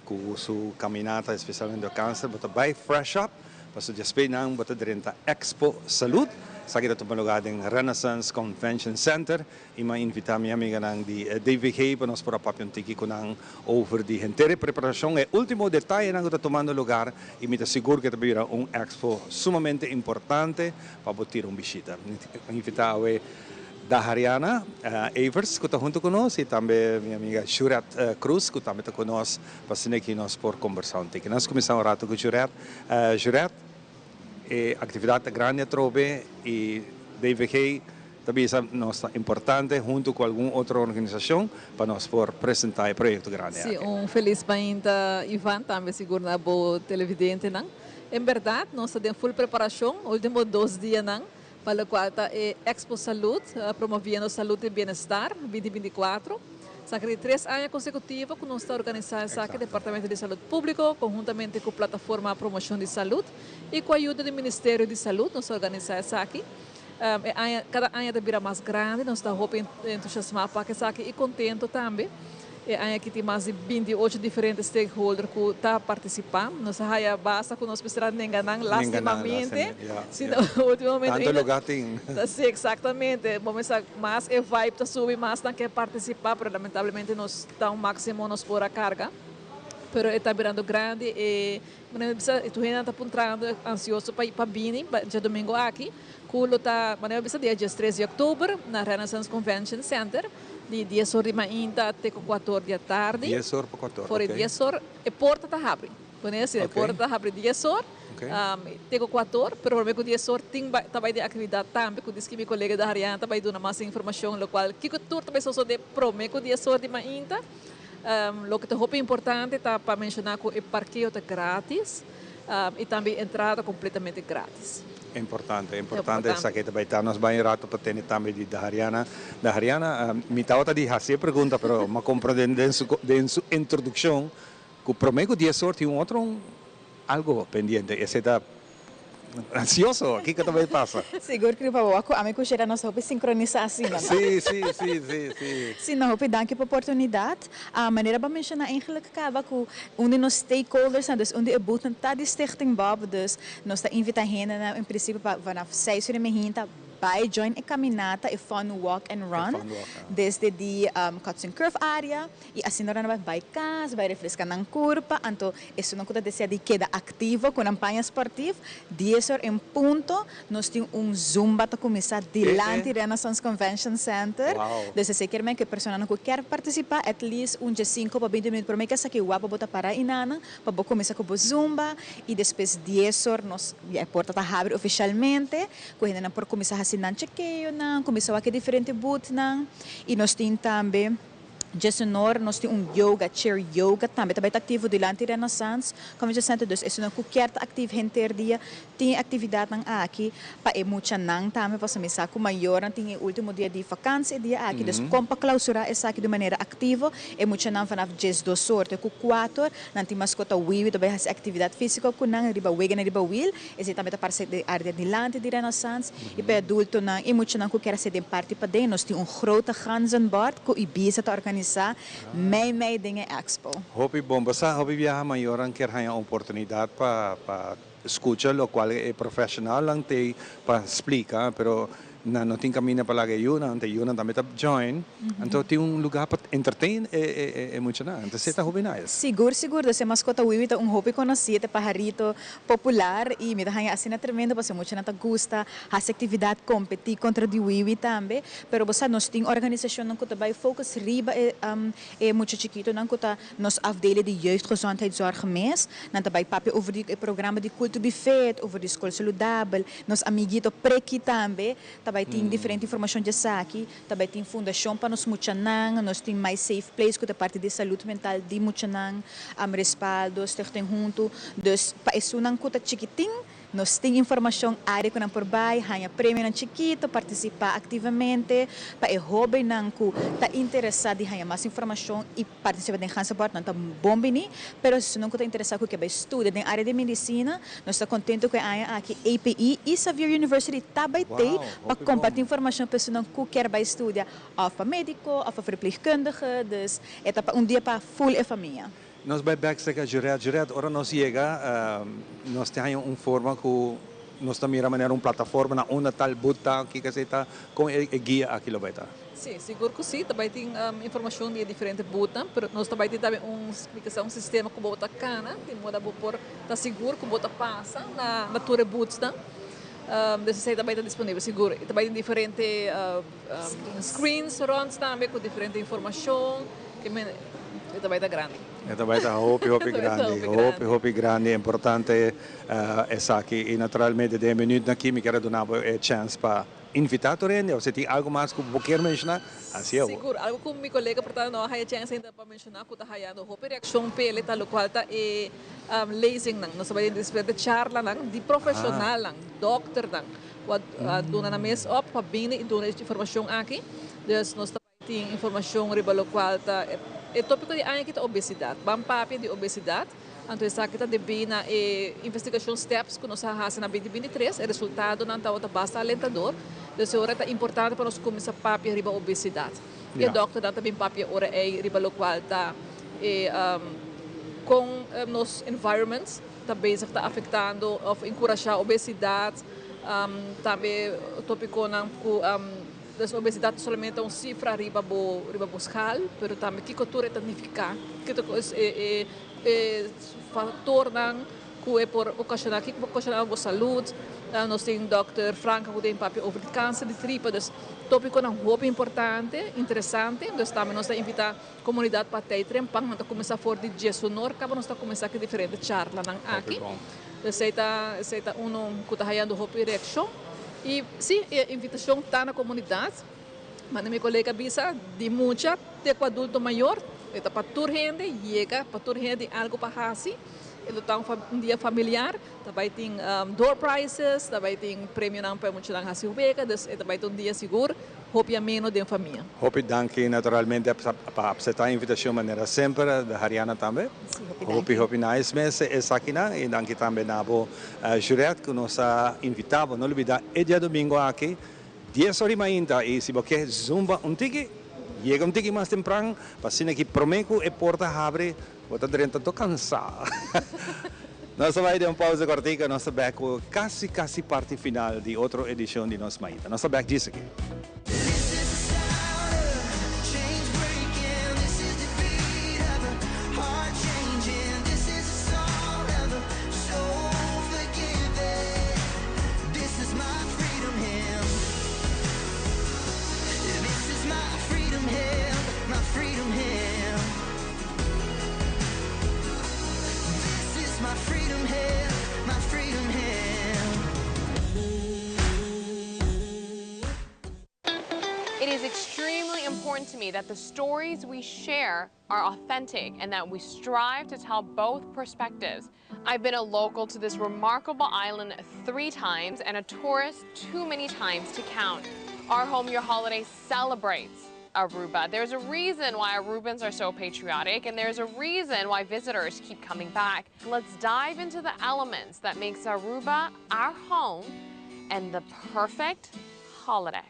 Ku su kaminata espesialmente do kanser bo ta bai fresh up pasobra djespei nan bo ta drenta Expo Salud. Esaki ta tuma lugar den Renaissance Convention Center i mi a invita mi amiganan di DVG pa nos por a papia un tiki ku nan over di henter e preparashon, e ultimo detayenan ku ta tumando lugar i mi ta sigur ku e ta bira un expo sumamente importante pa bo tira un bishita. Mi a invita awe Dahariana Evers ku ta huntu ku nos i tambe mi amiga Shuret Cruz ku tambe ta ku nos pa asina ki nos por kombersá un tiki. Nos kuminsá un ratu ku Shuret. Shuret, e aktividat ta grandi atrobe i DVG ta bisa nos ta importante huntu ku algun otro organisashon pa nos por presentá e proyekto grandi Sí, aki. un felis mainta Ivan, tambe sigur na bo televidentenan. En bèrdat nos ta den ful preparashon último dos dianan. Pa locual ta e Expo Salud, promoviendo salud y bienestar, 2024. Esaki di tres aña consecutivo cu nos ta organisa esaki, Departamento di Salud Publico conhuntamente cu Plataforma Promocion di Salud y cu ayudo di Ministerio di Salud nos ta organisa esaki. E aña, cada aña ta bira mas grandi, nos ta hopi entusiasma pa esaki y contento tambe. E aña aki tin mas di 28 diferente stakeholder ku ta partisipá. Nos a haya basta ku nos mester a nenga nan lastimamente. Si na último momento Tanto lugar tin. Si, eksaktamente. Bo mester mas e vibe ta subi, mas nan ke partisipá, pero lamentablemente nos ta un máksimo nos por a karga. Pero e ta birando grandi e manera mi bisa tur hende nan ta puntrando ansioso pa pa bini djadumingu aki ku lo ta manera mi bisa dia diestres di òktober na Renaissance Convention Center. Di dies or di mainta te ku kuator di atardi. Dies or pa kuator, For e ok. dies or e porta ta habri. Pone asina, e porta ta habri dies or, te ku kuator, pero promé ku dies or tin ta bai den aktividat tambe ku diski mi kolega Dahariana ta bai duna mas informashon lokual kiko tur ta bai sosodé promé ku dies or di mainta. Loke ta hopi importante ta pa menshoná ku e parkeo ta grátis i tambe e entrada kompletamente grátis. Importante, importante esaki ta bai ta. Nos bai un rato pa tene tambe di Dahariana. Dahariana, mi tabata di hasi e pregunta pero mi a komprende den su introdukshon Cu prome cu dies or tin un otro algo pendiente, esey ta ansioso, kico ta bay pasa? Sigur cu pa bo, cu ami cu Shera nos hopi sincronisa asina, no? Si, si, si, si, si. Si, no, hopi danki pa oportunidad. Manera bo a menciona eigenlijk caba cu un di nos stakeholdersnan, dus un di e bootnan ta di Stichting Bob, dus nos ta invita hendenan in principio pa vanaf seis ora y mehinta Bai join e caminata, e fun walk and run, desde di Cutson Curve area y asina ora nan bai bai cas, bai refresca nan curpa, anto esunnan cu ta desea di keda activo cu nan paña sportief, dies or en punto nos tin un zumba ta cuminsa dilanti Renaissance Convention Center, dus esey kier men cu e personanan cu kier participa at least un diescinco pa binti minuut prome cu esaki wak bo ta para inanan pa bo cuminsa cu bo zumba y despues dies or nos ya e porta ta habri oficialmente. Ku hendenan por kuminsá hasi nan chekeonan, kuminsá wak e diferente boothnan. I nos tin tambe djesenor nos tin un yoga, chair yoga tambe ta bai ta aktivo dilanti Renaissance Convention Center. Dus esunnan ku kier ta aktiv henter dia tin e aktividatnan aki pa e muchanan tambe pasobra mi sa ku mayornan tin e ultimo dia di vakansi e dia aki. Dus kon pa klausurá esaki di un manera aktivo e muchanan vanaf djesdosor te ku kuator nan tin maskota wiwi ta bai hasi aktividat físiko ku nan riba weganan riba wiel. Esei tambe ta parse den área dilanti di Renaissance i pa e adultonan i muchanan ku kier hasi den parti paden. Nos tin un grote ganzenbord ku Ibiza ta organisá mei mei den e expo. Hopi bon. Bo sa hopi biaha mayornan kier haña oportunidat pa pa skucha lokual e profeshonalnan tei pa splika, pero Nan no tin caminda pa laga e yunan, anto e yunan tambe ta join, anto tin un lugar pa entertain e muchanan, anto esey ta hopi nice. Sigur sigur, dus e mascota Wiwi ta un hopi conoci, e ta paharito popular y mi ta haña asina tremendo pasobra e muchanan ta gusta haci actividad, competi contra di Wiwi tambe, pero bo sa nos tin organisacionnan cu ta bay focus riba e e mucha chikitonan cu ta nos afdeling di jeugdgezondheidszorg mes, nan ta bay papia over di e programa di Cultubuffet, over di School Saludabel, Nos amiguito Preki tambe ta bai tin diferente informacion djesaki, ta bai tin fundacion pa nos muchanan, nos tin My Safe Place cu ta parti di salud mental di muchanan, Respaldo, Stichting Hunto. Dus pa esunnan cu ta chikitin nos tin informacion area cu nan por bai, haña premionan chikito, participa activamente. Pa e hobennan cu ta interesa di haña mas informacion y Participa den Ganzenbord nan ta bon bini, pero esunnan cu ta interesa cu ke bay studia den area di medicina, nos ta contento cu e aña aki APE y Xavier University ta bay tey pa comparti informacion pa esunnan cu kier bay studia of pa medico of pa verpleegkundige, dus e ta pa un dia pa full e famia. Nos bay bek cerca Juret. Juret, ora nos yega nos tin haña un forma cu nos ta mira manera un plataforma na unda tal booth ta, kiko esey ta, con e guia aki lo bay ta? Sí, sigur ku sí. Ta bai tin informashon di e diferente butnan, pero nos ta bai tin tambe un, mi ke sa, un sistema ku bo ta kana, di moda bo por ta sigur ku bo ta pasa na na tur e butsnan. Dus esei ta bai ta disponibel sigur. I ta bai tin diferente screens rònt tambe ku diferente informashon, ke men e ta bai ta grandi. E ta bai ta hopi, hopi grandi, hopi, hopi grandi, importante esaki. I naturalmente den e minütnan aki mi kier a duna bo e chèns pa Invita tur hende of si tin algo mas cu bo kier menciona, haci awor. Sigur, algo cu mi colega por ta no a haya chance ainda pa menciona cu ta hayando hopi reaccion p'ele ta locual ta e lezingnan. Nos ta bai den diferente charlanan di profesionalnan, dokternan cu a duna nan mes op pa bini y duna e informacion aki. Dus nos ta bai tin informacion riba locual ta e topico di aña aki ta obesidad. Ban papia di obesidad. Anto esaki ta debí na e investigashon steps ku nos a hasi na binti binti tres. E resultadonan tabata basta alentador. Dus e ora ta importante pa nos kuminsá papia riba obesidat. I e dòkternan ta bin papia ora ei riba lokual ta e kon nos environment ta bezig ta afektando òf enkurashá obesidat. Tambe topikonan ku Dus obesidad no solamente ta un cifra riba bo riba bo schaal, pero tambe kico tur e ta nifica, kico ta e e e factornan cu e por ocasiona, kico por ocasiona bo salud. Nos tin dokter Franca cu tin papia over di cancer di tripa, dus Tópikonan hopi importante, interesante, dus tambe nos ta invitá komunidat pa tei trempan. Nan ta kuminsá for di diesunor kaba nos ta kuminsá ku e diferente charlanan aki. Esei ta esei ta unu ku ta hayando hopi reakshon. I sí, e invitashon ta na komunidat. Manda mi kolega bisa, di mucha te ku adulto mayor, e ta pa tur hende, yega pa tur hende tin algu pa hasi. E lo ta un dia familiar, ta bai tin door prizes, ta bai tin premionan pa e muchanan hasi wega, dus e ta bai ta un dia sigur hopi ameno den famia. Hopi danki naturalmente pa apseptá e invitashon manera semper, Hariana tambe. Hopi hopi nice mes esakinan i danki tambe na bo Juret ku nos a invitá bo. No lubidá e diadomingo aki Dies ora i mainta i si bo ke zumba un tiki, yega un tiki mas tempran pa asina ki prome ku e porta habri bo ta drenta to kansa. Nos ta bai den un pausa kortiko, nos ta bek ku kasi kasi parti final di otro edishon di nos Mainta. Nos ta bek djis aki. It is extremely important to me that the stories we share are authentic and that we strive to tell both perspectives. I've been a local to this remarkable island three times and a tourist too many times to count. Our Home Your Holiday celebrates Aruba. There's a reason why Arubans are so patriotic and there's a reason why visitors keep coming back. Let's dive into the elements that makes Aruba our home and the perfect holiday.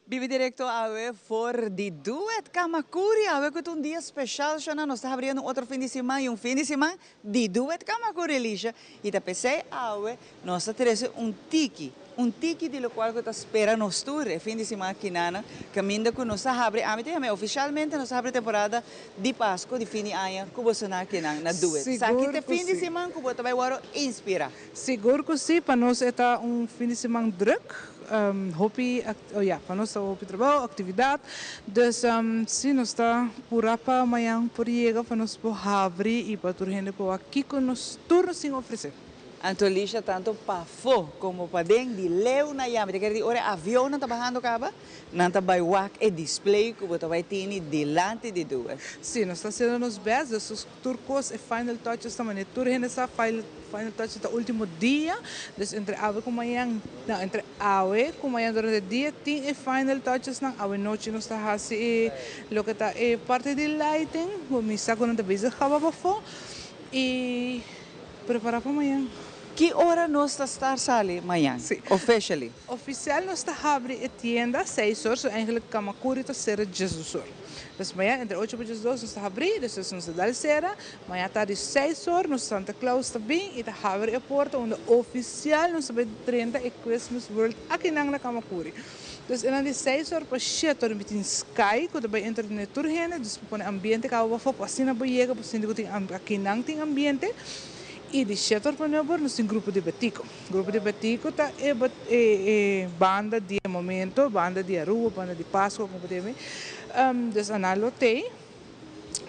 Bibi directo awe for di Duet Kamakuri. Awe ku ta un dia special shona. Nos ta habriendo un otro fin di siman y un fin di siman di Duet Kamakuri Alicia. Y ta pesey awe nos ta trece un tiki. Un tiki di locual cu ta spera nos tur e fin di siman akinanan, caminda cu nos ta habri, ami ta yama oficialmente nos ta habri temporada di Pasco di fin di aña cu bosonan akinan na Duet. Sa ki Sigur ta e cu fin di si. siman cu bo ta bay worde inspira. Sigur cu si, pa nos e ta un fin di siman druk, hopi, oh ya, pa nos ta hopi trabao, actividad, dus si nos ta pura pa mañan por yega pa nos por habri y pa tur hende por wak kico nos tur nos tin ofrece. Anto Lisha tanto pafó komo paden di leu na yami ta kere di ora e avionnan ta bahando kaba, nan ta bai wak e display ku bo ta bai tini dilanti di Duet. Sí, nos ta hasiendo nos best, dus tur kos e final touches ta manera tur hende sa final touches ta ultimo dia, dus entre awe ku mañan, no entre awe ku mañan durante dia tin e final touchesnan, awe nochi nos ta hasi e loke ta e parti di lighting, bo mi sa ku nan ta bezig kaba pafó i. Prepara pa mañan. Ki ora nos ta start sali mañan? Sí. Officially. Oficial nos ta habri e tienda seis or, so eigenlijk Kamakuri ta sera diesdos or. Dus mañan entre ocho pa diesdos nos ta habri, despues nos ta dal sera. Mañan tardi seis or nos Santa Claus ta bin y ta habri e porta unda oficial nos ta bay drenta e Christmas World akinan na Kamakuri. Dus enan di seis or pa shete or mi tin sky ku ta bai entretene tur hende, dus bo pone ambiente kaba pafó pa asina bo yega bo sinti ku tin akinan tin ambiente. I di shete or pa nuebe or nos tin grupo di Betico. Grupo di Betico ta e e banda di e momento, banda di Aruba, banda di Pascua como bo debe. Dus anan lo tei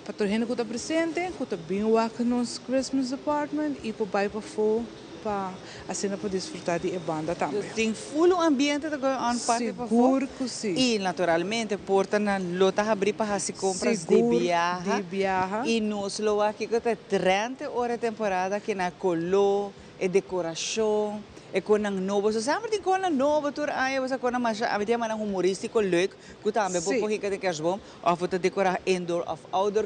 pa tur hende ku ta presente ku ta bin wak nos Christmas department i por bai pafó. Pa asina por disfruta di e banda tambe. Dus tin full un ambiente ta going on parti pafó. Sigur cu si. Y naturalmente portanan lo ta habri pa haci compras di biaha. Sigur di biaha. Y nos lo wak kico ta e trend e ora e temporada aki na color, e decoracion, e conan nobo. So semper tin conan nobo tur aña bo sa conan masha ami ta yama nan humoristico leuk cu tambe bo por hinca den kerstboom of bo ta decora indoor of outdoor.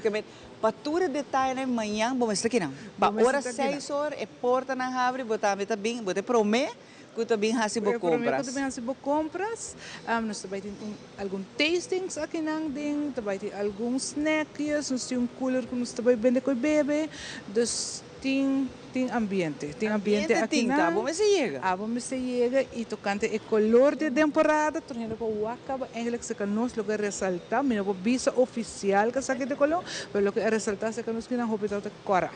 Pa tur e detayenan mañan bo mester kinan. Pa ora seis or e portanan habri bo tambe ta bin, bo ta e prome ku ta bin hasi bo E prome ku kompras. ta bin hasi bo kompras. Nos ta bai tin un algun tastings akinan den, ta bai tin algun snackjes, nos tin un cooler ku nos ta bai bende ku e bebe. Dus. Tin tin ambiente, tin ambiente Ambiente tin, ta akinan. abo mester yega. Abo mester yega y tocante e color di e temporada, tur hende por wak caba eigenlijk cerca nos loke a resalta, mi no por bisa oficial cu esaki ta e color, pero loke a resalta cerca nos kinan hopi tabata cora.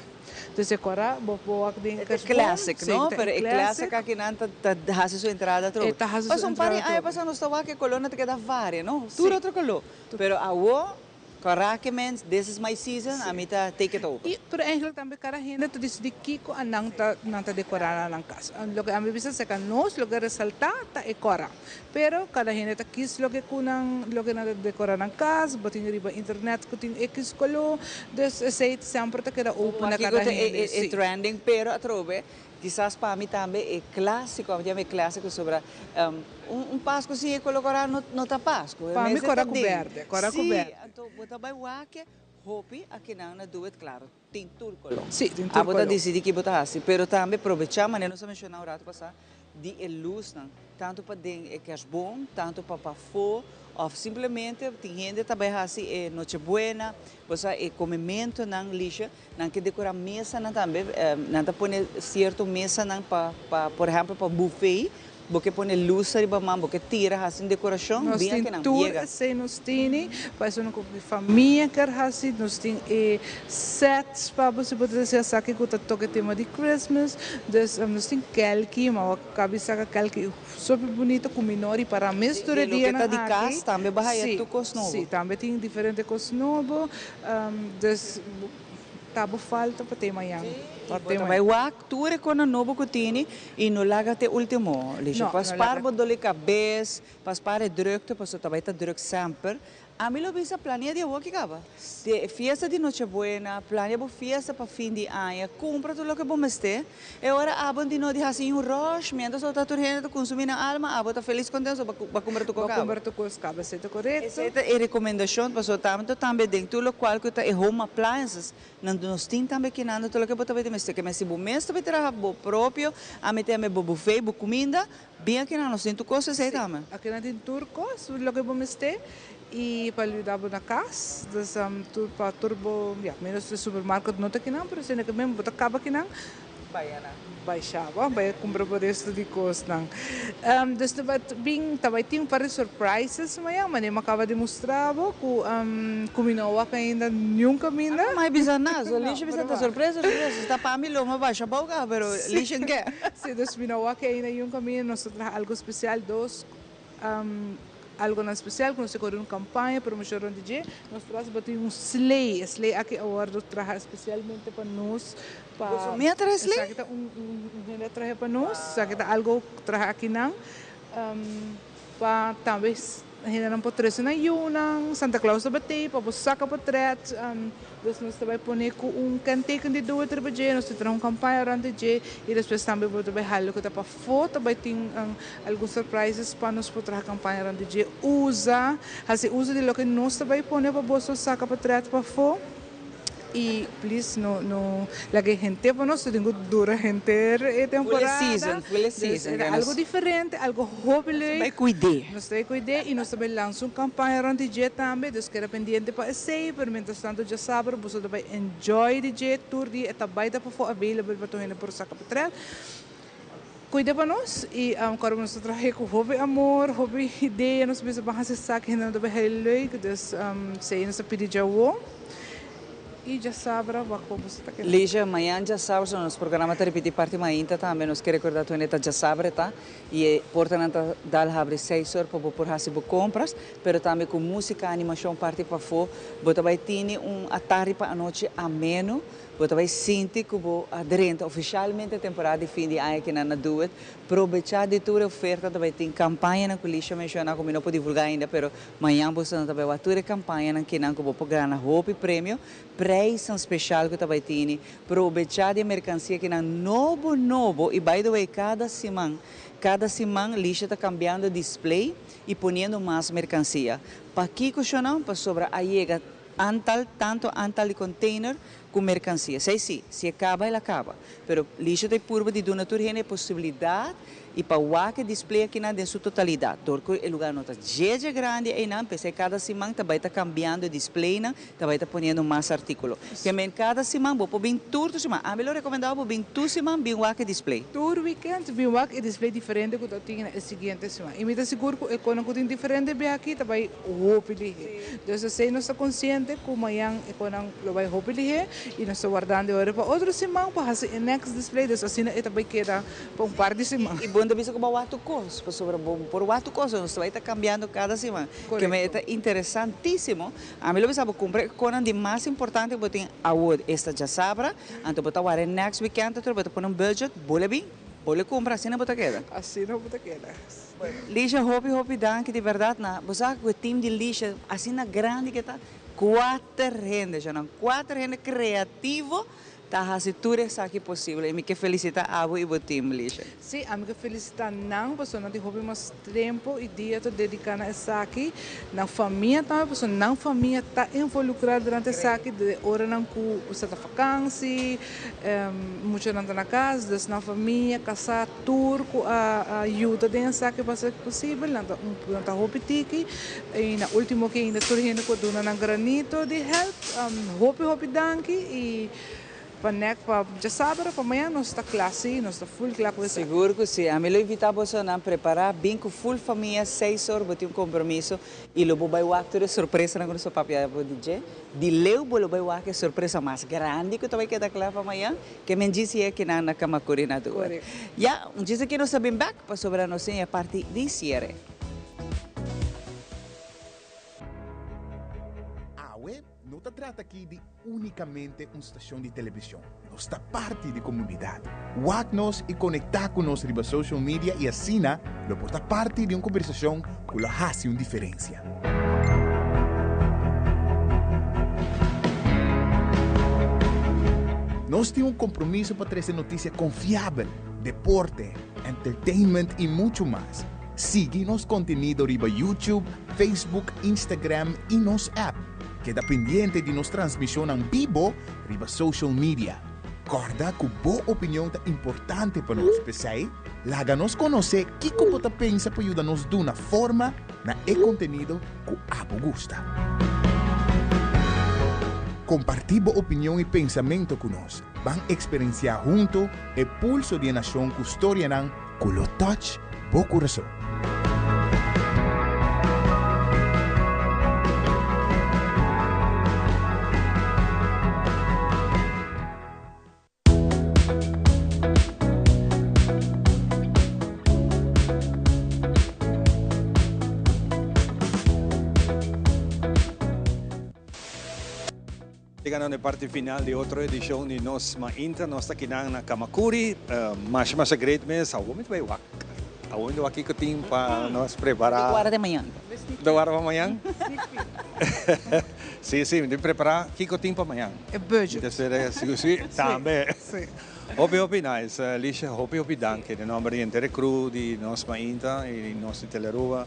Entonces e cora bo por wak den E ta kerstboom, classic, si, no? ta Pero e e classic classic. akinan ta ta haci su entrada atrobe. E ta haci su Pasobra un par entrada di aña atrobe. pasa nos ta wak e colornan ta keda varia, no? Tur Si. otro color. Pero awo Karaoke mens, this is my season, ami ta take it over. Y pero eigenlijk tambe cada hende ta dicidi kico a nan ta nan ta decora na nan cas. Loke ami bisa cerca nos loke resalta ta e cora. Pero cada hende ta kies loke cu nan loke nan ta decora nan cas, bo tin riba internet cu tin X colo, dus esey semper ta keda open na Kico cada ta e hende, e si. trending, pero atrobe Kisas pa mi tambe e clásico, ami ta yama e clásico sobra un Pascu sin e color cora no ta Pascu. Pa mi cora cu berde, cora cu berde. Si, anto bo ta bay wak hopi akinan na Do It claro, tin tur color. Si, tin tur Abo ta color. dicidi ki bo ta haci, pero tambe probecha manera nos a menciona un rato pasa di e luznan, tanto pa den e kerstboom, tanto pa pafo, of simplemente tin hende ta bay haci e Noche Buena, bo sa e comementonan, Lisha, Nan ke dekorá mesanan tambe. Nan ta pone sierto mesanan pa, pa, por ehèmpel pa bufé. Bo ke pone lus ariba man, bo ke tira hasi un dekorashon, Nos bin tin akinan, tur yega. esei nos tini, pa esun ku famia ker hasi, nos tin e sets pa bo si bo ta desea esaki ku ta toka e tema di Christmas. Dus nos tin kelki, ma bo kabi saka kelki super bunita ku mi no ripará mes tur Di e loke dianan ta di aki. kas tambe bo haya Si, tur kos nobo. si, tambe tin diferente kos nobo. Dus ta bo falta pa te mañan. Pa Bo te ta bai mañan. wak tur e kona nobo ku tini i no laga te ultimo, Lisha. No, Pa no spar laga. bo doli kabes, pa spar e drukte, pasobra ta bai ta druk semper. Ami lo bisa planea di awoki kaba. Di e fiesta di Nochebuena, planea bo fiesta pa fin di aña, kumpra tur loke bo mester. E ora abo di no di hasi un rush, mientras ota tur hende ta kunsumí nan alma, abo ta felis kontentu bo a kumpra tur kos Bo a kaba. kumpra tur kos kaba, esei ta korekto. Esei ta e rekomendashon, pasobra tantu tambe den tur lokual ku ta e home appliances, nan nos tin tambe kinando tur loke bo ta bay mester. Ke men si bo mes ta bay traha bo propio, a mete ame bo buffet, bo kuminda, bin akinan nos tin tur kos esei Sí, tambe. akinan tin tur kos loke bo mester y pa yuda bo na cas, dus tur pa tur bo, ya, menos e supermarket no ta kinan, pero esei na ke men bo ta caba kinan, bai shaba, bai cumpra bo resto di cosnan. Dus ta bai bin, ta bai tin un par di surprises mañan, manera mi a caba di mustra bo cu cu mi no a wak ainda niun caminda. Abo mai bisa na, so Lisha bisa ta sorpresa, sorpresa, si ta pa mi lo mi a basha bou caba, pero Lisha n'ke. Si, dus mi no a wak ainda niun caminda, nos ta traha algo special, dos. Algonan spesial ku nos ta kore un kampaña promoshon rònt di dje. Nos tras bo tin un slei. E slei aki a wòrdu traha spesialmente pa nos pa. Boso mi a traha e slei? Esaki ta un un hende a traha pa nos. Esaki ta algo traha akinan pa tambe hendenan por trese nan yunan. Santa Claus ta bat'ei pa bo saka potrèt. Dus nos ta bai pone ku un kenteken di doet riba dje, nos ta traha un kampaña rònt di dje i despues tambe bo ta bai hala loke ta pafó, ta bai tin algun surprises pa nos por traha kampaña rònt di dje. Usa, hasi uso di loke nos ta bai pone pa boso saka potrèt pafó i please no no laga e henter pa nos, tin ku dura henter e temporada. Full season, full season. Dus algo diferente, algo hopi leuk. Nos ta bai kuid'é. Nos ta bai kuid'é i nos ta bai lansa un kampaña rònt di dje tambe, dus keda pendiente pa esei, pero mientras tanto djasabra boso ta bai enjoy di dje tur dia, e ta bai ta pafó available pa tur hende por saka potrèt. Kuida pa nos i kòrda nos ta traha ku hopi amor, hopi idea, nos bisa ban hasi esaki, hendenan ta bai hei leuk, dus esei nos ta pidi djawo. I djasabra wak pa boso ta keda. Lisha, mañan djasabra so nos programa ta ripiti parti mainta tambe, nos ke rekorda tur hende ta djasabra ta i e portanan ta dal habri seis or pa bo por hasi bo kompras, pero tambe ku musika, animashon parti pafó, bo ta bai tini un atardi pa anochi ameno. Bo ta bai sinti ku bo a drenta ofishalmente temporada di fin di aña kinan na Doet. Probechá di tur e oferta, ta bai tin kampañanan ku Lisha menshoná ku mi no por divulgá ainda, pero mañan bosonan ta bai wak tur e kampañanan kinan ku bo por gana hopi premio, preisnan speshal ku ta bai tini. Probechá di e merkansia kinan nobo nobo i by the way kada siman, kada siman Lisha ta kambiando display i poniendo mas merkansia. Pakiko shonnan? Pasobra a yega antal, tantu antal di container. ku merkansia. Esei si, si e kaba el a kaba. Pero Lisha ta e purba di duna tur hende e posibilidat i pa wak e display akinan den su totalidat. Dor ku e lugar no ta dje dje grandi einan, p'esei kada siman ta bai ta kambiando e displaynan, ta bai ta poniendo mas artíkulo. Ke men kada siman bo por bin tur tur siman. Ami lo rekomendá bo bin tur siman bin wak e display. Tur weekend bin wak e display diferente ku ta tin na e siguiente siman. I mi ta sigur ku e konan ku tin diferente bia aki ta bai hopi lihé. Dus esei nos ta konsiente ku mañan e konan lo bai hopi lihé i nos ta wardando e ora pa otro siman pa hasi e next display. Dus asina e ta bai keda pa un par di siman. I bo no ta bisa ku bo a wak tur kos, pasobra bo por wak tur kos, nos ta bai ta kambiando kada siman. Ke men e ta interesantísimo. Ami lo bisa bo kumpra e konan di mas importante ku bo tin awor, esta djasabra, anto bo ta wara e next weekend otro bo ta pone un budget, bo lo bin, bo lo kumpra, asina bo ta keda. Asina bo ta keda. Lisha hopi hopi danki di berdad na bo sa ku e team di Lisha asina grandi ke ta, kuater hende, djanan kuater hende kreativo Ta hasi tur esaki posibel y mi ke felicita abo y bo team, Lisha. Sí, ami ke felicita nan pasobra nan tin hopi mas tempo y dia ta dedica na esaki, nan famia tambe pasobra nan famia ta involucra durante esaki de oranan cu sa ta vakantie, muchanan ta na cas, dus nan famia, casa, tur cu a yuda den esaki pa haci posibel, nan ta nan ta hopi tiki y na ultimo ke ainda tur hende cu a duna nan granito di help. Hopi hopi danki y pa nek pa djasabra pa mañana nos ta kla si nos ta full kla ku esaki. Sigur ku si. Ami lo invita bosonan prepara bin ku full famia seis or bo tin un compromiso y lo bo bai wak tur e sorpresanan ku nos a papia bo di dje. Di leu bo lo bai wak e sorpresa mas grandi ku ta bai keda kla pa mañan ke men djis ye kinan na Camacuri na Duer. Ya un djis aki nos ta bin bek pasobra nos tin e parti di siere. Awe no ta trata aki di únikamente un stashon di televishon. Nos ta parti di komunidat. Wak nos i konektá ku nos riba social media i asina lo por ta parti di un kombersashon ku lo hasi un diferensia. Nos tin un kompromiso pa trese notisia konfiabel, deporte, entertainment i muchu mas. Sigui nos kontenido riba YouTube, Facebook, Instagram i nos app. Keda pendiente di nos transmishonnan bibo riba social media. Kòrda ku bo opinion ta importante pa nos, p'esei laga nos konosé kiko bo ta pensa pa yuda nos duna forma na e kontenido ku abo gusta. Kompartí bo opinion i pensamentu ku nos. Ban eksperensiá huntu e pulso di e nashon ku storianan Ku lo touch bo kurason. Yegando na e parti final di otro edicion di Nos Mainta, nos ta kinan na Camacuri, masha masha great mes, awor mi ta bay wak, awor mi ta wak kico tin pa nos prepara. Di guarda di mañan. Di guarda pa mañan? Si, si, mi tin prepara kico tin pa mañan. E budget. Mi ta spera, si, si, tambe. Hopi, hopi nice, Alicia, hopi, hopi danki den nomber di henter e crew di Nos Mainta y nos di Telearuba,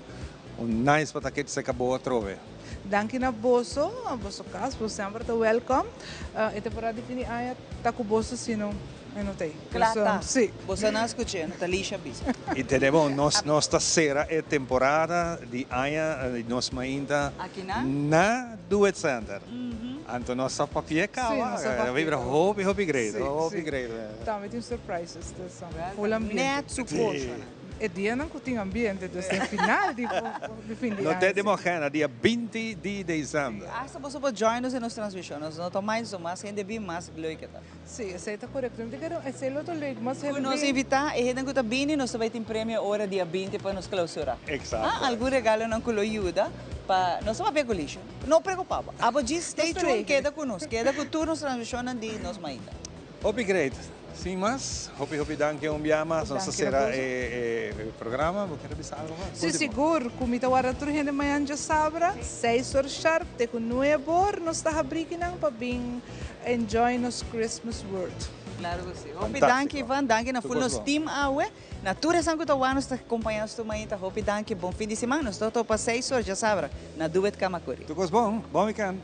un nice pa ta kit seca bo atrobe. Danki na boso, boso cas, boso semper ta welcome. E temporada di fin di aña ta cu boso sino e no ta ey. Cla ta. Si. Boso nan a scucha, no ta Lisha bisa. Y tenemos, nos, nos ta cera e temporada di aña di nos mainta Aki na? na Duet Center. Anto nos ta papia Si, caba, nos ta a papia vibra caba. hopi, hopi great, Si, hopi si. great. Tambe tin surprises, dus full ambiente. Net su cosnan. E dianan cu tin ambiente, dus den final di fin di No aña. te di mogena, dia 20 di december. Hasta boso por join nos den nos transmision. Nos no ta mind so mas hende bin mas leuk e ta. Si, esey ta corecto. Mi ta kere esey lo ta leuk, mas hende Cu nos bin. invita e hende cu ta bini, nos ta bay tin premio ora dia 20 pa nos clausura. Exacto. Ah, algun regalonan cu lo yuda pa nos ta papia cu Lisha. No preocupa bo. Abo djis stay tuned, keda cu nos. Keda cu tur nos transmisionnan di nos mainta. Hopi great. Sin mas, hopi hopi danki un bia mas. Nos ta sera e programa. Bo kier a bisa algo mas? Si, sigur. Ku mi ta warda tur hende mañan djasabra, seis or sharp te ku nuebe or nos ta habri kinan pa bin enjoy nos Christmas world. Claro ku si. Hopi danki Ivan, danki na ful nos team awe. Na tur esan ku ta wak nos ta kompaña nos tur mainta. Hopi danki, bon fin di siman. Nos ta topa seis or djasabra na Duet Kamakuri. Tur kos bon. Bon weekend.